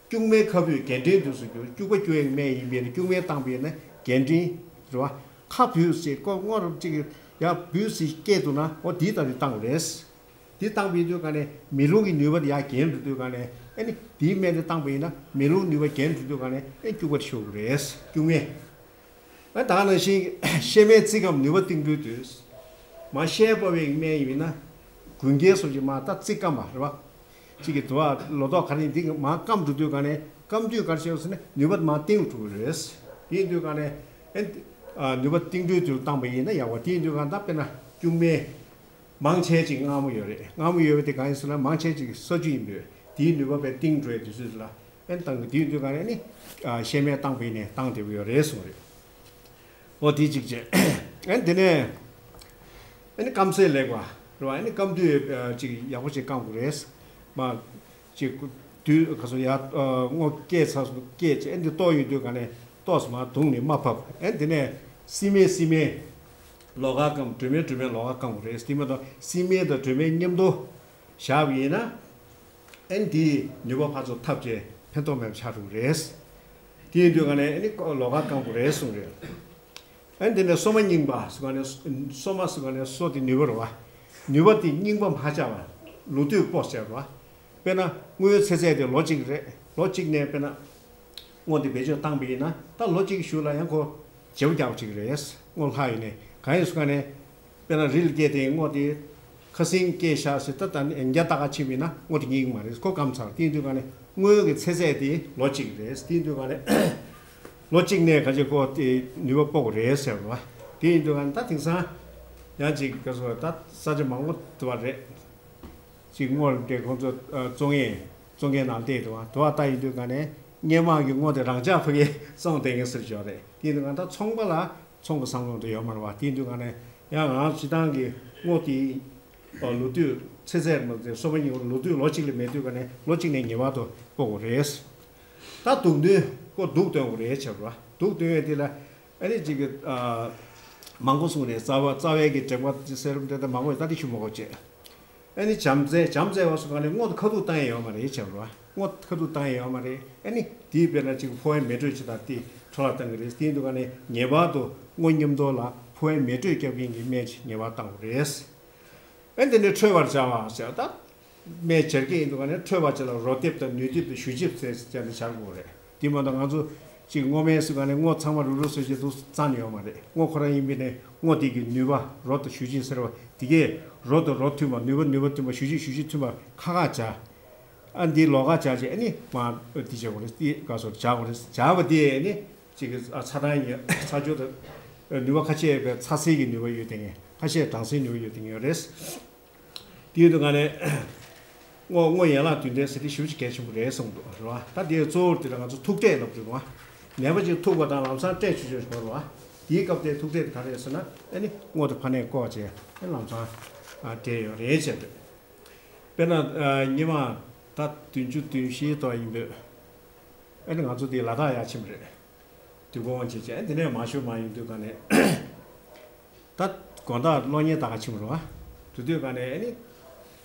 སྐྱུག་མའི་ཁ་སྦུས་རྒྱས་འབྲིང་དུས་སུ་འགྱུར། སྐྱུག་པ་སྐྱུག་ཡས་སྨན་ཡིན་པས་ན་སྐྱུག་མའི་བཏང་པ་ཡིན་ན་རྒྱས་འབྲིང་རེད་བ། ཁ་སྦུས་ཟེར་ཁོ་སྔོ་རུ་ཅིག་ཡར་སྦུས་ཟེར་སྐྱེས་འདུག་ན་འོ་དེའི་ལྟར་དུ་བཏང་དགོས་རེད། འདི་བཏང་པའི་དུས་ག་ནས་མེ་རླུང་གི་ནུས་པ་དེ་ཡར་རྒྱས་འགྲོ་དུས་ག་ནས་ཨ་ནི་དེའི་སྨན་དེ་བཏང་པ་ཡིན་ན་མེ་རླུང་ནུས་པ་རྒྱས་འགྲོ་དུས་ག་ནས་ཨ་ནི་སྐྱུག་པ་ཤོར་གི་རེད། སྐྱུག་མེ། ཨ་ད་ག་ནང་བཞིན་གཤེད་མའི་རྩིས་ཁམས་ནུས་པ་ཏིལ་འབྲུའི་དུས། མ་ཤེས་པ་བའི་སྨན་ཡིན་ན་དགུན་ཁའི་སོགས་ཀྱི་མ་ད་རྩི་སྐམ་པ་རེད་བ། གཅིག་གི་དུ་བ་ལོ་ཏོག་ག་རེ་འདི་མ་སྐམ་འགྲོ་དུས་ག་ནས་སྐམ་དུས་ག་རེ་བྱས་ཟེར་ན་ནུས་པ་མ་ཏིལ་འགྲོ་གི་རེད། དེ་ཡིན་དུས་ག་ནས་ཨ་ནུས་པ་ཏིལ་འབྲུའི་དུས་བཏང་པ་ཡིན་ན་ཡག་པ། དེ་ཡིན་དུས་ག་ད་དཔེར་ན་སྐྱུག་མེ། མང་ཆེ་ཅིག་མངར་མོ་ཡོད་རེད། མངར་མོ་ཡོད་པ་དེ་གང་ཡིན་ཟེར་ན་མང་ཆེ་ཅིག་ས་ཆུ་ཡིན་པས་དེའི་ནུས་པ་བས་གཏིང་འགྲོ་ཡའི་དུས་ཚོད་ལ་ཨན་བཏང་གི། དེའི་དུས་ག་ནས་ནི་ཤེལ་སྨན་བཏང་པ་ཡིན་ནས་བཏང་བསྡད་ཀྱི་ཡོད་རེད་གསུངས་རེད། འོ་དེ་གཅིག་བྱས། ཨན་དེ་ནས་ཨན་སྐམ་ཚད་ལེགས་པ་རེད་བ། ཨན་སྐམ་དུས་ཅིག་ཡག་པོ་ཅིག་སྐམ་དགོས་རེད། མ་ཅིག་དུས་ག་ཚོད་ཡར་སྔོ་སྐྱེས་ཚར་སོང་སྐྱེས་བྱས་ཨན་དེ་ལྟོགས་ཡོད་དུས་ག་ནས། ཏོག་ཙམ་མར་བརྡུངས་ནས་མར་ཕབ། ཨེ་དེ་ནས་སི་མེད་སི་མེད་ལོགས་ཀ་བསྐམ། སྒྲོན་མེ་སྒྲོན་མེ་ལོགས་ཀ་བསྐམ་དགོས་རེད། དེ་མ་གཏོགས་སི་མེད་དང་སྒྲོན་མེ་མཉམ་དུ་བཞག་པ་ཡིན་ན། ཨེ་འདིའི་ནུས་པ་ཕར་ཚུར་འཐབ་བྱས་ཕན་ཐོགས་མེད་པ་ཆགས་འགྲོ་གི་རེད། དེ་ཡིན་དུས་ག་ནས་ཨེ་ནི་ལོགས་ཀ་བསྐམ་དགོས་རེད་གསུངས་རེད། ཨེ་འདི་ནས་སོ་མ་རྙིང་པ་ཟེར་ག་ནས་སོ་མ་ཟེར་ག་ནས་སོ་དེ་ནུས་པ་རེད་བ། ནུས་པ་དེ་རྙིང་པ་མ་ཆགས་པ། ལོ་དུས་སྤོ་བྱས་རེད་བ། དཔེར་ན་དངུལ་ཚེ་ཚད་དེ་ལོ་གཅིག་རེད། ལོ་གཅིག་ནས་དཔེར་ན། སྔོ་འདི་བེད་སྤྱོད་བཏང་པ་ཡིན་ན་ད་ལོ་གཅིག་གཞུག་ལ་ཡང་ཁོ་བརྗེ་པོ་རྒྱག་པ་ཅིག་རེད། སྔོ་ལྷག་ཡིན་ནའི་གང་ཡིན་ཟེར་ག་ནས། དཔེར་ན་རི་ལ་སྐྱེས་ཏེ་སྔོ་དེ་ཁ་སེང་སྐྱེས་ཤག་ཟེར། ད་ད་ནི་ཉ་ལྟ་ག་ཕྱིན་པ་ཡིན་ན་སྔོ་དེ་རྙེད་ཀྱི་མ་རེད། ཁོ་སྐམ་ཚར། དེ་ཡིན་དུས་ག་ནས་སྔོ་གི་ཚེ་ཚད་དེ་ལོ་གཅིག་རེད། དེ་ཡིན་དུས་ག་ནས་ལོ་གཅིག་ནས་ག་ཅིག་ཁོ་དེ་ནུས་པ་སྤོ་དགོས་རེད་ཟེར་བ། དེ་ཡིན་དུས་ག་ནས་ད་དེང་སང་ཡང་ཅིག་ག་སོ་ད་ས་ཆ་མང་པོ་འདུ་བ་རེད། ཅིག་སྔོ་ལ་དེ་ཁོང་ཚོ་བཙོང་ཡས་བཙོང་མཁན་ནང་བལྟས་འདུག་བ། དུ་བ་ལྟ་ཡིན་དུས་ག་ནས་སྔོན་མ་གི་སྔོ་དེ་རང་འཇགས་ཕ་གིར་བཙོང་བསྡད་མཁན་ཟེར་ཅིག་ཡོད་རེད། དེ་ཡིན་དུས་ག་ད་ཚོང་པ་ལ་ཚོང་གི་བསམ་བློ་དེ་ཡོད་མ་རེད་བ། དེ་ཡིན་དུས་ག་ནས་ཡང་ང་རང་སྤྱི་བཏང་གི་སྔོ་དེ་ལོ་དུས་ཚེ་ཚད་མ་དེ་སོ་པ་ཉིན་ལོ་དུས་ལོ་གཅིག་ལས་མེད་དུས་ག་ནས་ལོ་གཅིག་ནས་ངེས་པར་དུ་སྤོ་དགོས་རེད། ད་དུག་འདོན་ཁོ་དུག་འདོན་དགོས་རེད་བྱས་པ། དུག་འདོན་ཡས་དེ་ལ་ཨ་ནི་ཅིག་གི་མང་པོ་གསུངས་རེད། རྩ་བ་རྩ་བའི་གི་དྲེག་པ་ཟེར་རུང་དེ་ལྟ་མང་པོ་ཡོད། ད་དེ་ཞུ་མ་དགོས་བྱས། ཨ་ནི་བྱམས་བརྩེ། བྱམས་བརྩེ་བ་སོགས་ག་ནས་སྔོ་དེ་ཁ་ཐུག་བཏང་ཡས་ཡོད་མ་རེད་བྱས་པ། སྔོ་ཁ་ཐུག་བཏང་ཡས་ཡོད་མ་རེད། ཨ་ནི་དེའི་དཔེར་ན་ཅིག་ཕོ་བའི་མེ་དྲོད་ཅིག་དང་དེ་འཕྲོ་བརླག་བཏང་གི་རེད། དེ་ཡིན་དུས་ག་ནས་ངེས་པར་དུ་སྔོ་མཉམ་དུ་ལ་ཕོ་བའི་མེ་དྲོད་སྐྱོབ་མཁན་གྱི་སྨན་ཅིག་ངེས་པར་བཏང་དགོས་རེད། ཨ་ནི་དེ་ནས་ཁྲོས་པར་བྱ་བ་ཟེར་ད། སྨན་སྦྱར་གྱི་ཡིན་དུས་ག་ནས་ཁྲོས་པ་ཅིག་ལ་རོ་ལྡེབ་དང་ནུས་ལྡེབ་དང་ཞུ་ལྡེབ་ཟེར་བྱས་ནས་སྦྱར་དགོས་རེད། དེ་མ་གཏོགས་ང་ཚོ་ཅིག་སྔོ་སྨན་ཟེར་ག་ནས་སྔོ་ཚང་མ་རུབ་རུབ་བཟོས་བྱས་འདུག་བཙལ་ནས་ཡོད་མ་རེད། སྔོ་ཁོ་རང་ཡིན་པས་ནས་སྔོ་དེ་གི་ནུས་པ་རོ་དང་ཞུ་ལྡེབ་ཟེར་བ་དེ་གས་རོ་དང་རོ་མཐུན་པ། ནུས་པ་ནུས་པ་མཐུན་པ། ཞུ་ལྡེབ་ཞུ་ལྡེབ་མཐུན་པ་ཁ་ཁ་སྦྱར། ཨ་འདི་ལོགས་ཀ་སྦྱར་བྱས་ཨ་ནི་མ་འདི་བྱེད་དགོས་རེད། དེ་ག་སོགས་སྦྱར་དགོས་རེད། སྦྱར་བ་དེ་ཨ་ནི་ཅིག་གི་ཚ་གྲང་ཡིན་ཚ་སྐྱོ་དང་ནུས་པ་ཁ་ཤས་པའི་ཚ་སེལ་གྱི་ནུས་པ་ཡོད་དེ་ངས་ཁ་ཤས་གྲང་སེལ་ནུས་པ་ཡོད་དེ་ངས་ཡོད་རེད། དེ་ཡིན་དུས་ག་ནས་སྔོ་སྔོ་ཡན་ལག་བདུན་ལྡན་ཟེར་དེ་ཞེ་པོ་ཅིག་གལ་ཆེན་པོ་རེད་གསུངས་འདུག་རེད་བ། ད་དེའི་གཙོ་བོར་དེ་ལ་ང་ཚོ་ཐུག་འཕྲད་ལབ་དུས་རེད་བ། ནད་པ་ཅིག་ཐུག་པ་དང་ལམ་སང་འཕྲད་ཆོག་ཆོག་ཞིག་རེད་བ། དེའི་སྐབས་དེ་ཐུག་འཕྲད་དེ་ག་རེ་རེད་ཟེར་ན་ཨ་ནི་སྔོ་དེ་ཕར་ནས་བཀོག་བྱས་ཨ་ལམ་སང་འཕྲད་ཡོད་རེད་བྱས་འདུག་དཔེར་ན་ཉི་མ་ད་བདུན་ཅུ་བདུན་བཞིའི་ཐོག་ཡིན་པས་ཨ་ནི་ང་ཚོ་དེ་ལ་དྭགས་ཡར་ཕྱིན་པ་རེད། དུས་འཁོར་དབང་བྱེད་ཅེས་འདི་ནས་མ་ཞུ་མ་ཡོང་དུས་ག་ནས། ད་དགོང་དག་གློག་བརྙན་ལྟ་ག་ཕྱིན་པ་རེད་བ། དེ་དུས་ག་ནས་ཨ་ནི།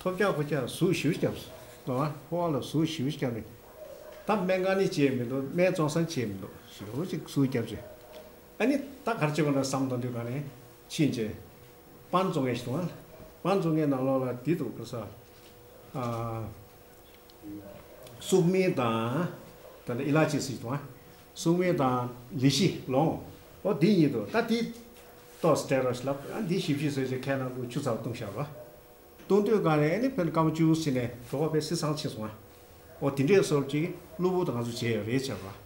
ཐོབ་རྒྱག་ཁོ་རྒྱག་ཟུག་ཞེ་པོ་བརྒྱབ་སོང་བ། ཕོ་བ་ལ་ཟུག་ཞེ་པོ་བརྒྱབ་ནས། ད་སྨན་ཁང་ནས་བྱས་མི་འདུག་སྨན་བཙོང་ས་བྱས་མི་འདུག་ཞེ་པོ་ཅིག་ཟུག་བརྒྱབ་བྱས། ཨ་ནི་ད་ག་རེ་བྱེད་དགོས་ན་བསམ་བཏང་དུས་ག་ནས་ཕྱིན་བྱས། པན་བཙོང་མཁན་ཞིག་འདུག་བ། པན་བཙོང་མཁན་ནང་ལོགས་ལ་དེ་འདུག་ག་ས། ཨ། སུག་སྨན་དང་། ད་ནི་ཨི་ལ་ཅི་ཟེར་གྱི་འདུག་ཨ། སུག་སྨན་དང་ལི་ཤི་ལོང་། ཨོ་འདི་གཉིས་འདུག་ད་འདི་ཏོག་སྤྲད་རོགས་ཞེས་ལབ། ཨ་འདི་ཞིབ་ཞིབ་བཟོས་བྱས་ཁའི་ནང་དུ་ཆུ་ཚ་བོ་བཏུང་བཞག་རོགས། བཏུང་དུས་ག་ནས་ཨ་ནི་ཕན་སྐར་མ་བཅུ་ཟིན་ནས་གྲོད་ཁོག་དཔེ་སི་སང་ཕྱིན་སོང་ཨ། ཨོ་དེ་འདྲས་སོར་ཅིག་གློ་བུར་དུ་ང་ཚོ་བྱས་ཡོད་རེད་བྱས་རོགས།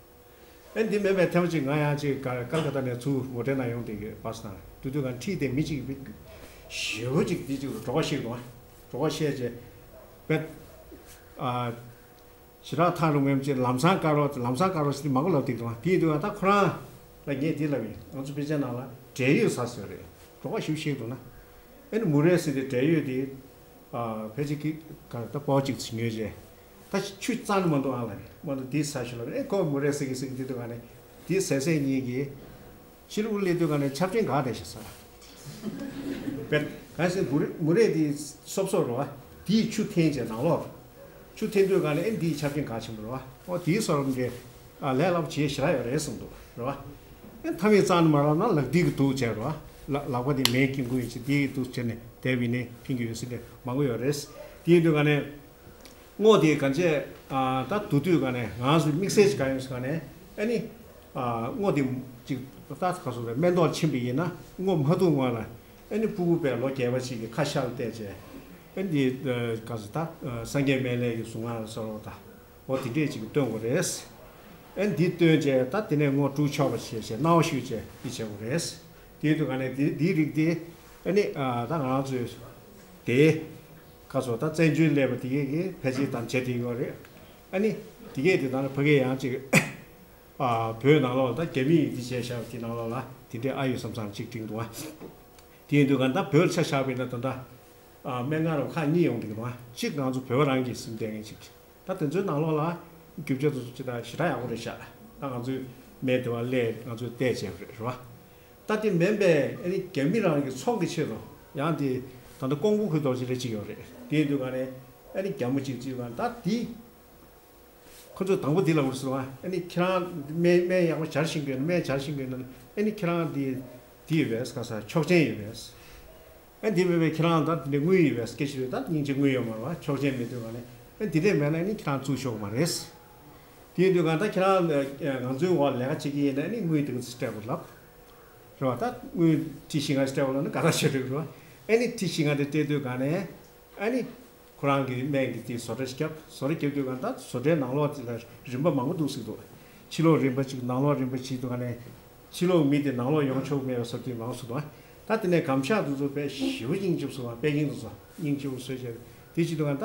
ཨེ་འདི་མེད་པའི་ཐེངས་གཅིག་ང་ཡང་ཅིག་ཀལ་ཀལ་ཀ་ཏ་ནས་ཚུར་མོ་ཊའི་ནང་ཡོང་དེ་གི་བར་སྣང་དུས་དུས་གང་ཁྲིད་དེ་མི་གཅིག་ཞེ་པོ་ཅིག་འདི་ཅིག་གྲོད་ཁོག་བཤིག་འདུག་ཨ། གྲོད་ཁོག་བཤིག་རྗེས་བེད། ཨ། ཞེ་དྲག་ཐག་རིང་མོ་ཅིག་ལམ་སང་བཀག་རོགས་ལམ་སང་བཀག་རོགས་ཟེར་དེ་མང་པོ་ལབ་དེ་འདུག་ཨ། དེ་ཡིན་དུས་ད་ཁོ་རང་ལ་ངས་འདི་ལབ་ཡིན། ང་ཚོ་དཔེ་ཆའི་ནང་ལ་འབྲས་ཡོས་ཟ་ཟེར་རེད། གྲོད་ཁོག་ཞེ་པོ་བཤིག་འདུག་ན། ཨེ་ནི་མུ་རེ་ཟེར་དེ་འབྲས་ཡོས་དེ། ཨ། ཕལ་ཆེར་གི་ག་ད་པོ་གཅིག་ཙམ་ཉོས་རྗེས། ད་ཆུ་རྩ་ནས་མ་འདུག་ཨ་ལ་ནི་མ་འདུག་འདི་ཟ་ཞུ་ལ་ཨེ་ཁོ་མུ་རེ་ཟེར་གི་ཟེར་གི་འདི་འདུག་ཨ་ནི་འདི་ཟས་ཟས་གཉིས་ཀྱིས་ཕྱི་ལུགས་སླེབས་དུས་ག་ནས་ཆབ་ཆེན་འགག་བསྡད་ཤག་ཟ། བེད་གང་ཟེར་མུ་རེ་མུ་རེ་འདི་སོབ་སོབ་རེད་བ། འདིས་ཆུ་འཐེན་བྱས་ནང་ལོགས་ཆུ་འཐེན་དུས་ག་ནས་ཨེ་འདིའི་ཆབ་ཆེན་འགག་ཆེན་པོ་རེད་བ། ཨོ་དེའི་སོར་འདི་ལས་སླ་པོ་བྱེད་ཞེ་དྲག་ཡོད་རེད་གསུངས་འདུག་རེད་བ། ཨེ་མཐའ་མའི་རྩ་ནས་མ་རག་ན་ལག་མཐིལ་གྱི་དུག་བྱས་རེད་བ། ལག་ལག་པ་འདི་མེའི་དཀྱིལ་འཁོར་ཡིན་ཕྱིན་འདི་གི་དུག་བྱས་ནས་བསྡད་པ་ཡིན་ནའི་ཕན་གྱི་ཡོད་ཟེར་ནས་མང་པོ་ཡོད་རེད། དེ་ཡིན་དུས་ག་ནས། སྔོ་དེ་ག་འཇས། ད་དུ་དུས་ག་ནས་ང་ཚོའི་དམིགས་བསལ་གྱི་ག་ཡོང་ཟེར་ག་ནས་ཨ་ནི། སྔོ་དེ་ཅིག་ད་ག་སོ་རེད་སྨན་ཐོག་ཕྱིན་པ་ཡིན་ན་སྔོ་མ་འཐུང་སྔོན་ལ་ཨ་ནི་ཕྲུ་གུ་དཔེ་ལོ་བརྒྱད་པ་ཅིག་གི་ཁ་ཤར་བལྟས་བྱས་ཨ་ནི་ག་ཟེར་ད་སངས་རྒྱས་སྨན་བླའི་གི་གཟུངས་སྔགས་ལ་སོགས་པ་ད་འོ་དེ་འདྲས་ཅིག་གི་སྟོན་དགོས་རེད། ཨ་ནི་འདི་སྟོན་བྱས་ད་དེ་ནས་སྔོ་དཀྲུག་ཆོག་པ་བྱས་བྱས་སྣང་བ་ཤུགས་བྱས་འདི་བྱེད་དགོས་རེད། དེའི་དུས་ག་ནས་འདི་འདིའི་རིགས་དེ་ཨ་ནི་ད་ང་རང་ཚོས་དེ། ཁ་སོ་ད་བཙན་བྱོལ་སླེབས་པ་དེ་གས་ཀྱི་ཕལ་ཆེར་དམ་བཅའ་དེ་ཡོད་རེད། ཨ་ནི་དེ་གས་དེ་དང་ཕ་གས་ཡང་ཅིག་ཨ་བོད་ནང་ལོགས་ལ་ད་རྒྱ་མིས་ཡིན་དེ་བྱས་བཞག་པ་དེ་ནང་ལོགས་ལ་དེ་འདྲའི་ཨ་ཡོད་བསམ་བསམ་ཅིག་དྲན་འདུག་ཨ། དེ་ཡིན་དུས་ག་ད་བོད་ལ་ཆ་བཞག་པ་ཡིན་ན་ད་ལྟ་ཨ་སྨན་ཁང་རུ་ཁག་གཉིས་ཡོང་གི་འདུག་ཨ། གཅིག་ང་ཚོ་བོད་པ་རང་གིས་ཟིན་བསྡད་མཁན་ཅིག་ད་དེ་ཚོའི་ནང་ལོགས་ལ་རྒྱུ་ཆ་དེ་ཚོ་ཅི་ད་ཞེ་དྲག་ཡག་པོ་རེད་ཤག་ད་ང་ཚོའི་ སྨན་དེ་བ་ལས་ང་ཚོས་བལྟས་བྱས་པ་རེད། རེད་བ། ད་དེ་མིན་པས་ཨ་ནི་རྒྱ་མི་རང་གི་ཚོང་གི་ཆེད་དུ་ཡང་དེ་ད་ལྟ་ཀོང་པོ་ཁུལ་རྡོ་རྗེ་ལ་གཅིག་ཡོད་རེད། དེ་ཡིན་དུས་ག་ནས་ཨ་ནི་རྒྱ་མོ་གཅིག་བརྩིས་པ་ད་དེ། ཁོ་ཚོས་དང་པོ་འདི་ལབ་དགོས་སོང་ཨ། ཨ་ནི་ཁྱེད་རང་སྨན་སྨན་ཡག་པོ་སྦྱར་ཤེས་ཀྱི་ཡོད་ན། སྨན་སྦྱར་ཤེས་ཀྱི་ཡོད་ན། ཨ་ནི་ཁྱེད་རང་འདི་འདི་ཡོད་པས་ག་ས་ཆོག་མཆན་ཡོད་པས། ཨ་འདི་མེད་པས་ཁྱེད་རང་ད་འདི་ནས་དངུལ་ཡོད་པས་སྐད་ཆ་ཡོད། ད་སྙིང་རྗེ་དངུལ་ཡོད་མ་རེད་བ། ཆོག་མཆན་མེད་དུས་ག་ནས་ཨ་འདི་འདྲས་མེད་ན་ཨ་ནི་ཁྱེད་རང་བཙུགས་ཆོག་གི་མ་རེད། དེ་ཡིན་དུས་ག་ད་ཁྱེད་རང་ང་ཚོའི་འོག་ལས་ཀ་བྱེད་ཀྱི་ཡིན་ན་ཨ་ནི་དངུལ་འདི་ག་ཚོད་སྤྲད་དགོས་ལབ། རེད་བ། ད་དངུལ་ཁྲི་བཞི་ལྔ་སྤྲད་པ་ལ་ནི་དགའ་ཐག་ཆོད་རེད། རེད་བ། ཨ་ནི་ཁྲི་བཞི་ལྔ་དེ་སྤྲད་དུས་ག་ནས་ཨ་ནི་ཁོ་རང་གི་སྨན་གྱི་དེ་བཟོ་གྲྭ་བརྒྱབ། བཟོ་གྲྭ་བརྒྱབ་དུས་ག་ད་བཟོ་གྲྭའི་ནང་ལོགས་དེ་ལ་རིན་པ་མང་པོ་འདུག་ཟེར་འདུག་ཕྱི་ལོགས་རིན་པ་གཅིག་ནང་ལོགས་རིན་པ་གཅིག་འདུག་ག་ནས་ཕྱི་ལོགས་མི་དེ་ནང་ལོགས་ཡོང་ཆོག་མེད་པའི་བཟོ་གྲྭ་དེ་མང་པོ་ཟེར་འདུག་ད་དེ་ནས་གམ་ཤག་དེ་ཚོ་དཔེ་ཞེ་པོ་སྙིང་རྗེ་པོ་བཟོ་བ། པེ་ཀིང་དེ་ཚོ་སྙིང་རྗེ་པོ་བཟོས་བྱས་དེ་བྱེད་དུས་ག་ད་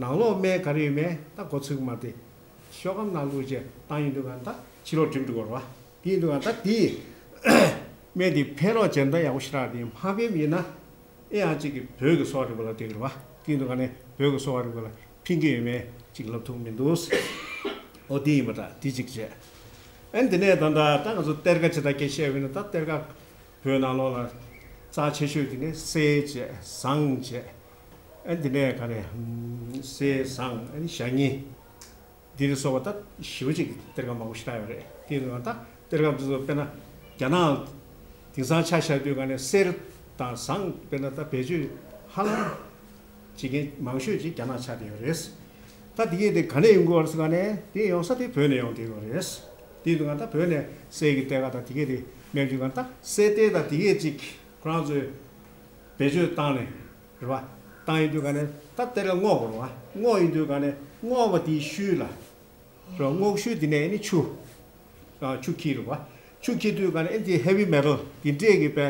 ནང་ལོགས་སྨན་ག་རེ་ཡོད་མེད་ད་མགོ་ཚོད་ཀྱི་མ་རེད། དེ་ཤོག་སྒམ་ནང་བླུགས་བྱས་བཏང་ཡོང་དུས་ག་ད་ཕྱི་ལོགས་འགྲིམ་འགྲོ་གི་རེད་བ། དེ་ཡིན་དུས་ག་ད་དེ་སྨན་དེ་ཕན་ལོག་སྦྱར་ན་ཡག་པོ་ཞེ་དྲག་དེ་མ་ཕན་པ་ཡིན་ན་ཨེ་ཡང་གཅིག་གི་བོད་ཀྱི་གསོ་བ་རིག་པ་ལ་དེ་གི་རེད་བ། དེ་ཡིན་དུས་ག་ནས་བོད་ཀྱི་གསོ་བ་རིག་པ་ལ་ཕན་གྱི་ཡོད་མེད་གཅིག་ལབ་ཐུབ་མི་འདུག་ཨོ་དེ་ཡིན་པ་འདྲ། དེ་གཅིག་བྱས། ཨ་ནི་དེ་ནས་ད་ད་ད་ང་ཚོ་གཏེར་ཁ་ཇི་ལྟར་སྐད་བཤད་པ་ཡིན་ན། ད་གཏེར་ཁ་བོད་ནང་ལོགས་ལ་རྩ་ཆེ་ཤོས་དེ་ནས་གསེར་བྱས། ཟངས་བྱས། ཨ་ནི་དེ་ནས་ག་རེ། གསེར་ཟངས། ཨ་ནི་ཞ་སྙིང་། འདི་ལ་སོགས་པ་ད་ཞེ་པོ་ཅིག་གཏེར་ཁ་མང་པོ་ཞེ་དྲག་ཡོད་རེད། དེ་ཡིན་ན་ད་གཏེར་ཁ་འདི་ཚོ་དཔེར་ན་རྒྱ་ནག་དེང་སང་ཆ་བཞག་དུས་ག་ནས་གསེར་དང་ཟངས་དཔེར་ན་ད་བེད་སྤྱོད་ཧ་ལམ་བྱེད་མཁན་མང་ཤོས་ཅིག་རྒྱ་ནག་ཆགས་བསྡད་ཡོད་རེད། ད་དེ་གས་དེ་ག་ནས་ཡོང་གི་ཡོད་རེད་ཟེར་ག་ནས་དེ་ཡོང་ས་དེ་བོད་ནས་ཡོང་བསྡད་ཡོད་རེད། དེ་ཡིན་དུས་ག་ད་བོད་ནས་གསེར་གྱི་གཏེར་ཁ་དང་དེ་གས་དེ་མེད་དུས་ག་ད་གསེར་གཏེར་དང་དེ་གས་ཅིག་ཁོ་རང་ཚོས་བེད་སྤྱོད་བཏང་ནས། རེད་བ། བཏང་ཡིན་དུས་ག་ནས་ད་གཏེར་ཁ་བསྔོག་དགོས་རེད་བ། བསྔོག་ཡིན་དུས་ག་ནས་བསྔོག་པ་དེའི་ཤུལ་ལ། རེད་བ། བསྔོག་ཤུལ་དེ་ནས་ནི་ཆུ། ཨ། ཆུ་འཁྱེར་རེད་བ། ཆུ་འཁྱེར་དུས་ག་ནས་ཨེ་འདི་ཧེ་བི་མེ་ཊལ་དེ་འདྲས་ཀྱི་དཔེ་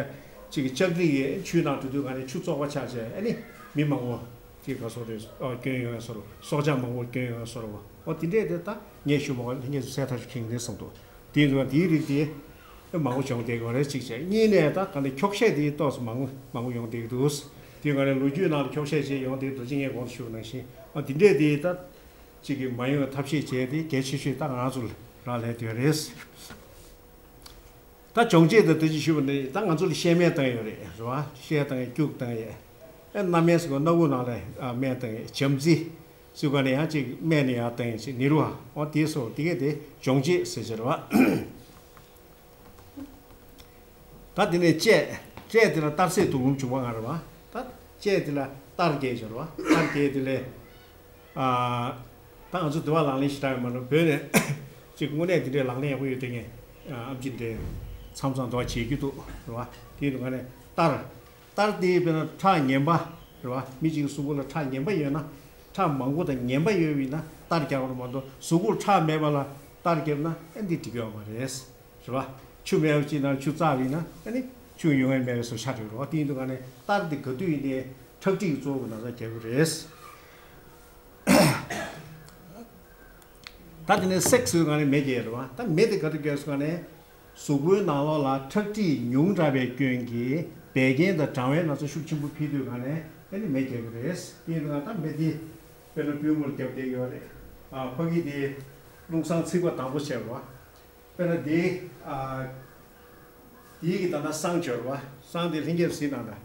ཅིག་གི་ལྕགས་རིགས་ཀྱི་ཆུའི་ནང་འགྲོ་དུས་ག་ནས་ཆུ་བཙོག་པ་ཆགས་བྱས་ཨེ་ནི་མི་མང་པོ་དེ་ག་སོགས་རེད། ཨ། སྐྱོན་ཡོང་ཡ་སོགས་རེད། སྲོག་ཆགས་མང་པོ་སྐྱོན་ཡོང་ཡ་སོགས་རེད་བ། འོ་དེ་འདྲས་དེ་ད་ངས་ཞུ་མ་དགོས། ལྷན་རྒྱས་ཚོ་གསལ་ཐག་ཆོད་མཁྱེན་གྱི་རེད་བསམ་འདུག་དེ་ཡིན་དུས་དེའི་རིགས་དེ་མང་པོ་བྱུང་བསྡད་ཀྱི་རེད་གཅིག་བྱས། གཉིས་ནས་ད་ག་ནས་འཁྱོག་བཤད་དེ་ཏོག་ཙམ་མང་མང་པོ་ཡོང་བསྡད་ཀྱི་འདུག་དེ་ག་ནས་ལོ་རྒྱུས་ནང་ལ་འཁྱོག་བཤད་བྱས་ཡོང་བསྡད་འདུག་ཅིག་ངས་གོང་དུ་ཞུས་པ་ནང་བཞིན། ཨ། དེ་འདྲས་དེ་ད་གཅིག་གི་མ་ཡོང་བའི་ཐབས་ཤེས་བྱས་ཏེ་གལ་ཆེ་ཤོས་ད་ང་ཚོ་ལ་རག་ལས་དེ་རེད། ད་སྦྱོང་བྱེད་དང་དེ་ཅིག་ཞུས་པ་ནི་ད་ང་ཚོ་ལ་བཤལ་སྨན་བཏང་ཡོད་རེད། རེད་བ། བཤལ་བཏང་ཡས། སྐྱུག་བཏང་ཡས། ཨེ། སྣ་སྨན་ཟེར་བ་སྣ་བུག་ནང་ལ། ཨ། སྨན་བཏང་ཡས། བྱམས་བརྩེ་ཟེར་བ་ནས་ཡང་གཅིག་སྨན་ནས་ཡར་བཏང་ཡས་ཅིག་ནི་རུ་བ། འོ་དེ་སོགས་དེ་གས་དེ་སྦྱོང་བྱེད་ཟེར་གྱི་རེད་བ། ད་དེ་ནས་དཔྱད། དཔྱད་དེ་ལ་གཏར་སྲེག་དུགས་ལུམས་འབྱུང་བ་ལྔ་རེད་བ། ད་དཔྱད་དེ་ལ་གཏར་རྒྱག་ཅིག་རེད་བ། གཏར་རྒྱག་དེ་ལས། ཨ། ད་ང་ཚོ་དུ་བ་ལག་ལེན་ཞེ་དྲག་ཡོད་མ་རེད། བོད་ནས་ཅིག་དངོས་གནས་དེ་འདྲའི་ལག་ལེན་ཡག་པོ་ཡོད་དེ་ངས། ཨ། ཨམ་ཆི་འདྲའི་མཚམས་མཚམས་དུ་བ་བྱེད་རྒྱུ་འདུག་རེད་བ། དེ་ཡིན་དུས་ག་ནས་གཏར། གཏར་དེ་དཔེར་ན་ཁྲག་ངན་པ་རེད་བ། མི་གཅིག་གི་གཟུགས་པོ་ལ་ཁྲག་ངན་པ་ཡོད་ན། ཁྲག་མང་པོ་དང་ངན་པ་ཡོད་པ་ཡིན་ན་གཏར་རྒྱག་པ་མ་གཏོགས་གཟུགས་པོར་ཁྲག་མེད་པ་ལ་གཏར་བརྒྱབ་ན་ཨ་འདི་འགྲིག་གི་ཡོད་མ་རེད། རེད་བ། ཆུ་མེད་པ་ཅིག་ནང་ཆུ་བཙགས་པ་ཡིན་ན་ཨ་ནི་ཆུ་ཡོང་ཡ་མེད་པའི་བཟོ་ཆགས་འགྲོ་གི་རེད་བ། དེ་ཡིན་དུས་ག་ནས་གཏར་འདི་ག་དུས་ཡིན་ནའི་ཁྲག་མཁྲིས་ཀྱི་གཙོ་བོ་གི་ན་ཚ་རྒྱག་གི་རེད། ད་དེ་ནས་སྲེག་ཟེར་ག་ནས་མེ་རྒྱག་རེད་བ། ད་མེ་དེ་ག་དུས་རྒྱག་ཟེར་ག་ནས་གཟུགས་པོའི་ནང་ལོགས་ལ་ཁྲག་མཁྲིས་ཉུང་དྲགས་པའི་སྐྱོན་གྱིས་བད་ཀན་དང་གྲང་བའི་ན་ཚ་ཤུགས་ཆེན་པོ་འཕེལ་དུས་ག་ནས་ཨ་ནི་མེ་རྒྱག་གི་རེད། དེ་ཡིན་དུས་ག་ད་མེ་དེ་དཔེར་ན་པུས་མོར་བརྒྱབ་བསྡད་ཡོད་རེད། ཨ། ཕ་གི་དེ་རླུང་བསང་ཚིགས་པ་དང་པོ་བྱས་རེད་བ། དཔེར་ན་དེ། ཨ། དེའི་གི་ད་ལྟ་བསང་སྦྱོར་བ། བསང་དེ་ལྷན་རྒྱས་གཟིགས་གནང་དང་།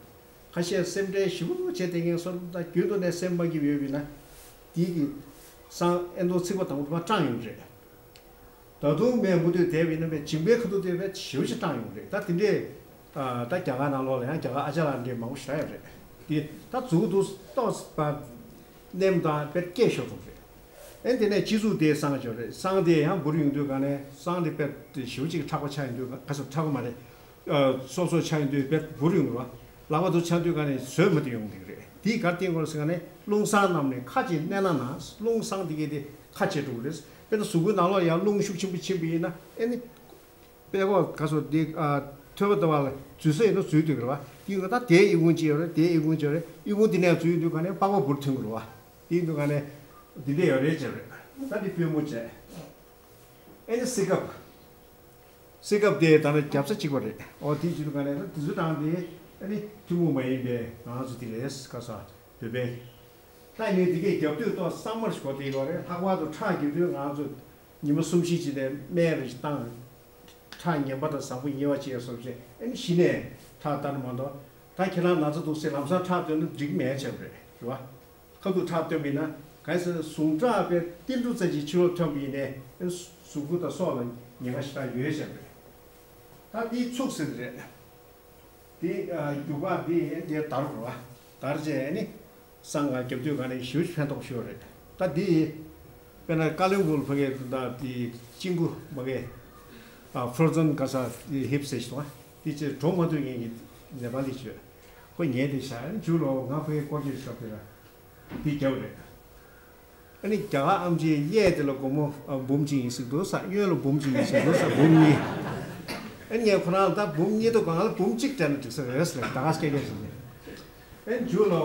ཁ་ཤས་སེམས་ཁྲལ་ཞེ་པོ་བྱས་བསྡད་མཁན་ཚོ་ད་རྒྱུན་དུ་ནས་སེམས་མ་སྐྱིད་པ་ཡོད་པ་ཡིན་ན། དེའི་གི་བསང་ཨེ་འདོ་ཚིགས་པ་དང་པོ་དེ་མར་སྐྲངས་ཡོང་གི་རེད། ད་དུང་མེ་མུ་མཐུད་བསྡད་པ་ཡིན་ན་མེ་མཇིང་པའི་ཁ་ཐུག་དེ་བས་ཞེ་པོ་ཅིག་སྐྲངས་ཡོང་གི་རེད། ད་དེ་འདྲས། ཨ། ད་རྒྱ་གར་ནང་ལོགས་ལ་ཡང་རྒྱ་གར་ཨ་ཅག་ལགས་འདྲས་མང་པོ་ཞེ་དྲག་ཡོད་རེད། དེ་ད་མཛུབ་གུ་ཏོག་ཙམ་མནན་དང་དཔེ་སྐད་ཤོར་འགྲོ་གི་རེད། ཨེ། དེ་ནས་སྤྱི་གཙུག་དེ་བསང་སྦྱོར་རེད། བསང་དེ་ཡང་འབུར་ཡོང་དུས་ག་ནས་བསང་དེ་དཔེ་ཞེ་པོ་ཅིག་མཁྲེགས་པོ་ཆགས་ཡོང་དུས། ག་ཚོད་མཁྲེགས་པོ་མ་རེད། ཨ། སོབ་སོབ་ཆགས་ཡོང་དུས་དཔེ་འབུར་ཡོང་རེད་བ། ལག་པ་དུ་ཆགས་དུས་ག་ནས་བཟོད་མ་ཐུབ་ཡོང་གི་རེད། དེ་ག་རེ་བསྟན་དགོས་རེད་ཟེར་ག་ནས་རླུང་བསང་བསྣམས་ནས་ཁ་ཅིག་མནན་ན་ན་རླུང་བསང་དེ་གས་དེ་ཁ་བཅད་འགྲོ་གི་རེད། དཔེར་ན་གཟུགས་པོའི་ནང་ལོགས་ཡང་རླུང་ཤུགས་ཆེན་པོ་ཕྱིན་པ་ཡིན་ན་ཨེ་ནི། པད་ཀོག་ག་ཚོད་འདི། ཨ། ཐོད་པ་ལྟ་བུ་ལ་འཛུལ་ས་ཡིན་ན་འཛུལ་སྡོད་ཀྱི་རེད་བ། དེ་ཡིན་ན་ད་དེའི་ཨི་ཁུང་ཅིག་ཡོད་རེད། དེའི་ཨི་ཁུང་ཅིག་ཡོད་རེད། ཨི་ཁུང་འདི་ནས་འཛུལ་ཡོང་དུས་ག་ནས་པགས་པ་འབུར་ཐོན་གྱི་རེད་བ། དེ་ཡིན་དུས་ག་ནས་འདི་འདྲས་ཡོད་རེད་ཅེས་རེད། ད་འདི་པུས་མོ་བྱས། ཨེ་ནི་སི་ཀབ། སི་ཀབ་དེ་ད་ནི་རྒྱབ་ས་གཅིག་པ་རེད། འོ་དེ་བྱེད་དུས་ག་ནས་ད་དེ་ཚོ་དང་དེ་ཨེ་ནི་ཐུན་མོང་མ་ཡིན་པའི་ང་ཚོ་དེ་རེད། ག་ས་བོད་པའི། ད་ཡིན་ནའི་དེ་གས་རྒྱབ་དུས་ཏོག་གཙང་མར་ཞིག་གོ་དེ་ཡོད་རེད། ལྷག་པར་དུ་ཁྲག་རྒྱག་དུས་ང་ཚོ་ཉི་མ་གསུམ་བཞི་ཅིག་ནས་སྨན་རེ་ཞིག་བཏང་། ཁྲག་ངན་པ་དང་བཟང་པོ་ཉེ་བ་བྱས་སོགས་བྱས། ཨ་ནི་གཞི་ནས་ཁྲག་བཏང་མ་གཏོགས། ད་ཁྱེད་རང་ན་ཚ་འདུག་ཟེར་ལམ་སང་ཁྲག་བཏོན་ན་འགྲིག་མེད་བྱས་པ་རེད། རེད་བ། ཁ་ཐུག་ཁྲག་བཏོན་པ་ཡིན་ན་གང་ཟེར་ཟུངས་ཁྲག་པའི་ཏིལ་འབྲུ་ཙམ་ཅིག་ཕྱི་ལོགས་ཐོན་པ་ཡིན་ནའི། ཨ་ནི་གཟུགས་པོ་དང་སྲོག་ལ་ཉེན་ཁ་ཞེ་དྲག་ཡོད་བྱས་པ་རེད། ད་དེའི་ཚུགས་ཟེར་དེ་རེད། དེ་ཨ་རྒྱུག་པ་དེ་དེ་དར་བ། དར་རྗེས་ནི་སང་ག་རྒྱབ་དུས་ག་ནས་ཞེ་པོ་ཕན་ཐོགས་ཤོར་རེད། ད་དེ་དཔེར་ན་ཀ་ལོན་སྦུག་ཕ་གི་ད་དེ་ཅིང་གུ་མ་གི་ཨ་ཧྥོ་རོ་ཛན་ག་ས་དེ་ཧིབ་ཟེར་ཞིག་འདུག་དེ་ཅེས་འགྲོ་མ་ཐུབ་མཁན་གྱི་ནེ་པ་ལི་བྱོས། ཁོ་ཉལ་དེ་བཞག་ཨ་ནི་མཇུག་ལོ་ང་ཕ་གི་སྐོར་སྐྱོད་ཞོག་དེ་ལ་དེ་རྒྱབ་རེད། ཨ་ནི་རྒྱ་གར་ཨམ་ཆིའི་གཡས་དེ་ལ་སྒོར་མོ་ཨ་འབུམ་གཅིག་ཡིན་ཟེར་འདུག་ས། གཡོན་ལ་འབུམ་གཅིག་ཡིན་ཟེར་འདུག་ས། འབུམ་གཉིས། ཨ་ནི་ངས་ཁོ་རང་ལ་ད་འབུམ་གཉིས་འདུག་ག་ང་ལ་འབུམ་གཅིག་སྤྲད་ན་འགྲིག་ས་རེད་ཟེར་ལབ། ད་ག་སྐད་ཆ་ཞིག་ནས། ཨ་ནི་མཇུག་ལ་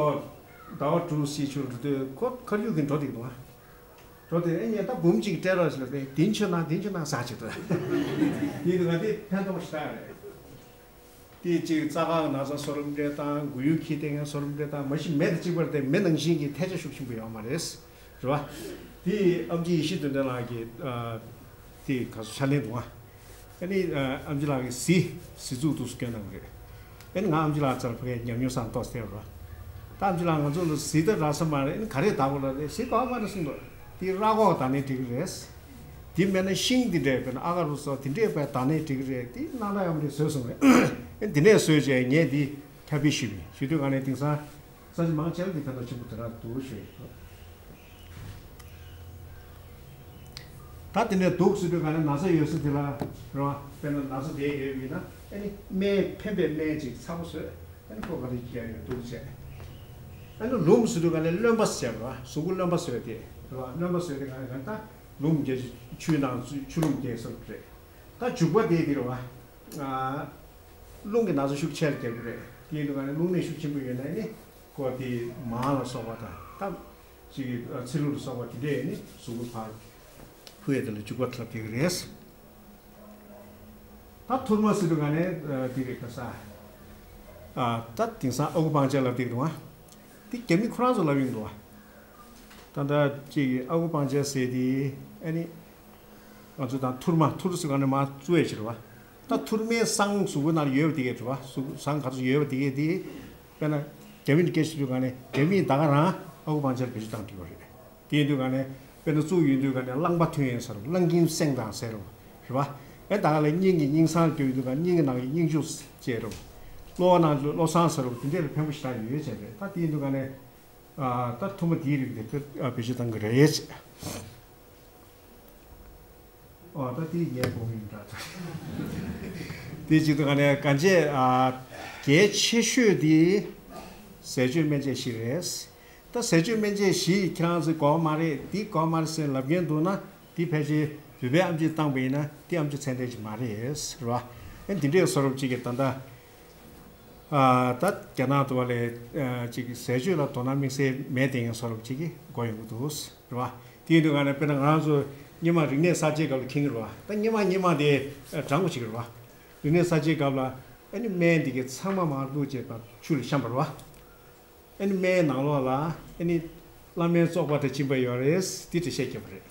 ཟླ་བ་དྲུག་སྲིད་ཆུ་འགྲོ་དུས་ཁོ་ཁར་ཡུག་གིན་འགྲོ་དེ་འདུག་འགྲོ་དེ་ཨ་ནི་ངས་ད་འབུམ་གཅིག་སྤྲད་རོགས་ཟེར་ལབ་པས། དེ་མཆོད་ན་དེ་མཆོད་ན་ཟ་ཆེ་དུ་དེ་འདུག་ག་དེ་ཕན་ཐོགས་ཞེ་དྲག་རེད། དེ་གཅིག་རྩ་ཁང་ན་ཚ་གསོ་རིམ་སྤྲད་དང་། མགོ་ཡུ་འཁྱིལ་བསྡད་མཁན་གསོ་རིམ་སྤྲད་དང་། མ་གཞི་མེ་དང་གཅིག་པར་དེ་མེ་ནང་བཞིན་གྱི་ཐལ་ཆ་ཤུགས་ཆེན་པོ་ཡོད་མ་རེད། རེད་བ། དེ་ཨམ་ཆི་ཡེ་ཤེས་དོན་ལྡན་ལགས་ཀྱིས་ཨ་དེ་ག་ཚོད་ཕྱག་ལེན་འདུག་ཨ། ཨ་ནི་ཨ་ཨམ་ཆི་ལགས་ཀྱིས་གཟི་གཟི་བཙུགས་འདུག་སྐྱོན་གནང་གི་རེད། ཨ་ནི་ང་ཨམ་ཆི་ལགས་རྩར་ཕ་གིའི་ཉམས་མྱོང་བསམ་ཏོག་ཙམ་བསྟན་རོགས། ད་ཨམ་ཆི་ལགས་ང་ཚོ་ལ་གཟི་ད་རག་ས་མ་རེད། ཨ་ནི་ག་རེ་ད་གོ་ལ་རེད། གཟི་གོ་མ་རེད་གསུངས་འདུག་དེ་ར་གོག་ད་ནི་འགྲིག་གི་རེད། དེ་མེད་ན་ཤིང་དེ་འདྲས་དཔེར་ན་ཨ་ག་རུ་སོགས་དེ་འདྲས་དཔེ་ད་ནས་འགྲིག་གི་རེད། དེ་སྣང་དག་ཡོད་མ་རེད་བཟོས་སོང་རེད། ཨེ་དེ་ནས་བཟོས་རྗེས་ངས་འདི་ཁྱབ་སྤེལ་ཞུས་པ་ཡིན། ཞུ་དུས་ག་ནས་དེང་སང་ས་ཆ་མང་ཆེ་བ་འདི་ཕན་ཐོགས་ཆེན་པོ་དེ་འདྲ་འདུག་ཞུ་ཡིན། ད་དེ་འདྲས་འདུག་ཟེར་དུས་ག་ནས་ན་ཚ་ཡོད་ས་དེ་ལ་རེད་བ། དཔེར་ན་ན་ཚ་དེ་ཡོད་པ་ཡིན་ན་ཨེ་ནི་སྨན་ཕན་པའི་སྨན་ཅིག་ཚ་པོ་བཟོས། ཨེ་ནི་ཁོ་ག་རེ་བྱས་ཡོད་འདུག་བྱས། ཨེ་ནི་ལུམ་ཟེར་དུས་ག་ནས་རློན་པ་ཟེར་བ་རེད་བ། གཟུགས་པོ་རློན་པ་བཟོས་དེ་རེད་བ། རློན་པ་བཟོས་དེ་ག་ནས་ག་ནས་ད། ལུམ་རྒྱས་ཆུའི་ནང་ཆུ་ལུམ་རྒྱས་སོགས་རེད། ད་བྱུག་པ་དེ་དེ་རེད་བ། ཨ། རླུང་གི་ན་ཚ་ཤུགས་ཆེར་རྒྱག་གི་རེད། དེ་ཡིན་དུས་ག་ནས་རླུང་ནད་ཤུགས་ཆེན་པོ་ཡོད་ན་ནི་ཁོ་དེ་མང་ལ་སོགས་པ་དང་། ད་ཅིག་ཚིལ་ལུ་ལ་སོགས་པ་དེ་འདྲས་ནི་གཟུགས་པོ་ཕར་ཕུ་ཡས་དེ་ལ་བྱུག་པ་ཐབས་བྱེད་ཀྱི་རེད། ད་ཐུར་མ་ཟེར་དུས་ག་ནས་ཨ་དེ་རེད་ག་ས། ཨ་ད་དེང་སང་ཨ་ཁུ་པང་ཆེན་ལབ་བསྡད་འདུག་ཨ། དེ་རྒྱ་མི་ཁོ་རང་ཚོ་ལབ་ཡོང་འདུག་ཨ། ད་ལྟ་ཅིག་ཨ་ཁུ་པང་ཆེན་ཟེར་དེ་ཨ་ནི། ང་ཚོ་དང་ཐུར་མ་ཐུར་ཟེར་ག་ནས་མར་བཙུགས་ཡས་ཕྱིར་བ། ད་ཐུར་མའི་བསང་གཟུགས་པོ་ནང་ཡོད་པ་དེ་གས་རེད་བ། གཟུགས་བསང་ག་ཚོད་ཡོད་པ་དེ་གས་དེ། དཔེར་ན་རྒྱ་མི་ནས་སྐད་ཆ་ཞུ་ག་ནས་རྒྱ་མིས་ད་ག་རང་ཨ་ཁུ་པང་ཆེན་བེད་སྤྱོད་བཏང་འགྲིག་པ་རེད། དེ་ཡིན་དུས་ག་ནས་དཔེར་ན་བཙུགས་ཡོང་དུས་ག་ནས་རླངས་པ་ཐོན་ཡས་ཟེར་རོ། རླངས་ཀྱིན་སེང་དང་ཟེར་རོ། རེད་བ། ཨེ་ད་ག་ལ་སྙིང་གི་སྙིང་སང་རྒྱུ་ཡོད་དུས་ག་སྙིང་གི་ནང་གི་སྙིང་ཆུ་བཅས་རོ། གློ་བ་ནང་གི་གློ་བསང་ཟེར་རོ། དེ་འདྲས་ལ་ཕན་པོ་ཞེ་དྲག་ཡོད་བྱས་རེད། ད་དེ་ཡིན་དུས་ག་ནས། ཨ་ད་ཐུར་མ་དེའི་རིགས་དེ་ཨ་བེད་སྤྱོད་བཏང་གི་རེད། ཨོ་ད་དེ་ངའི་དགོངས་ཡིན་འདྲ། དེ་གཅིག་ཏུ་ག་ནས་གང་བྱས་ཨ་གལ་ཆེ་ཤོས་དེ་ཟས་སྤྱོད་སྨན་དཔྱད་བཞི་རེད། ད་ཟས་སྤྱོད་སྨན་དཔྱད་བཞི་ཁྱེད་རང་ཚོས་གོ་བ་མ་རེད། འདི་གོ་བ་མ་རེད་ཟེར་ལབ་མཁན་འདུག་ན་འདི་ཕལ་ཆེར་བོད་པའི་ཨམ་ཆིས་བཏང་པ་ཡིན་ན་འདི་ཨམ་ཆི་ཚད་ལྡན་ཅིག་མ་རེད་ཟེར་བ། ཨེ་འདི་འདྲའི་བཟོ་རབས་ཅིག་གིས་ད་ལྟ། ཨ་ད་རྒྱ་ནག་ཏུ་བ་ལས་ཨ་ཅིག་ཟས་སྤྱོད་ལ་དོ་སྣང་དམིགས་བསལ་མེད་དེ་ཡང་བཟོ་རབས་ཅིག་གིས་གོ་ཡོང་གི་འདུག་རེད་བ། དེ་ཡིན་དུས་ག་ནས་དཔེར་ན་ང་རང་ཚོ་སྔོན་མ་རིག་གནས་གསར་བརྗེའི་སྐབས་ལ་མཁྱེན་གྱི་རེད་བ། ད་སྔོན་མ་སྔོན་མ་དེ་དྲང་པོ་ཅིག་རེད་བ། རིག་གནས་གསར་བརྗེའི་སྐབས་ལ་ཨ་ནི་སྨན་འདི་གའི་ཚང་མ་མར་བླུགས་བྱས་པ་ཆུ་ལ་བཤམས་པ་རེད་བ། ཨ་ནི་སྨན་ནང་ལོགས་ལ་ཨ་ནི་བླ་མའི་བཙོག་པ་དང་གཅིན་པ་ཡོད་རེད་དེ་འགྲེལ་བཤད་བརྒྱབ་པ་རེད།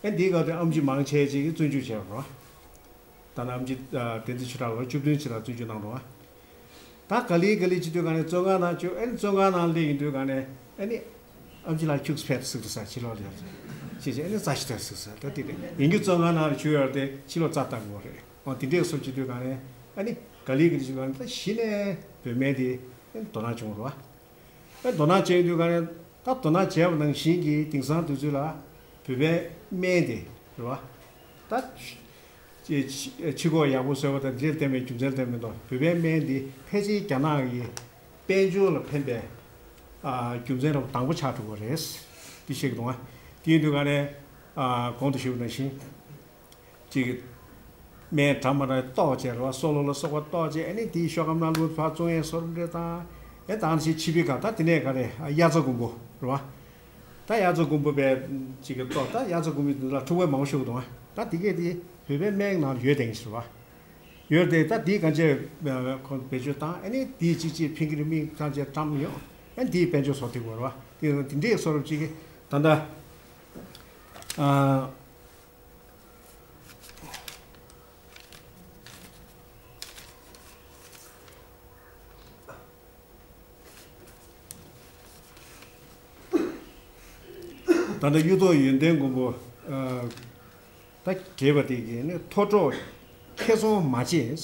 ཨ་ནི་དེའི་སྐབས་དུ་ཨམ་ཆི་མང་ཆེ་ཅིག་གིས་བཙོན་འཇུག་བྱས་པ་རེད་བ། ད་ནམ་གྱི་བསྟན་འཛིན་ཆོས་གྲགས་ལོ་བཅུ་བདུན་ཕྱི་ལ་བཙོན་འཇུག་གནང་འགྲོ་བ། ད་ག་ལེ་ག་ལེ་བྱེད་དུས་ག་ནས་བཙོན་ཁང་ནང་བཅུག་ཨ་ནི་བཙོན་ཁང་ནང་སླེབས་ཡིན་དུས་ག་ནས་ཨ་ནི་ཨམ་ཆི་ལགས་ཁྱུགས་ཕེབས་ཟིག་ཏུ་ས་ཕྱི་ལོགས་ལ་ཡོད་ཅེས་བྱས་ཨ་ནི་རྩ་ཞིག་ཐོན་ཟིག་ས་ད་དེ་རེད་ཡིན་རྒྱུ་བཙོན་ཁང་ནང་ལ་བཅུག་ཡོད་རེད་དེ་ཕྱི་ལོགས་རྩ་བཏང་དགོས་རེད། འོ་དེ་འདྲས་སོགས་བྱེད་དུས་ག་ནས་ཨ་ནི་ག་ལེ་ག་ལེ་བྱེད་དུས་ག་ནས་ད་གཞི་ནས་བོད་སྨན་དེ་ཨ་ནི་དོ་སྣང་བྱུང་རོགས། ཨེ་དོ་སྣང་བྱས་དུས་ག་ནས་ད་དོ་སྣང་བྱས་པ་ནང་བཞིན་གྱི་དེང་སང་དུས་ཚོད་ལ་བོད་པའི་སྨན་དེ་རེད་བ། ད་ཕྱི་ཕྱི་ཕྱི་ཁོག་ཡག་པོ་བཟོས་པ་དང་འདི་ལ་བརྟེན་པའི་རྒྱུ་མཚན་ལ་བརྟེན་མི་འདུག་བོད་པའི་སྨན་འདི་ཕལ་ཆེར་རྒྱ་ནག་གི་དཔལ་འབྱོར་ལ་ཕན་པའི་ཨ་རྒྱུ་མཚན་རབ་དང་པོ་ཆགས་འགྲོ་གི་རེད། འདི་ཤེས་ཀྱི་འདུག་ཨ། དེ་ཡིན་དུས་ག་ནས་ཨ་གོང་དུ་ཞུས་པ་ནང་བཞིན། ཅིག་སྨན་གྲ་མ་གྲ་གཏོགས་བྱས་རེད་བ། སོ་ལོ་ལ་སོགས་པ་གཏོགས་བྱས་ཨ་ནི་དེའི་ཤོག་སྒམ་ནང་ལུག་ཕར་བཙོང་ཡས་སོར་འདྲེ་དང་ཨེ་དང་ཞིག་ཕྱི་པའི་ཁ་ད་དེ་ནས་ག་རེ་དབྱར་རྩྭ་དགུན་འབུ་རེད་བ། ད་དབྱར་རྩྭ་དགུན་འབུ་བས་ཅིག་གི་གཏོགས་ད་དབྱར་རྩྭ་དགུན་འབུ་འདི་ལ་འཁྲུག་པ་མང་པོ་ཤོར་གི་འདུག་ད་དེ་གས་དེ་བོད་པའི་སྨན་ནང་ཡོད་དེ་ཞིག་རེད་བ། ཡོད་དེ་ད་དེའི་གང་ཅི་ཁོང་བེད་སྤྱོད་བཏང་ཨ་ནི་དེའི་ཅིག་ཅིག་ཕིང་གི་རི་མིག་གང་ཅི་བཀྲམ་ཡོང་ཨ་ནི་དེའི་དཔལ་འབྱོར་བཟོ་ཐུབ་དགོས་རེད་བ། དེ་དེ་འདྲའི་སོར་ཅིག་གི་ད་ལྟ་ཨ། ད་ལྟ་གཡུ་ཐོག་ཡོན་ཏན་མགོན་པོ་ད་རྒྱས་པ་དེ་གིས་ནི་མཐོ་གྲོགས་ཁེ་ཚོང་མ་བྱེད།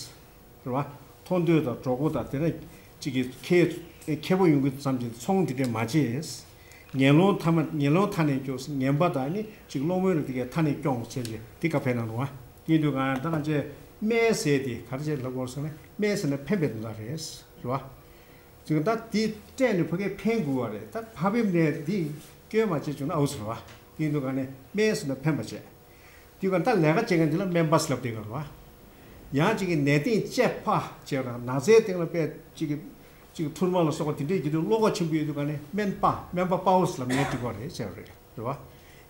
རེད་བ། མཐོ་འདོད་དང་གྲོགས་པོ་དང་དེ་ནས་གཅིག་གིས་ཁེ་ཁེ་པོ་ཡོང་གི་བསམ་གྱི་ཚོང་དེ་འདྲས་མ་བྱེད། ངན་སློང་མཐའ་མ་ངན་སློང་མཐའ་ནས་སྐྱོབས། ངན་པ་དང་ནི་གཅིག་སློང་མོ་ལ་དེ་གའི་མཐའ་ནས་སྐྱོང་བྱས་རྗེས་དེ་ག་ཕན་ན་རུང་བ། ཡིན་དུས་གང་ད་ང་ཚོས་སྨན་ཟས་དེ་ག་རེ་བྱས་ལབ་དགོས་ཟེར་ན་སྨན་ཟས་ན་ཕན་པའི་དོན་དག་རེད། རེད་བ། ཅིག་ད་དེ་སྤྲད་ནས་ཕ་གིར་ཕན་དགོས་བ་རེད། ད་ཕ་བེམ་ནས་འདི་སྐྱོན་མ་བྱེད་བྱུང་ན་ཨའུ་ཟེར་བ། དེ་ཡིན་དུས་ག་ནས་སྨན་ཟེར་ན་ཕན་པ་བྱས། དེ་ག་ད་ལས་ཀ་བྱེད་མཁན་འདི་ལ་སྨན་པ་ཟེར་ལབ་བསྡད་ཀྱི་རེད་བ། ཡང་ཅིག་གི་ནད་རྟེན་བཅས་ཕ་བྱས་ར་ན་ཚའི་སྟེང་ལ་དཔེ་ཅིག་གི་ཅིག་ཐུར་མ་ལ་སོགས་པ་དེ་འདྲས་ཀྱི་དུས་བློ་ཁོག་ཆེན་པོ་ཡོད་དུས་ག་ནས་སྨན་པ་སྨན་པ་དཔའ་བོ་ཟེར་ལབ་ནས་འགྲིག་པ་རེད་བྱས་པ་རེད། རེད་བ།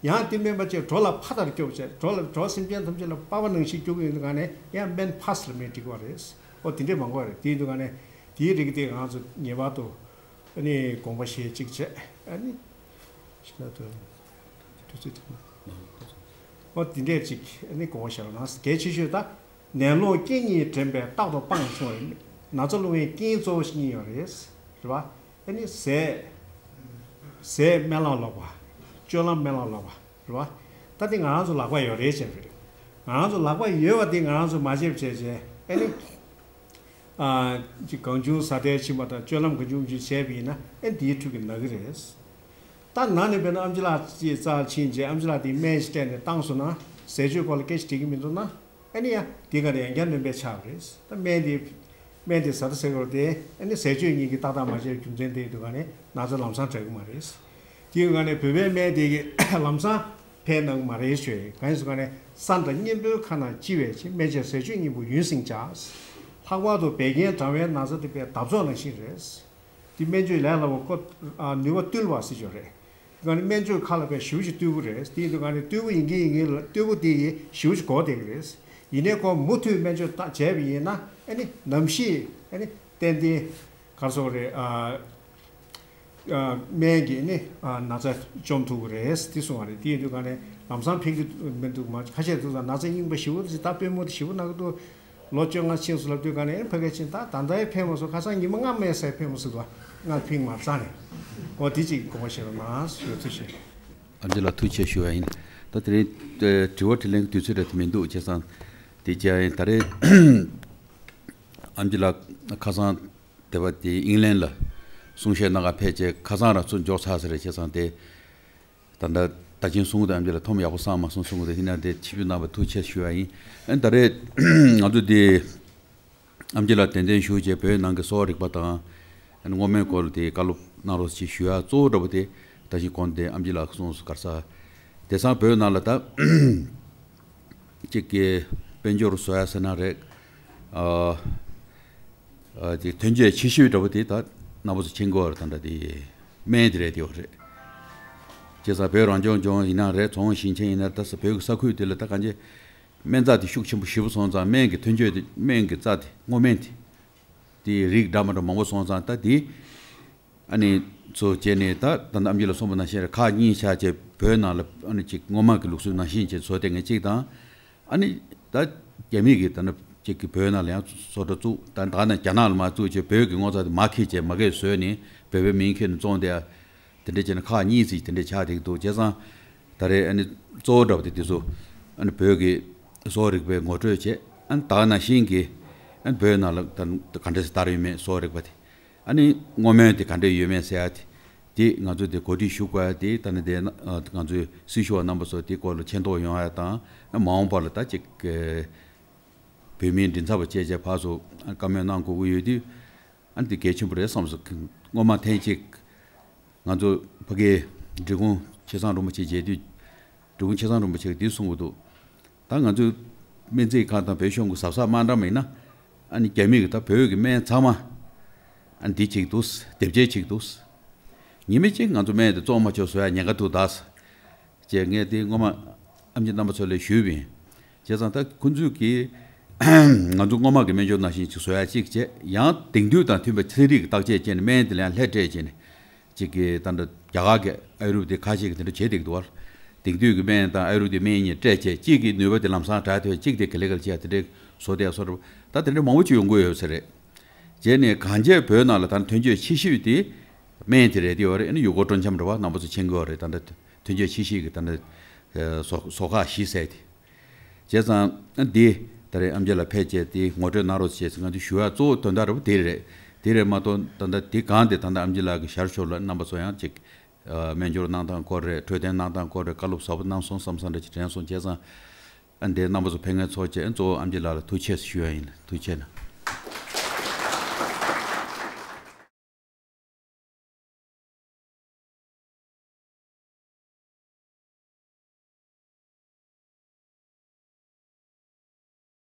ཡང་དེ་སྨན་པ་བཅས་གྲོགས་ལ་ཕ་ལྟར་སྐྱོབ་བྱས། གྲོགས་ལ་གྲོགས་སེམས་ཅན་ཐམས་ཅད་ལ་དཔའ་བ་ནང་བཞིན་སྐྱོབ་ཀྱི་ཡོད་དུས་ག་ནས་ཡང་སྨན་ཕ་ཟེར་ལབ་ནས་འགྲིག་པ་རེད། ཨོ་དེ་འདྲས་མང་པོ་རེད། དེ་ཡིན་དུས་ག་ནས་དེའི་རིགས་དེ་ང་ཚོ་ངེས་པར་དུ་ཨ་ནི་དགོངས་པ་བཞེས་གཅིག་བྱས་ཨ་ནི་ཤི་ན་དུ་དུས་ཚོད་ཐུང་། ཨོ་དེ་འདྲས་གཅིག་ཨ་ནི་དགོངས་པ་བཞེས་རོགས་གནང་། གལ་ཆེ་ཤོས་ད་ནད་སློང་རྐྱེན་གཉིས་འདྲེན་པས་རྟག་ཏུ་སྤང་གསུངས་པ་རེད། ན་ཚ་སློང་བའི་རྐྱེན་གཙོ་བོ་ཞིག་གཉིས་ཡོད་རེད། རེད་བ། ཨ་ནི་ཟས། ཟས་སྨན་བླ་ལོག་པ། སྤྱོད་ལམ་སྨན་བླ་ལོག་པ། རེད་བ། ད་དེ་ང་རང་ཚོ་ལག་པ་ཡོད་རེད་ཅེས་རེད། ང་རང་ཚོ་ལག་པ་ཡོད་པ་དེ་ང་རང་ཚོ་མ་བྱེད་བྱས་བྱས་ཨ་ནི། ཨ། ཅིག་གང་བྱུང་བཟའ་ཟླས་ཕྱིན་པ་དང་སྤྱོད་ལམ་གང་བྱུང་བྱུང་བྱས་པ་ཡིན་ན་ཨ་ནི་དེའི་ཁྲོད་ཀྱི་ན་གི་རེད། ད་ན་ནས་དཔེར་ན་ཨམ་ཆི་ལགས་ཀྱི་རྩར་ཕྱིན་རྗེས་ཨམ་ཆི་ལགས་དེ་སྨན་ཞིག་སྤྲད་ནས་བཏང་སོང་ན་ཟས་སྤྱོད་སྐོར་ལ་སྐད་ཆ་དྲིས་ཀྱི་མི་འདུག་ན། ཨ་ནི་ཡ། དེ་ག་ནས་ཡང་བསྐྱར་སྣོན་པ་ཆགས་པ་རེད། ད་སྨན་དེ། སྨན་དེ་ཟ་ད་ཟེར་དགོས་དེ་ཨ་ནི་ཟས་སྤྱོད་གཉིས་ཀྱི་ཏག་ཏག་མ་བྱས་རྒྱུ་མཚན་དེ་དུས་ག་ནས་ན་ཚ་ལམ་སང་དྲག་གི་མ་རེད། དེ་ཡོད་ག་ནས་བོད་པའི་སྨན་དེ་གི་ལམ་སང་ཕན་གནང་གི་མ་རེད་ཞུ་ཡ་ཡིན། གང་ཡིན་ཟེར་ག་ནས་ས་དང་གཉེན་པོའི་ཁ་ན་ལྕི་བས་ཆེ། སྨན་དཔྱད་ཟས་སྤྱོད་གཉིས་པོ་ཡུན་སྲིང་བྱ། ལྷག་པར་དུ་བད་ཀན་གྲང་བའི་ན་ཚ་དེ་དཔེ་འདབ་ཚོགས་ནང་བཞིན་རེད། དེ་སྨན་བཅོས་ལས་སླ་བོ་ཁོ། ཨ། ནུས་པ་བཏུལ་བ་ཟེར་ཞོར་རེད། ང་ནི་སྨན་བཅོས་ཁ་ལ་དཔེ་ཞེ་པོ་ཅིག་རྟུལ་པོ་རེད། དེ་ཡིན་དུས་ང་ནི་རྟུལ་པོ་ཡིན་གྱི་ཡིན་གྱི་ལ་རྟུལ་པོ་དེ་ཡིས་ཞེ་པོ་ཅིག་གོ་བསྡད་ཀྱི་རེད། ཡིན་ནའི་ཁོ་མུ་མཐུད་སྨན་བཅོས་བཏང་བྱས་པ་ཡིན་ན་ཨ་ནི་ནམ་ཞིག་ཨ་ནི་ཏན་ཏན་ག་རེ་ཟེར་དགོས་རེད། ཨ། ཨ། སྨན་གྱིས་ནི། ཨ། ན་ཚ་བཅོམ་ཐུབ་ཀྱི་རེད་དེ་གསུངས་པ་རེད། དེ་ཡིན་དུས་ང་ནི་ལམ་སང་ཕན་གྱི་མི་འདུག་མ་ཁ་ཤས་འདུག་ཙང་ན་ཚ་རྙིང་པ་ཞེ་པོ་ཅིག་ད་དཔེ་མོ་དེ་ཞེ་པོ་ན་གི་འདུག་ལོ་བཅོ་ལྔ་ཕྱིན་སོང་ལབ་དུས་ག་ནས་ཕ་གིར་ཕྱིན། ད་ད་ལྟའི་ཕན་མ་སོང་། ཁ་སང་ཉི་མ་ལྔ་མེད་སའི་ཕན་མ་སོང་། ང་ཕིང་མ་རྩ་ནས་འོ་དེ་གཅིག་དགོངས་པ་བཞེས་རོགས་གནང་ཞུ་ཐུགས་ཆེ། ཨམ་ཆི་ལགས་ཐུགས་རྗེ་ཆེ་ཞུ་བ་ཡིན། ད་དེ་རིང་དྲི་བ་དྲིས་ལན་གྱི་དུས་ཚོད་རེད་དེ་མི་འདུག་བྱས་ཙང་དེ་བྱས་ཡིན། ད་རེས་ཨམ་ཆི་ལགས་ཁ་སང་དེ་བ་དེ་ཨིང་ལན་ལ་གསུང་བཤད་གནང་ག་ཕེབས་བྱས་ཁ་སང་རང་ཚུར་འབྱོར་ཚར་ཟེར་རེད། བྱས་ཙང་དེ། ད་ལྟ་ད་ཅིང་གསུང་དང་ཨམ་ཆི་ལགས་ཐོམ་ཡག་པོ་བསམ་མ་སོང་གསུང་དེ་ཡིན་ན་དེ་ཆིབས་བསྒྱུར་གནང་བ་ཐུགས་རྗེ་ཆེ་ཞུ་བ་ཡིན། ཨ་ནི་ད་རེས་ང་ཚོ་དེ་ཨམ་ཆི་ལགས་གདན་འདྲེན་ཞུ་བྱས་བོད་ནང་གི་གསོ་བ་རིག་པ་དང་ཨ་ནི་སྔོ་སྨན་སྐོར་ལ་དེ་བཀའ་སློབ་གནང་རོགས་ཞེས་ཞུ་ཡ་གཙོ་བོ་འདྲ་པོ་དེ་ད་ཅིང་གོང་དེ་ཨམ་ཆི་ལགས་གསུངས་སོང་ག་རེ་ཟེར། དེང་སང་བོད་ནང་ལ་ད་གཅིག་གི་དཔལ་འབྱོར་བཟོ་ཡ་ཟེར་ན་རེད། ཨ། ཨ། དེ་ཐོན་སྐྱེད་ཆེ་ཤོས་འདྲ་པོ་དེ་ད་རྣམ་པ་ཚོ་མཁྱེན་གྱི་ཡོད་རེད། ད་ལྟ་དེ་སྨན་དེ་རེད། དེ་ཡོད་རེད། བྱས་ཙང་བོད་རང་སྐྱོང་ལྗོངས་ཡིན་ན་རེད། རྫོང་ཞིང་ཆེན་ཡིན་ན་རེད། ད་ས་བོད་ཀྱི་ས་ཁུལ་དེ་ལ་ད་གང་ཅི་སྨན་རྩྭ་དེ་ཤུགས་ཆེན་པོ་ཞེ་པོ་སོང་ཙང་སྨན་གྱི་ཐོན་སྐྱེད་དེ་སྨན་གྱི་རྩྭ་དེ་སྔོ་སྨན་དེ་དེ་རིགས་འདྲ་མི་འདྲ་མང་པོ་སོང་ཙང་ད་དེ་ཨ་ནི་ཚོ་བྱས་ནས་ད་ད་ལྟ་ཨམ་ཆི་ལགས་གསུངས་པ་ནང་བཞིན་རེད། ཁག་གཉིས་བཞག་བྱས་བོད་ནང་ལ་ཨ་ནི་ཅིག་སྔོན་མ་གི་ལུགས་སྲོལ་ནང་བཞིན་བྱས་བཟོ་བསྡད་མཁན་གཅིག་དང་། ཨ་ནི་ད་རྒྱ་མི་གིས་ད་ནི་གཅིག་གིས་བོད་ནང་ལ་ཡང་བཟོ་གྲྭ་བཙུགས། ད་ད་ནི་རྒྱ་ནག་ལ་མར་བཙུགས་བྱས་བོད་ཀྱི་སྔོ་རྩྭ་དེ་མར་འཁྱེར་བྱས་མ་གིར་བཟོས་ནས་བོད་པའི་མིང་འཁྱེར་ནས་བཙོང་བསྡད་ཡ། དེ་འདྲ་བྱས་ནས་ཁག་གཉིས་ཙམ་དེ་འདྲ་ཆགས་བསྡད་ཀྱི་འདུག་བྱས་ཙང་ད་རེས་ཨ་ནི་གཙོ་བོ་འདྲ་པོ་དེ་དེ་ཚོ་ཨ་ནི་བོད་ཀྱི་གསོ་བ་རིག་པའི་ངོ་སྤྲོད་བྱས། ཨ་ནི་ད་ག་ནང་བཞིན་གྱི་ཨ་ནི་བོད་ནང་ལ་ད་ག་འདྲ་ཞིག་དར་ཡོད་མེད་གསོ་བ་རིག་པ་དེ། ཨ་ནི་སྔོ་སྨན་དེ་ག་འདྲ་ཡོད་མེད་ཟེར་ཡ་དེ། དེ་ང་ཚོས་དེ་གོ་སྒྲིག་ཞུ་དགོས་ཡ་དེ་ད་ནི་དེ་ན་ང་ཚོའི་སྲི་ཞུ་བ་རྣམ་པ་ཚོ་དེ་སྐོར་ལ་མཁྱེན་རྟོགས་ཡོང་ཡ་དང་། ཨ་མ་འོངས་པ་ལ་ད་ཅིག་བོད་མིའི་མགྲིན་ཚབ་པ་བྱས་བྱས་ཕར་ཚུར་བཀའ་མོལ་གནང་དགོས་ཀྱི་ཡོད་དུས། ཨ་ནི་དེ་གལ་ཆེན་པོ་རེད་བསམ་སོང་། སྔོན་མ་ཐེངས་གཅིག་ང་ཚོ་ཕ་གིའི་འབྲི་གུང་ཆེ་ཚང་རིན་པོ་ཆེ་མཇལ་དུས། འབྲི་གུང་ཆེ་ཚང་རིན་པོ་ཆེ་གིས་འདི་གསུངས་ཀྱི་འདུག་ད་ང་ཚོའི་སྨན་རྩིས་ཁང་དང་བོད་གཞུང་གི་གཟབ་གཟབ་མ་འདྲ་མ་ཡིན་ན། ཨ་ནི་རྒྱ་མི་གིས་ད་བོད་ཀྱི་སྨན་ཚང་མ་ཨ་ནི་འདི་བྱེད་ཀྱི་འདུག་དེབ་སྐྱེལ་བྱེད་ཀྱི་འདུག་ཉི་མ་གཅིག་ང་ཚོ་སྨན་དེ་བཙོང་མ་ཆོག་བཟོ་ཡ་ཉེན་ཁ་འདུག་ད། ཅེས་ངས་དེ་སྔོན་མ་ཨམ་ཆི་རྣམ་པ་ཚོ་ལ་ཞུས་པ་ཡིན། བྱས་ཙང་ད་ཁོང་ཚོས་ཀྱིས་ང་ཚོ་སྔོན་མ་གི་སྨན་སྦྱོར་ནང་བཞིན་ཅིག་བཟོ་ཡ་གཅིག་བྱས། ཡང་དེང་དུས་དང་མཐུན་པའི་ཚན་རིག་གི་བརྟག་དཔྱད་བྱས་ནས་སྨན་དེ་ལ་ཡང་ལྷད་སྤྲད་བྱས་ནས། གཅིག་གིས་ད་ལྟ་རྒྱ་གར་གྱི་ཨ་ཡུར་ཝེ་དི་ཁ་ཤས་ཀྱིས་དེ་འདྲ་བྱེད་བསྡད་ཀྱི་འདུག་བ། དེང་དུས་ཀྱི་སྨན་དང་ཨ་ཡུར་ཝེ་དི་སྨན་གཉིས་སྤྲད་བྱས། གཅིག་གི་ནུས་པ་དེ་ལམ་སང་དྲག་ཐལ། གཅིག་དེ་ག་ལེ་ག་ལེ་བྱས་དེ་འདྲའི་བཟོ་བསྡད་བཟོ་འདྲ་ད་དེ་འདྲ་མང་པོ་ཅིག་ཡོང་གི་ཡོད་ས་རེད། བྱས་ནས་གང་བྱས་བོད་ནང་ལ་ད་ཐོན་སྐྱེད་ཆེ་ཤོས་དེ་སྨན་དེ་རེད། དེ་ཡོད་རེད། ཨ་ནི་ཡུལ་སྐོར་སྤྲོ་འཆམ་འདྲ་བ་རྣམ་པ་ཚོ་མཁྱེན་གྱི་ཡོད་རེད། ད་ལྟ་ ཕན་ཆད་ཆེ་ཤོས་ཀྱི་ད་ལྟ་ཟོག་ཟོག་ཁག་བཞི་ཟེར་དེ། བྱས་ཙང་འདི་ད་རེས་ཨེམ་ཆི་ལགས་ཕེབས་བྱས་དེ་ངོ་སྤྲོད་གནང་རོགས་བྱས་ཟེར་ང་ཚོས་ཞུ་ཡ་གཙོ་བོ་དོན་དག་རེད་པ། དེ་རེད། དེ་རེད་མ་གཏོགས་ད་ལྟ་དེ་གང་དེ་ད་ལྟ་ཨེམ་ཆི་ལགས་ཀྱི་ཞར་ཞོར་ལ་རྣམ་པ་ཚོ་ཡང་ཅིག་ཨ་སྨན་སྦྱོར་གནང་སྟངས་སྐོར་རེད། འཕྲོད་བསྟེན་གནང་སྟངས་སྐོར་རེད། བཀའ་སློབ་ཟབ་པོ་གནང་སོང་བསམ་བསམ་འདྲ་ཅིག་དྲན་སོང་། བྱས་ཙང་ཨ་འདི་རྣམ་པ་ཚོ་ཕན་ངེས་ཚོར་བྱས་གཙོ་བོ་ཨེམ་ཆི་ལགས་ལ་ཐུགས་རྗེ་ཆེ་ཞུ་ཡ་ཡིན། ཐུགས་རྗེ་ཆེ་གནང་།